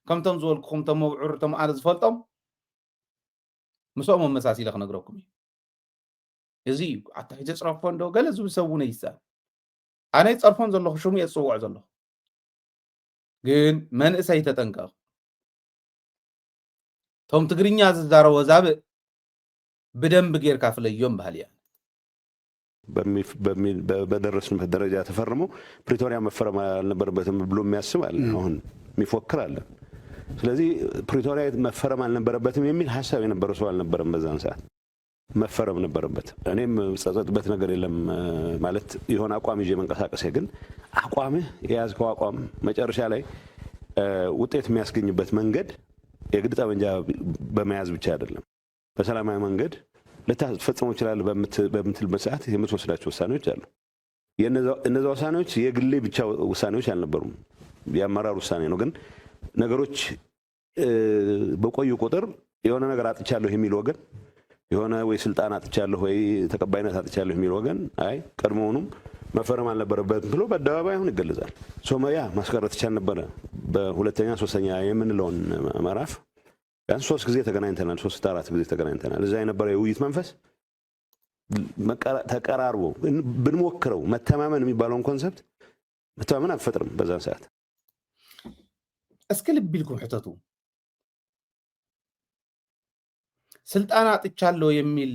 ከምቶም ዝበልኩኹም፣ እቶም መብዑር፣ እቶም ኣነ ዝፈልጦም ምስኦም ኣመሳሲለ ክነግረኩም እዩ። እዚ እዩ ኣታ ይትፅረፎ እንዶ ገለ ዝብል ሰብ እውን ይሰኣል። ኣነ ይፀርፎን ዘለኹ፣ ሽሙ እየ ዝፅውዖ ዘለኹ። ግን መንእሰይ ተጠንቀቕ። እቶም ትግርኛ ዝዛረቦ ዛብእ ብደንብ ጌርካ ፍለዮም ባህል እያ። በሚፍ- በሚ- በ- በደረስንበት ደረጃ ተፈርሞ ፕሪቶሪያ መፈረም አልነበረበትም ብሎ የሚያስብ አለ፣ አሁን የሚፎክር አለ። ስለዚህ ፕሪቶሪያ መፈረም አልነበረበትም የሚል ሀሳብ የነበረው ሰው አልነበረም በዛን ሰዓት። መፈረም ነበረበት። እኔም የምጸጸትበት ነገር የለም እ፣ ማለት የሆነ አቋም ይዤ መንቀሳቀሴ። ግን አቋምህ የያዝከው አቋም መጨረሻ ላይ እ፣ ውጤት የሚያስገኝበት መንገድ የግድ ጠመንጃ በመያዝ ብቻ አይደለም። በሰላማዊ መንገድ ልታስፈጽመው ይችላል በምት- በምትልበት ሰዓት የምትወስዳቸው ውሳኔዎች አሉ። የእነዛ እነዛ ውሳኔዎች የግሌ ብቻ ውሳኔዎች አልነበሩም፣ የአመራር ውሳኔ ነው። ግን ነገሮች እ፣ በቆዩ ቁጥር የሆነ ነገር አጥቻለሁ የሚል ወገን፣ የሆነ ወይ ስልጣን አጥቻለሁ ወይ ተቀባይነት አጥቻለሁ የሚል ወገን አይ ቀድሞውኑም መፈረም አልነበረበትም ብሎ በአደባባይ አሁን ይገለጻል። ሶማያ ማስቀረት ይቻል ነበረ። በሁለተኛ ሶስተኛ የምንለውን ምዕራፍ ቢያንስ ሶስት ጊዜ ተገናኝተናል፣ ሶስት አራት ጊዜ ተገናኝተናል። እዛ የነበረ የውይይት መንፈስ መቀራ- ተቀራርቦ ብን- ብንሞክረው መተማመን የሚባለውን ኮንሰፕት መተማመን አትፈጥርም በዛን ሰዓት። እስኪ ልብ ኢልኩም ሕተቱ። ስልጣን አጥቻለሁ የሚል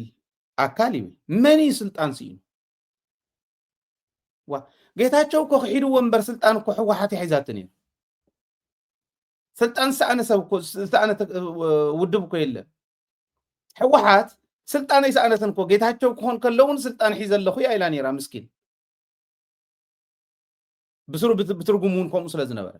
አካል ይብል። መን እዩ ስልጣን ስኢኑ? ዋ፣ ጌታቸው እኮ ክሒድዎ እምበር ስልጣን እኮ ህወሓት እያ ሒዛቶ ነይሩ። ስልጣን ዝሰኣነ ሰብ እኮ ዝሰኣነ ተ- ውድብ እኮ የለን። ህወሓት ስልጣን ኣይሰኣነትን እኮ። ጌታቸው ክኾን ከለውን ስልጣን ሒዘ ኣለኹ እያ ኢላ ነይራ ምስኪን። ብስሩ ብት- ብትርጉም እውን ከምኡ ስለ ዝነበረ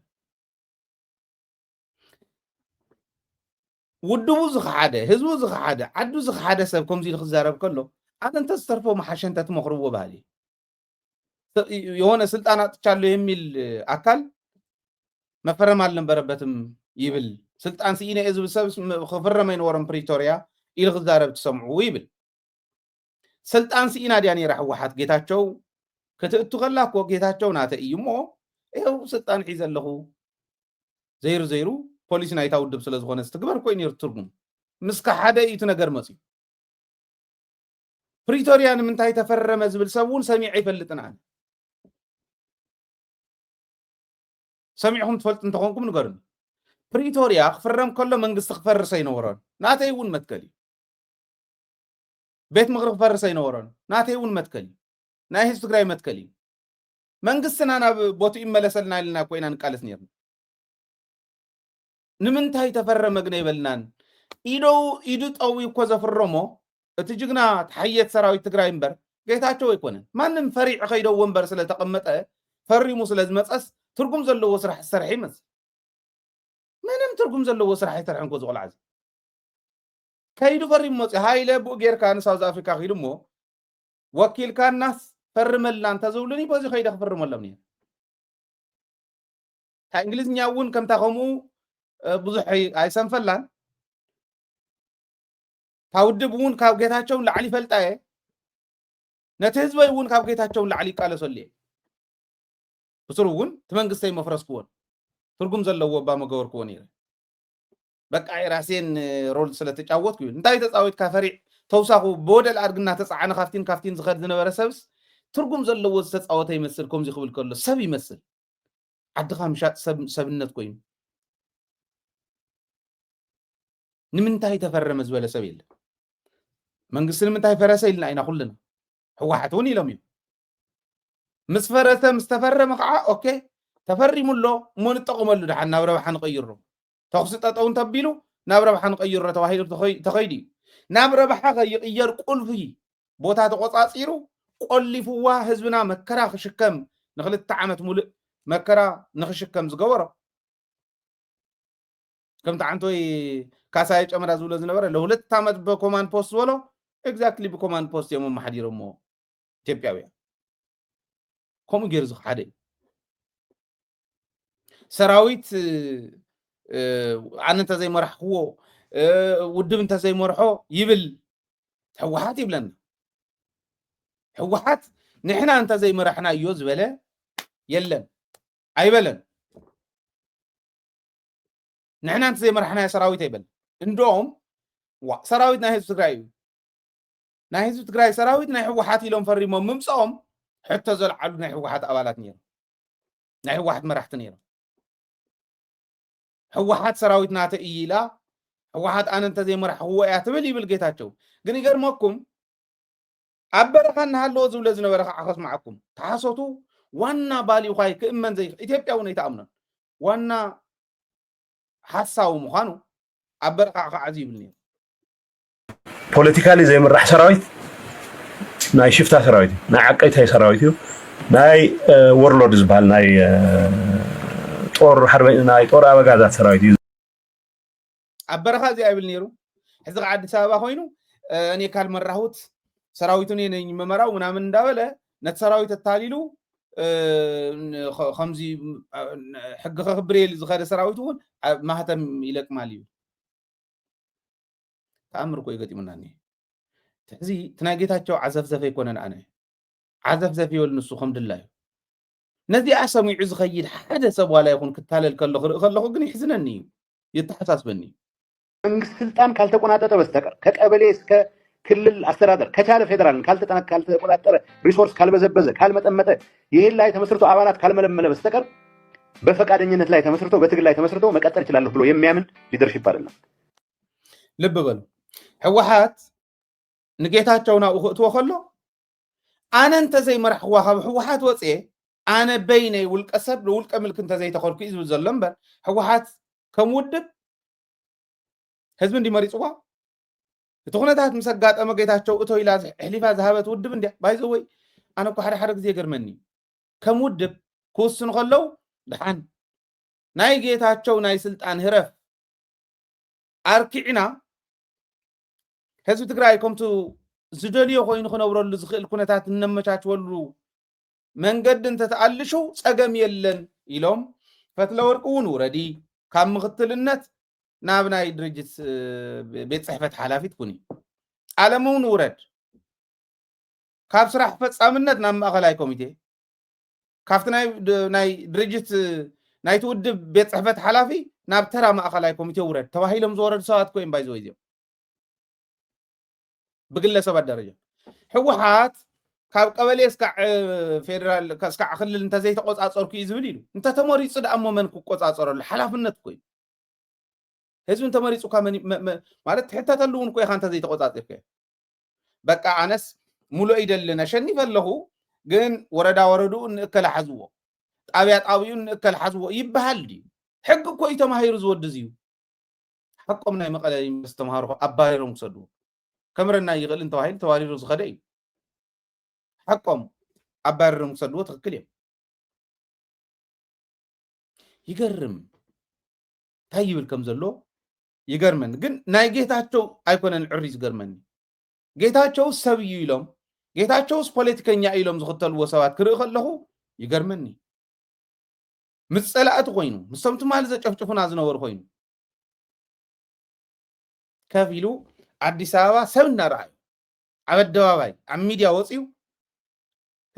ውድቡ ዝኸሓደ፣ ህዝቡ ዝኸሓደ፣ ዓዱ ዝኸሓደ ሰብ ከምዚ ኢሉ ክዛረብ ከሎ ኣነ እንተዝተርፎ መሓሸ እንተትመኽርዎ ባህሊ የሆነ ስልጣን አጥቻለሁ የሚል አካል መፈረም አልነበረበትም ይብል። ስልጣን ስኢነ እየ ዝብል ሰብ ክፍረም ኣይነበሮም ፕሪቶሪያ ኢሉ ክዛረብ ትሰምዑ ይብል። ስልጣን ስኢና ድያ ነይራ ህወሓት? ጌታቸው ክትእቱ ከላ እኮ ጌታቸው ናተ እዩ እሞ ይኸው ስልጣን ሒዘ ኣለኹ ዘይሩ ዘይሩ ፖሊሲ ናይታ ውድብ ስለ ዝኾነ ዝትግበር እኮ እዩ ነይሩ ትርጉም። ምስ ከሓደ እዩ እቲ ነገር መፅዩ። ፕሪቶሪያ ንምንታይ ተፈረመ ዝብል ሰብ እውን ሰሚዐ ኣይፈልጥን ኣነ። ሰሚዕኹም ትፈልጡ እንተኾንኩም ንገሩኒ። ፕሪቶሪያ ክፍረም ከሎ መንግስቲ ክፈርስ ኣይነበሮን። ናተይ እውን መትከል እዩ። ቤት ምኽሪ ክፈርስ ኣይነበሮን። ናተይ እውን መትከል እዩ። ናይ ህዝቢ ትግራይ መትከል እዩ። መንግስትና ናብ ቦትኡ ይመለሰልና ኢልና እኮ ኢና ንቃለስ ነይርና። ንምንታይ ተፈረመ ግን ኣይበልናን። ኢዶ ኢዱ ጠዊ እኮ ዘፍረሞ እቲ ጅግና ተሓየት ሰራዊት ትግራይ እምበር ጌታቸው ኣይኮነን። ማንም ፈሪዑ ከይደዎ እምበር ስለተቐመጠ ፈሪሙ ስለዝመፀስ ትርጉም ዘለዎ ስራሕ ዝሰርሐ ይመስል። ምንም ትርጉም ዘለዎ ስራሕ ኣይሰርሐን እኮ ዝቆልዓ እዚ። ከይዱ ፈሪሙ መፅኡ። ሃይለ ብኡ ጌርካ ንሳውዝ ኣፍሪካ ከይዱ እሞ ወኪልካናስ ፈርመልና እንተዝብሉኒ በዚ ከይደ ክፍርመሎም ነይሩ። እታ እንግሊዝኛ እውን ከምታ ከምኡ እ፣ ብዙሕ ኣይ- ኣይሰንፈላን። ካብ ውድብ እውን ካብ ጌታቸው ላዕሊ ይፈልጣ እየ። ነቲ ህዝበይ እውን ካብ ጌታቸው ንላዕሊ ይቃለሰሉ እየ። ብስሩ እውን እቲ መንግስተይ መፍረስክዎን ትርጉም ዘለዎ እባ መገበርክዎ ነይረ። በቃ የራሴን ሮል ስለተጫወትኩ እዩ። እንታይ ተፃወትካ ፈሪዕ? ተውሳኹ ብወደል ኣድግና ተፃዓነ ካብቲን ካብቲን ዝኸድ ዝነበረ ሰብስ ትርጉም ዘለዎ ዝተፃወተ ይመስል። ከምዚ ክብል ከሎ ሰብ ይመስል። ዓድኻ ምሻጥ ሰብ ሰብነት ኮይኑ። ንምንታይ ተፈረመ ዝበለ ሰብ የለን። መንግስቲ ንምንታይ ፈረሰ ኢልና ኢና ኩልና። ህወሓት እውን ኢሎም እዮም። ምስ ፈረሰ ምስ ተፈረመ ከዓ ኦኬ ተፈሪሙ ኣሎ እሞ ንጠቐመሉ ደሓን ናብ ረብሓ ንቐይሮ። ተኹሲ ጠጠው እንተቢሉ ናብ ረብሓ ንቐይሮ ተባሂሉ ተኸይ- ተኸይዱ እዩ። ናብ ረብሓ ከይቕየር ቁልፊ ቦታ ተቆፃፂሩ ቆሊፍዋ ህዝብና መከራ ክሽከም ንክልተ ዓመት ሙሉእ መከራ ንክሽከም ዝገበሮ ከምቲ ዓንቶይ ካሳየ ጨመዳ ዝብሎ ዝነበረ ለሁለት ዓመት ብኮማንድ ፖስት ዝበሎ ኤግዛክትሊ ብኮማንድ ፖስት እዮም ኣመሓዲሮሞ ኢትዮጵያውያን። ከምኡ ገይሩ ዝኸሓደ እዩ። ሰራዊት ኣነ እንተዘይመራሕክዎ ውድብ እንተዘይመርሖ ይብል ህወሓት ይብለና። ህወሓት ንሕና እንተዘይመራሕናዮ ዝበለ የለን ኣይበለን። ንሕና እንተዘይመራሕናዮ ሰራዊት ኣይበለን። እንደውም ዋ ሰራዊት ናይ ህዝቢ ትግራይ እዩ። ናይ ህዝቢ ትግራይ ሰራዊት ናይ ህወሓት ኢሎም ፈሪሞም ምምፅኦም ሕቶ ዘልዓሉ ናይ ህወሓት ኣባላት ነይሮም። ናይ ህወሓት መራሕቲ ነይሮም። ህወሓት ሰራዊት ናተ እዩ ኢላ ህወሓት ኣነ እንተዘይመራሕክዎ እያ ትብል ይብል ጌታቸው። ግን ይገርመኩም ኣብ በረኻ እናሃለዎ ዝብሎ ዝነበረ ከዓ ከስማዓኩም ተሓሰቱ ዋና ባሊኳይ ክእመን ዘይ ኢትዮጵያ እውን ኣይተኣምኖን ዋና ሓሳዊ ምዃኑ ኣብ በረኻ ከዓ እዚ ይብል ነይሩ። ፖለቲካሊ ዘይምራሕ ሰራዊት ናይ ሽፍታ ሰራዊት እዩ። ናይ ዓቀይታይ ሰራዊት እዩ። ናይ ወርሎርድ ዝበሃል ናይ ጦር ሓርበ ናይ ጦር ኣበጋዛት ሰራዊት እዩ። ኣብ በረኻ እዚኣ ይብል ነይሩ። ሕዚ ከዓ ኣዲስ ኣበባ ኮይኑ እኔ ካልመራሁት ሰራዊቱን ነኝ መመራው ምናምን እንዳበለ ነቲ ሰራዊት ኣታሊሉ ከምዚ ሕጊ ከክብር ኢሉ ዝኸደ ሰራዊት እውን ማህተም ይለቅማል እዩ። ተኣምር እኮ ይገጢሙና እኒ ሕዚ እቲ ናይ ጌታቸው ዓዘፍዘፍ ኣይኮነን ኣነ ዓዘፍዘፍ ይበል ንሱ ከም ድላዩ ነዚኣ ሰሚዑ ዝኸይድ ሓደ ሰብ ዋላ ይኹን ክታለል ከሎ ክርኢ ከለኹ ግን ይሕዝነኒ እዩ የተሓሳስበኒ እዩ። መንግስት ስልጣን ካልተቆናጠጠ በስተቀር ከቀበሌ እስከ ክልል አስተዳደር ከቻለ ፌዴራልን ካልተቆጣጠረ ሪሶርስ ካልበዘበዘ ካልመጠመጠ ይህን ላይ ተመስርቶ አባላት ካልመለመለ በስተቀር በፈቃደኝነት ላይ ተመስርቶ በትግል ላይ ተመስርቶ መቀጠል እችላለሁ ብሎ የሚያምን ሊደርሺፕ አይደለም። ልብ በሉ ህወሓት ንጌታቸው ናብኡ ክእትዎ ከሎ ኣነ እንተዘይመራሕክዋ ካብ ህወሓት ወፅየ ኣነ በይነይ ውልቀ ሰብ ንውልቀ ምልኪ እንተዘይተኸልኩ እዩ ዝብል ዘሎ እምበር ህወሓት ከም ውድብ ህዝቢ እንዲ መሪፅዋ እቲ ኩነታት ምስ ኣጋጠመ ጌታቸው እቶ ኢላ ሕሊፋ ዝሃበት ውድብ እንዲያ ባይዘወይ ኣነ እኮ ሓደ ሓደ ግዜ ይገርመኒ እዩ ከም ውድብ ክውስኑ ከለው ደሓን ናይ ጌታቸው ናይ ስልጣን ህረፍ ኣርኪዕና ህዝቢ ትግራይ ከምቱ ዝደልዮ ኮይኑ ክነብረሉ ዝኽእል ኩነታት እነመቻችወሉ መንገዲ እንተተኣልሹ ፀገም የለን ኢሎም ፈትለወርቂ እውን ውረዲ ካብ ምኽትልነት ናብ ናይ ድርጅት ቤት ፅሕፈት ሓላፊት ኩኒ ኣለም እውን ውረድ ካብ ስራሕ ፈፃምነት ናብ ማእኸላይ ኮሚቴ ካብቲ ናይ ድርጅት ናይቲ ውድብ ቤት ፅሕፈት ሓላፊ ናብ ተራ ማእኸላይ ኮሚቴ ውረድ ተባሂሎም ዝወረዱ ሰባት ኮይም ባይዘወይ እዚኦም ብግለሰባት ደረጃ ህወሓት ካብ ቀበሌ እስካዕ ፌደራል እስካዕ ክልል እንተዘይተቆፃፀርኩ እዩ ዝብል ኢሉ እንተተመሪፁ ደኣ እሞ መን ክቆፃፀረሉ ሓላፍነት እኮ እዩ ህዝቢ እንተመሪፁካ ማለት ትሕተተሉ እውን እኮ ኢኻ እንተዘይተቆፃፂርከ በቃ ኣነስ ሙሉእ ይደልን ኣሸኒፈ ኣለኹ ግን ወረዳ ወረድኡ እንእከል ሓዝዎ ጣብያ ጣብይኡ እንእከል ሓዝዎ ይበሃል ድዩ ሕጊ እኮ እዩ ተማሂሩ ዝወዲ እዩ ሓቆም ናይ መቐለ ዩኒቨርስቲ ተምሃሮ ኣባሪሮም ክሰድዎ ከምረና ይኽእል እንተባሂሉ ተባሪሩ ዝኸደ እዩ ሓቆም ኣባሪሮም ክሰድዎ ትኽክል እዮም ይገርም እንታይ ይብል ከም ዘሎ ይገርመኒ ግን ናይ ጌታቸው ኣይኮነን ዕሪ ዝገርመኒ ጌታቸው ሰብ እዩ ኢሎም ጌታቸውስ ፖለቲከኛ ኢሎም ዝኽተልዎ ሰባት ክርኢ ከለኹ ይገርመኒ ምስ ፀላእቲ ኮይኑ ምስቶም ትማሊ ዘጨፍጭፉና ዝነበሩ ኮይኑ ከፍ ኢሉ ኣዲስ ኣበባ ሰብ እናረኣዩ ኣብ ኣደባባይ ኣብ ሚድያ ወፅዩ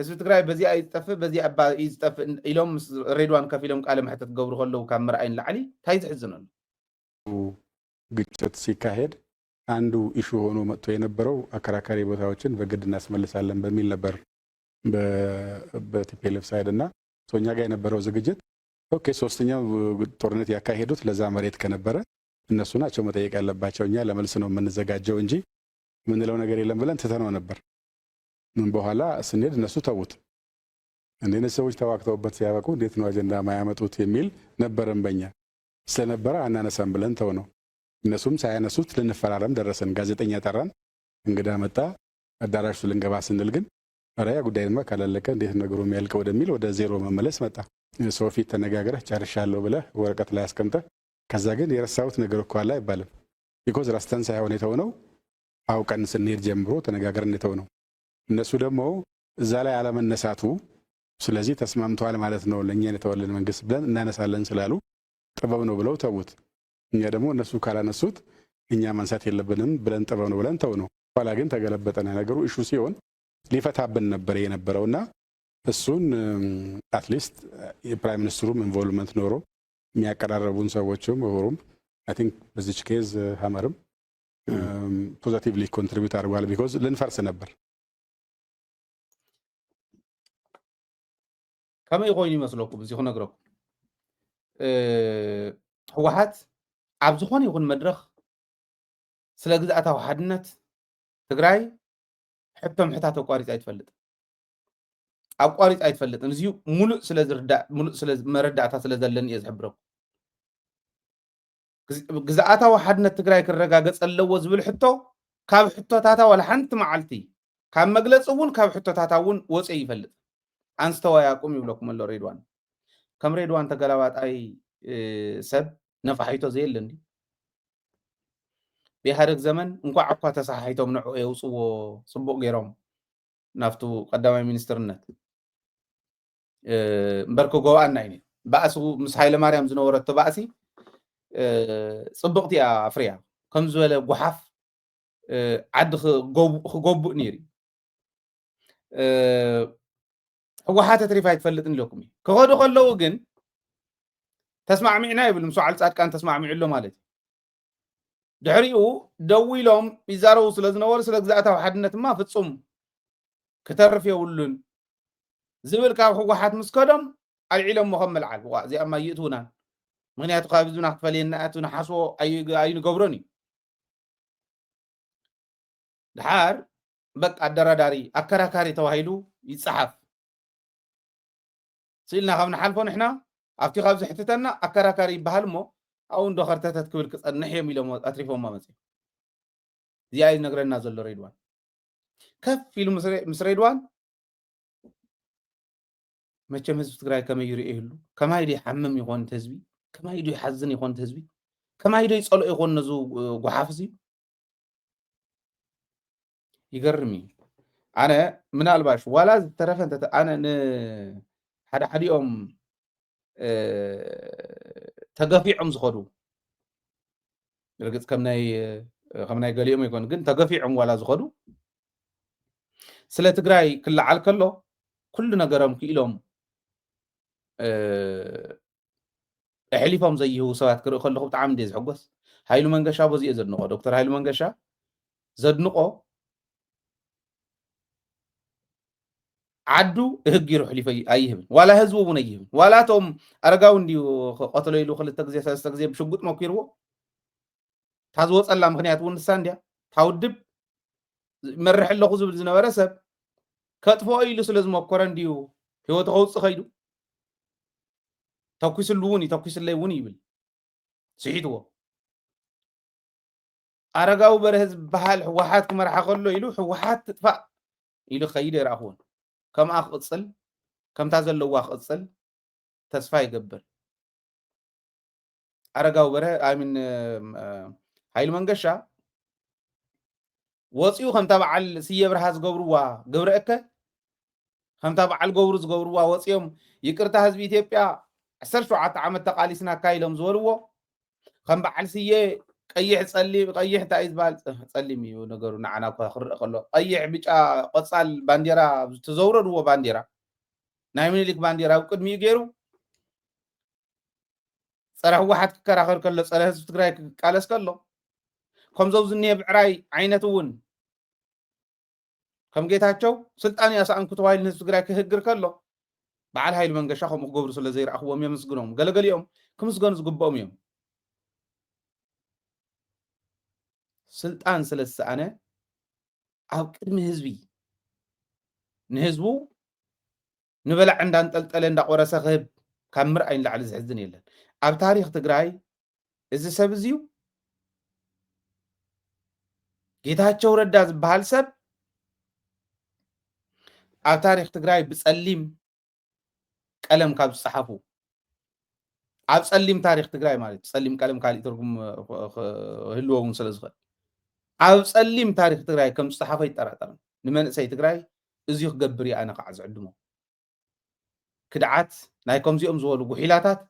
ህዝቢ ትግራይ በዚኣ እዩ ዝጠፍእ፣ በዚኣ እባ እዩ ዝጠፍእ ኢሎም ምስ ሬድዋን ከፊሎም ቃለ መሕተት ክገብሩ ከለዉ ካብ ምርኣይ ንላዕሊ እንታይ ዝሕዝን ኣሎ? ግጭት ሲካሄድ አንዱ ኢሹ ሆኖ መጥቶ የነበረው አከራካሪ ቦታዎችን በግድ እናስመልሳለን በሚል ነበር በ- በ T P L F side እና so እኛ ጋር የነበረው ዝግጅት okay ሶስተኛው ጦርነት ያካሄዱት ለዛ መሬት ከነበረ እነሱ ናቸው መጠየቅ ያለባቸው፣ እኛ ለመልስ ነው የምንዘጋጀው እንጂ የምንለው ነገር የለም ብለን ትተነው ነበር። ምን በኋላ ስንሄድ እነሱ ተዉት። እንደ እነዚህ ሰዎች ተዋግተውበት ሲያበቁ እንዴት ነው አጀንዳ ማያመጡት የሚል ነበረን በኛ ስለነበረ አናነሳም ብለን ተው ነው። እነሱም ሳያነሱት ልንፈራረም ደረሰን። ጋዜጠኛ ጠራን፣ እንግዳ መጣ። አዳራሹ ልንገባ ስንል ግን ኧረ ያ ጉዳይማ ካላለቀ እንዴት ነገሩ የሚያልቀው ወደሚል ወደ ዜሮ መመለስ መጣ። ሰው ፊት ተነጋግረህ ጨርሻለሁ ብለህ ወረቀት ላይ አስቀምጠህ ከዛ ግን የረሳሁት ነገር እኮ አለ አይባልም። Because ረስተን ሳይሆን የተውነው አውቀን ስንሄድ ጀምሮ ተነጋግረን የተውነው። እነሱ ደግሞ እዛ ላይ አለመነሳቱ ስለዚህ ተስማምተዋል ማለት ነው ለእኛ የተወልን መንግስት ብለን እናነሳለን ስላሉ ጥበብ ነው ብለው ተዉት። እኛ ደግሞ እነሱ ካላነሱት እኛ ማንሳት የለብንም ብለን ጥበብ ነው ብለን ተው ነው። ኋላ ግን ተገለበጠና ነገሩ ኢሹ ሲሆን ሊፈታብን ነበር የነበረው እና እሱን at least የ Prime Minister ኡም involvement ኖሮ የሚያቀራረቡን ሰዎችም ምሁሩም I think በዚች case ሀመርም positively contribute አድርጓል። Because ልንፈርስ ነበር። ከመይ ኮይኑ ይመስለኩም እዚ ክነግረኩም? ህወሓት ኣብ ዝኾነ ይኹን መድረኽ ስለ ግዝኣታዊ ሓድነት ትግራይ ሕቶ ምሕታት ኣቋሪፃ ኣይትፈልጥን። ኣቋሪፃ ኣይትፈልጥን። እዚዩ ሙሉእ ስለ ዝርዳእ፣ ሙሉእ ስለ መረዳእታ ስለ ዘለኒ እየ ዝሕብረኩም። ግዝኣታዊ ሓድነት ትግራይ ክረጋገፅ ኣለዎ ዝብል ሕቶ ካብ ሕቶታታ ዋላ ሓንቲ መዓልቲ ካብ መግለፂ እውን ካብ ሕቶታታ እውን ወፂኡ ይፈልጥ። ኣንስተዋይ ኣቁም ይብለኩም ኣሎ ሬድዋን። ከም ሬድዋን ተገላባጣይ ሰብ ነፋሒቶ ዘየለ እንዲ ብኢህኣደግ ዘመን እንኳዕ እኳ ተሰሓሒቶም ንዕኡ የውፅዎ ፅቡቅ ገይሮም ናብቱ ቀዳማይ ሚኒስትርነት እምበር ክጎብኣና እዩ። ባእሲ ምስ ሃይለማርያም ዝነበረቶ ባእሲ ፅብቅቲ እያ ኣፍርያ ከም ዝበለ ጓሓፍ ዓዲ ክጎብእ ነይሩ። ህወሓት ኣትሪፋ ኣይትፈልጥን ኢለኩም እዩ። ክኸዱ ከለዉ ግን ተስማዕሚዕና ይብል ምስ በዓል ፃድቃን ተስማዕሚዑ ኣሎ ማለት እዩ። ድሕሪኡ ደው ኢሎም ይዛረቡ ስለ ዝነበሩ ስለ ግዝኣታዊ ሓድነት ድማ ፍፁም ክተርፍ የብሉን ዝብል ካብ ህወሓት ምስ ከዶም ኣልዒሎሞ ከም መልዓል ዋ እዚኣማ ይእትውናን ምክንያቱ ካብ ህዝብና ክፈልየና እቱ ንሓስቦ ኣይንገብሮን እዩ። ድሓር በቃ ኣደራዳሪ ኣከራካሪ ተባሂሉ ይፀሓፍ ስኢልና ካብ ንሓልፎ ንሕና ኣብቲ ካብ ዝሕትተና ኣከራካሪ ይበሃል እሞ ኣብኡ እንዶ ከርተተት ክብል ክፀንሕ እዮም ኢሎም ኣትሪፎማ መፅኦም። እዚኣ እዩ ዝነግረና ዘሎ ሬድዋን። ከፍ ኢሉ ምስ ሬድዋን መቸም ህዝቢ ትግራይ ከመይ ይርኦ ይህሉ? ከማይ ዶ ይሓምም ይኾን እቲ ህዝቢ? ከማይ ዶ ይሓዝን ይኾን እቲ ህዝቢ? ከማይ ዶ ይፀልኦ ይኾን ነዚ ጓሓፍ እዚ? ይገርም እዩ። ኣነ ምናልባሽ ዋላ ዝተረፈ እንተ ኣነ ንሓደ ሓዲኦም ተገፊዖም ዝኸዱ ርግፅ ከም ናይ ከም ናይ ገሊኦም ኣይኮን ግን ተገፊዖም ዋላ ዝኸዱ ስለ ትግራይ ክለዓል ከሎ ኩሉ ነገሮም ክኢሎም ኣሕሊፎም ዘይህቡ ሰባት ክርኢ ከለኹ ብጣዕሚ እንደ ዝሕጎስ። ሃይሉ መንገሻ በዚ እየ ዘድንቆ። ዶክተር ሃይሉ መንገሻ ዘድንቆ ዓዱ እህጊሩ ሕሊፈ ኣይህብን። ዋላ ህዝቡ እውን ኣይህብን። ዋላ እቶም ኣረጋዊ እንዲዩ ቀተሎ ኢሉ ክልተ ግዜ ሰለስተ ግዜ ብሽጉጥ መኪርዎ። እታ ዝወፀላ ምክንያት እውን ንሳ እንዲያ። እታ ውድብ መርሕ ኣለኹ ዝብል ዝነበረ ሰብ ከጥፍኦ ኢሉ ስለ ዝመኮረ እንዲዩ ህይወቱ ከውፅእ ከይዱ። ተኩስሉ እውን ይተኩስለይ እውን ይብል ስሒትዎ። ኣረጋዊ በርሀ ዝበሃል ህወሓት ክመርሓ ከሎ ኢሉ ህወሓት ትጥፋእ ኢሉ ክኸይድ ኣይረኣኽዎን። ከምኣ ክቕፅል ከምታ ዘለዋ ክቕፅል ተስፋ ይገብር። ኣረጋዊ በርሀ ኣሚን ሃይሉ መንገሻ ወፂኡ ከምታ በዓል ስየ ብርሃ ዝገብርዋ ግብረ እከ ከምታ በዓል ገብሩ ዝገብርዋ ወፂኦም ይቅርታ ህዝቢ ኢትዮጵያ ዓሰርተ ሸውዓተ ዓመት ተቃሊስናካ ኢሎም ዝበልዎ ከም በዓል ስየ ቀይሕ ጸሊም፣ ቀይሕ እንታይ እዩ ዝበሃል? ጸ-፣ ጸሊም እዩ ነገሩ፣ ንዓና እኳ ክረአ ከሎ። ቀይሕ፣ ብጫ፣ ቆጻል ባንዴራ፣ ተዘውረድዎ ባንዴራ፣ ናይ ምኒልክ ባንዴራ ኣብ ቅድሚኡ ገይሩ፣ ጸረ ህወሓት ክከራኸር ከሎ፣ ጸረ ህዝቢ ትግራይ ክቃለስ ከሎ፣ ከምዞም ዝኒሀ ብዕራይ ዓይነት እውን ከም ጌታቸው ስልጣን እያ ሰኣንኩ ተባሂሉ ንህዝቢ ትግራይ ክህግር ከሎ፣ በዓል ሃይሉ መንገሻ ከምኡ ክገብሩ ስለ ዘይረኣኽዎም የመስግኖም። ገለገሊኦም ክምስገኑ ዝግብኦም እዮም። ስልጣን ስለ ዝሰኣነ ኣብ ቅድሚ ህዝቢ ንህዝቡ ንበላዕ እንዳንጠልጠለ እንዳቆረሰ ክህብ ካብ ምርኣይ ንላዕሊ ዘሕዝን የለን። ኣብ ታሪኽ ትግራይ እዚ ሰብ እዚዩ ጌታቸው ረዳ ዝበሃል ሰብ ኣብ ታሪኽ ትግራይ ብጸሊም ቀለም ካብ ዝጸሓፉ፣ ኣብ ጸሊም ታሪኽ ትግራይ ማለት እዩ። ጸሊም ቀለም ካሊእ ትርጉም ክህልዎ እውን ስለ ዝኽእል፣ ኣብ ጸሊም ታሪኽ ትግራይ ከም ዝጸሓፈ ይጠራጠርን። ንመንእሰይ ትግራይ እዚ ክገብር እየ ኣነ ከዓ ዝዕድሞ። ክድዓት ናይ ከምዚኦም ዝበሉ ጉሒላታት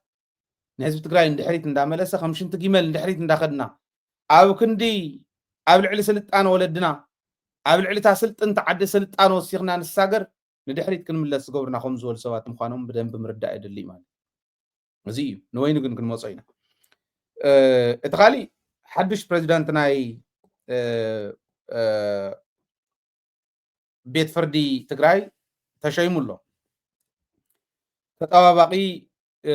ንህዝቢ ትግራይ ንድሕሪት እንዳመለሰ፣ ከም ሽንቲ ጊመል ንድሕሪት እንዳኸድና፣ ኣብ ክንዲ ኣብ ልዕሊ ስልጣነ ወለድና፣ ኣብ ልዕሊ እታ ስልጥንቲ ዓዲ ስልጣነ ወሲኽና ንሳገር፣ ንድሕሪት ክንምለስ ዝገብሩና ከም ዝበሉ ሰባት ምዃኖም ብደንቢ ምርዳእ የድሊ ማለት እዩ። እዚ እዩ። ንወይኑ ግን ክንመጾ ኢና። እ፣ እቲ ካሊእ ሓዱሽ ፕሬዚዳንት ናይ፣ እ፣ እ፣ ቤት ፍርዲ ትግራይ ተሸይሙ ኣሎ። ተጠባባቂ፣ እ፣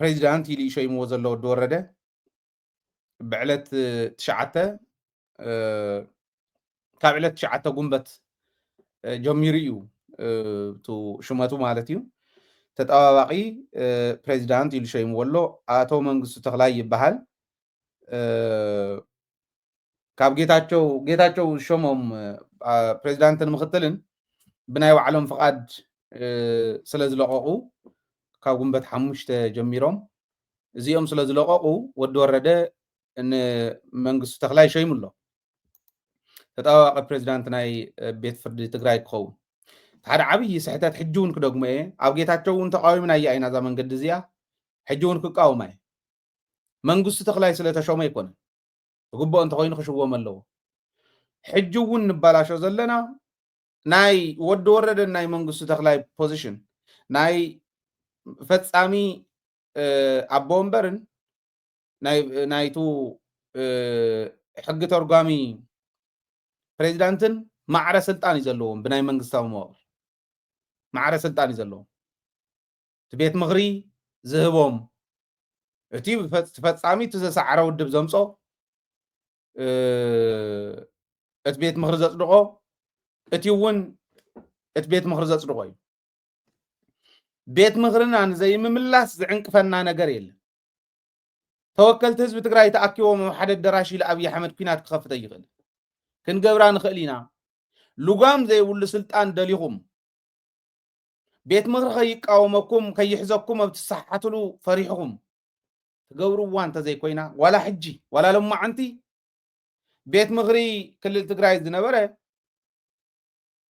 ፕሬዚዳንት ኢሉ እዩ ሸይምዎ ዘሎ ወዲ ወረደ። ብዕለት ትሽዓተ፣ እ፣ ካብ ዕለት ትሽዓተ ጉንበት፣ እ፣ ጀሚሩ እዩ፣ እ፣ እቱ ሽመቱ ማለት እዩ። ተጠባባቂ፣ እ፣ ፕሬዚዳንት ኢሉ ሸይምዎ ኣሎ። ኣቶ መንግስቱ ተኽላይ ይበሃል። እ፣ ካብ ጌታቸው፣ ጌታቸው ዝሸሞም፣ እ፣ ፕሬዚዳንትን ምኽትልን ብናይ ባዕሎም ፍቓድ፣ እ፣ ስለ ዝለቐቑ፣ ካብ ጉንበት ሓሙሽተ ጀሚሮም እዚኦም ስለ ዝለቐቑ፣ ወዲ ወረደ ንመንግስቱ ተኽላይ ሸይሙ ኣሎ። ተጠባባቂ ፕሬዚዳንት ናይ፣ እ፣ ቤት ፍርዲ ትግራይ ክኸውን። እቲ ሓደ ዓብዪ ስሕተት፣ ሕጂ እውን ክደግሞ እየ፣ ኣብ ጌታቸው እውን ተቃዊምናያ ኢና እዛ መንገዲ እዚኣ፣ ሕጂ እውን ክቃወማ እየ። መንግስቱ ተኽላይ ስለ ተሾመ ኣይኮነን። ዝግብኦ እንተኾይኑ ክሽወም ኣለዎ። ሕጂ እውን ንባላሾ ዘለና ናይ ወዲ ወረደን ናይ መንግስቱ ተኽላይ ፖዚሽን፣ ናይ ፈጻሚ፣ እ፣ ኣቦ ወንበርን ናይ፣ ናይቱ፣ እ፣ ሕጊ ተርጓሚ ፕሬዚዳንትን ማዕረ ስልጣን እዩ ዘለዎም። ብናይ መንግስታዊ መዋቕር ማዕረ ስልጣን እዩ ዘለዎም። እቲ ቤት ምኽሪ ዝህቦም፣ እቲ ፈ-፣ ፈጻሚ እቲ ዘሰዓረ ውድብ ዘምጾ፣ እ፣ እቲ ቤት ምኽሪ ዘጽድቖ፣ እቲ እውን እቲ ቤት ምኽሪ ዘጽድቖ እዩ። ቤት ምኽርና ንዘይምምላስ ዝዕንቅፈና ነገር የለን። ተወከልቲ ህዝቢ ትግራይ ተኣኪቦም ኣብ ሓደ ኣደራሽ ኢሉ ኣብይ ኣሕመድ ኲናት ክኸፍት ኣይኽእልን። ክንገብራ ንኽእል ኢና። ልጓም ዘይብሉ ስልጣን ደሊኹም፣ ቤት ምኽሪ ከይቃወመኩም፣ ከይሕዘኩም ኣብ ትሰሓሓትሉ ፈሪሕኹም ትገብርዋ እንተዘይኮይና፣ ዋላ ሕጂ፣ ዋላ ሎማዓንቲ ቤት ምኽሪ ክልል ትግራይ ዝነበረ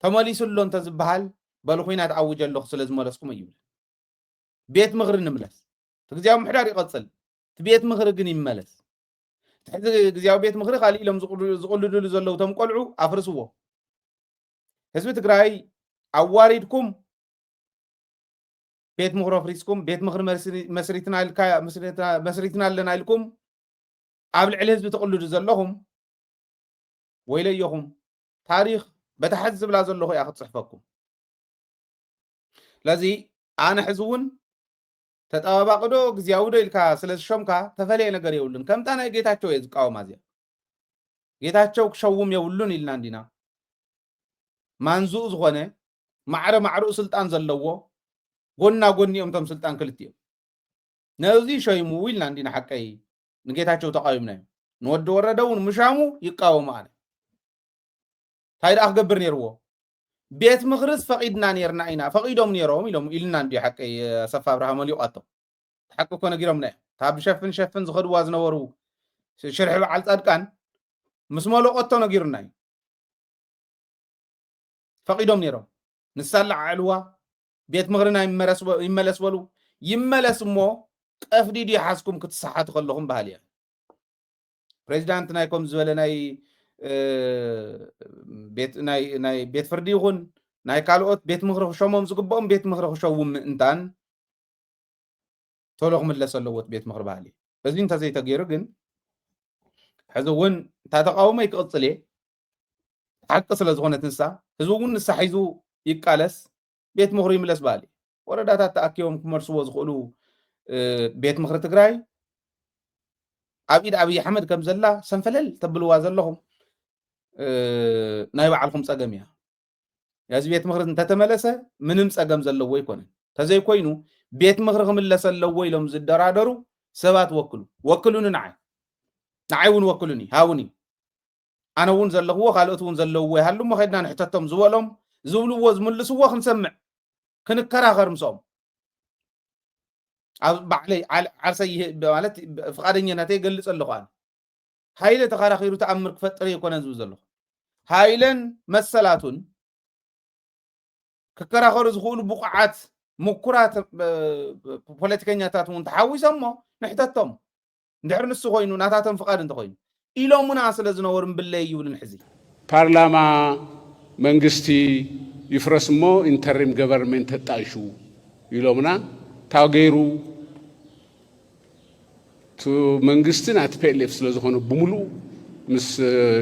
ተመሊሱ ኣሎ እንተዝበሃል፣ በሉ ኲናት ኣውጀ ኣለኹ ስለ ዝመለስኩም እዩ ይብል። ቤት ምኽሪ ንምለስ። እቲ ግዝያዊ ምሕዳር ይቐጽል። እቲ ቤት ምኽሪ ግን ይመለስ። እቲ ሕዚ ግዝያዊ ቤት ምኽሪ ካልእ ኢሎም ዝቕሉ-፣ ዝቕልድሉ ዘለዉ እቶም ቆልዑ ኣፍርስዎ። ህዝቢ ትግራይ ኣዋሪድኩም፣ ቤት ምኽሪ ኣፍሪስኩም፣ ቤት ምኽሪ መስሪ-፣ መስሪትና ኢልካ-፣ መስሪትና፣ መስሪትና ኣለና ኢልኩም፣ ኣብ ልዕሊ ህዝቢ ትቕልዱ ዘለኹም፣ ወይለየኹም። ታሪኽ በታ ሕዚ ዝብላ ዘለኹ እያ ክትጽሕፈኩም። ስለዚ ኣነ ሕዚ እውን ተጠባባቂ ዶ ግዝያዊ ዶ ኢልካ ስለ ዝሾምካ ተፈለየ ነገር የብሉን። ከምታ ናይ ጌታቸው እየ ዝቃወማ እዚኣ። ጌታቸው ክሸውም የብሉን ኢልና እንዲና። ማንዙኡ ዝኾነ ማዕረ ማዕረኡ ስልጣን ዘለዎ ጎና ጎኒ እዮም እቶም ስልጣን ክልቲኦም። ነዚ ሸይሙ ኢልና እንዲና ሓቀይ ንጌታቸው ተቃዊምናዮ። ንወዲ ወረደ እውን ምሻሙ ይቃወሙ ኣነ። እንታይ ደኣ ክገብር ነይርዎ? ቤት ምኽርስ ፈቒድና ነይርና ኢና፣ ፈቒዶም ነይሮም ኢሎም ኢልና እንዲ ሓቀይ ኣሰፋ ኣብርሃ መሊቋቶ። ሓቂ እኮ ነጊሮምና እዮም። እታ ብሸፍን ሸፍን ዝኸድዋ ዝነበሩ ሽርሒ በዓል ጻድቃን ምስ መለቆቶ ነጊሩና እዩ። ፈቒዶም ነይሮም። ንሳ ኣለዓዕልዋ፣ ቤት ምኽርና ይመረስ በ-፣ ይመለስ በሉ። ይመለስ እሞ ቀፍዲዱ ይሓዝኩም ክትሰሓቱ ከለኹም በሃሊ እያ። ፕሬዚዳንት ናይ ከም ዝበለ ናይ ቤት ፍርዲ ይኹን ናይ ካልኦት ቤት ምኽሪ ክሸሞም ዝግብኦም ቤት ምኽሪ ክሸውም ምእንታን ቶሎ ክምለስ ኣለዎ እቲ ቤት ምኽሪ በሃሊ። እዚ እንተዘይተገይሩ ግን ሕዚ እውን እታ ተቃውሞይ ክቕፅል እየ። ሓቂ ስለ ዝኾነት ንሳ ህዝቢ እውን ንሳ ሒዙ ይቃለስ፣ ቤት ምኽሪ ይምለስ በሃሊ። ወረዳታት ተኣኪቦም ክመልስዎ ዝኽእሉ ቤት ምኽሪ ትግራይ ኣብ ኢድ ኣብይ ኣሕመድ ከም ዘላ ሰንፈለል ተብልዋ ዘለኹም ናይ ባዕልኹም ፀገም እያ። እዚ ቤት ምኽሪ እንተተመለሰ ምንም ፀገም ዘለዎ ኣይኮነን። ተዘይኮይኑ ቤት ምኽሪ ክምለስ ኣለዎ ኢሎም ዝደራደሩ ሰባት ወክሉ ወክሉኒ ንዓይ ንዓይ እውን ወክሉኒ ሃውኒ ኣነ እውን ዘለኽዎ ካልኦት እውን ዘለውዎ ይሃሉ እሞ ከድና ንሕተቶም ዝበሎም ዝብልዎ ዝምልስዎ ክንሰምዕ ክንከራኸር ምስኦም ኣብ ባዕለይ ዓርሰይ ማለት ፍቃደኛነተይ ይገልፅ ኣለኹ ኣነ ሃይለ ተኸራኺሩ ተኣምር ክፈጥር ኣይኮነን ዝብል ዘለኹ ሃይለን መሰላቱን ክከራኸሩ ዝኽእሉ ብቑዓት ምኩራት ፖለቲከኛታት እውን ተሓዊሶሞ ንሕተቶም እንድሕር ንሱ ኮይኑ ናታቶም ፍቓድ እንተኮይኑ ኢሎሙና ስለ ዝነበሩ እምብለይ ይብሉን ሕዚ ፓርላማ መንግስቲ ይፍረስ እሞ ኢንተሪም ገቨርንመንት ተጣይሹ ኢሎምና ታገይሩ እቲ መንግስቲ ናቲ ፒኤልኤፍ ስለ ዝኾነ ብምሉኡ ምስ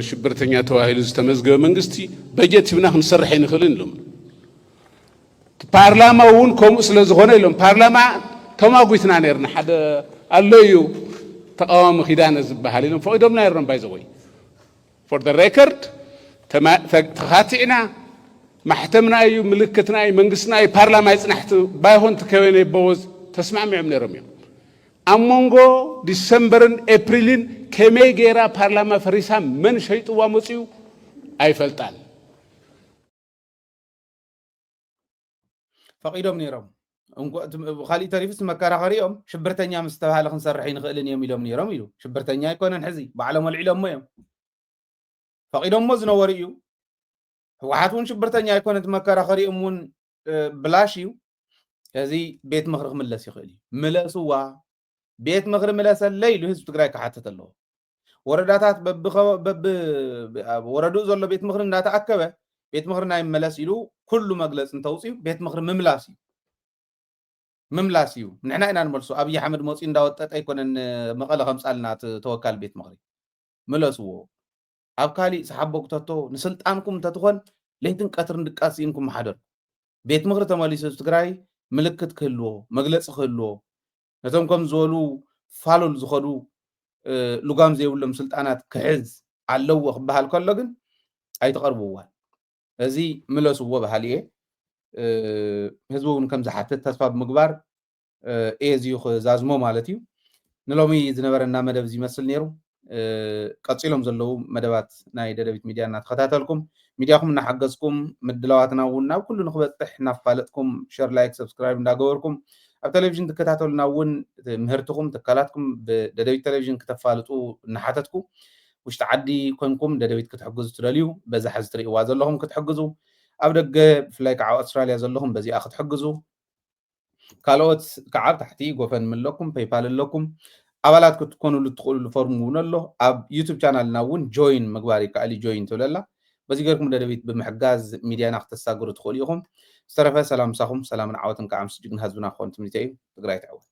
ሽብርተኛ ተባሂሉ ዝተመዝገበ መንግስቲ በጀት ሂብና ክንሰርሕ ኣይንኽእልን ኢሎም። እቲ ፓርላማ እውን ከምኡ ስለ ዝኾነ ኢሎም ፓርላማ ተማጒትና ነርና ሓደ ኣሎ እዩ ተቃዋሚ ኪዳነ ዝበሃል ኢሎም ፈቒዶምና ነሮም ባይዘወይ for the record ተኻቲዕና ማሕተምና እዩ ምልክትና እዩ መንግስትና እዩ ፓርላማ ይፅናሕቲ ባይሆን ትከበነ ይበወዝ ተስማሚዖም ነይሮም እዮም ኣብ መንጎ ዲሰምበርን ኤፕሪልን ከመይ ገይራ ፓርላማ ፈሪሳ መን ሸይጥዋ መፅኡ ኣይፈልጣን ፈቒዶም ነይሮም ካሊእ ተሪፍስ መከራኸሪኦም ሽብርተኛ ምስ ተባሃለ ክንሰርሕ ይንኽእልን እዮም ኢሎም ነይሮም ኢሉ ሽብርተኛ ኣይኮነን ሕዚ ባዕሎም ኣልዒሎሞ እዮም ፈቒዶሞ ዝነበሩ እዩ ህወሓት እውን ሽብርተኛ ኣይኮነት መከራኸሪኦም እውን ብላሽ እዩ እዚ ቤት ምኽሪ ክምለስ ይኽእል እዩ ምለስዋ ቤት ምኽሪ ምለሰለይ ኢሉ ህዝቢ ትግራይ ክሓትት ኣለዎ ወረዳታት ወረድኡ ዘሎ ቤት ምኽሪ እንዳተኣከበ ቤት ምኽሪ ናይ መለስ ኢሉ ኩሉ መግለፂ እንተውፅዩ ቤት ምኽሪ ምምላስ እዩ ምምላስ እዩ ንሕና ኢና ንመልሶ ኣብይ ኣሕመድ መፂኡ እንዳወጠጠ ኣይኮነን መቐለ ከምፃልና ተወካል ቤት ምኽሪ ምለስዎ ኣብ ካሊእ ሰሓቦ ክተቶ ንስልጣንኩም እንተትኾን ለይትን ቀትርን ድቃስ ኢንኩም ሓደር ቤት ምኽሪ ተመሊሱ ትግራይ ምልክት ክህልዎ መግለፂ ክህልዎ ነቶም ከም ዝበሉ ፋሉል ዝኸዱ ልጓም ዘይብሎም ስልጣናት ክሕዝ ኣለዎ ክበሃል ከሎ ግን ኣይትቐርብዋን እዚ ምለስዎ በሃሊ እየ ህዝቢ እውን ከም ዝሓትት ተስፋ ብምግባር እየ እዚዩ ክዛዝሞ ማለት እዩ ንሎሚ ዝነበረና መደብ እዚ ይመስል ነይሩ ቀፂሎም ዘለዉ መደባት ናይ ደደቢት ሚድያ እናተኸታተልኩም ሚድያኹም እናሓገዝኩም ምድላዋትና እውን ናብ ኩሉ ንክበፅሕ እናፋለጥኩም ሸር ላይክ ሰብስክራይብ እንዳገበርኩም ኣብ ቴሌቪዥን ትከታተሉና እውን ምህርትኹም ትካላትኩም ብደደቢት ቴሌቪዥን ክተፋልጡ እናሓተትኩ ውሽጢ ዓዲ ኮንኩም ደደቢት ክትሕግዙ ትደልዩ በዛ ሕዚ ትርእይዋ ዘለኹም ክትሕግዙ ኣብ ደገ ብፍላይ ከዓ ኣውስትራልያ ዘለኹም በዚኣ ክትሕግዙ ካልኦት ከዓ ኣብ ታሕቲ ጎፈንሚ ኣለኩም ፔይፓል ኣለኩም ኣባላት ክትኮኑሉ ትኽእሉሉ ፎርም እውን ኣሎ ኣብ ዩቱብ ቻናልና እውን ጆይን ምግባር ይከኣል እዩ ጆይን ትብለላ በዚ ገርኩም ደደቢት ብምሕጋዝ ሚድያና ክተሳግሩ ትኽእሉ ኢኹም ዝተረፈ ሰላም ምሳኹም ሰላምን ዓወትን ከዓ ምስ ጅግና ህዝብና ክኾን ትምኒተ እዩ ትግራይ ትዕወት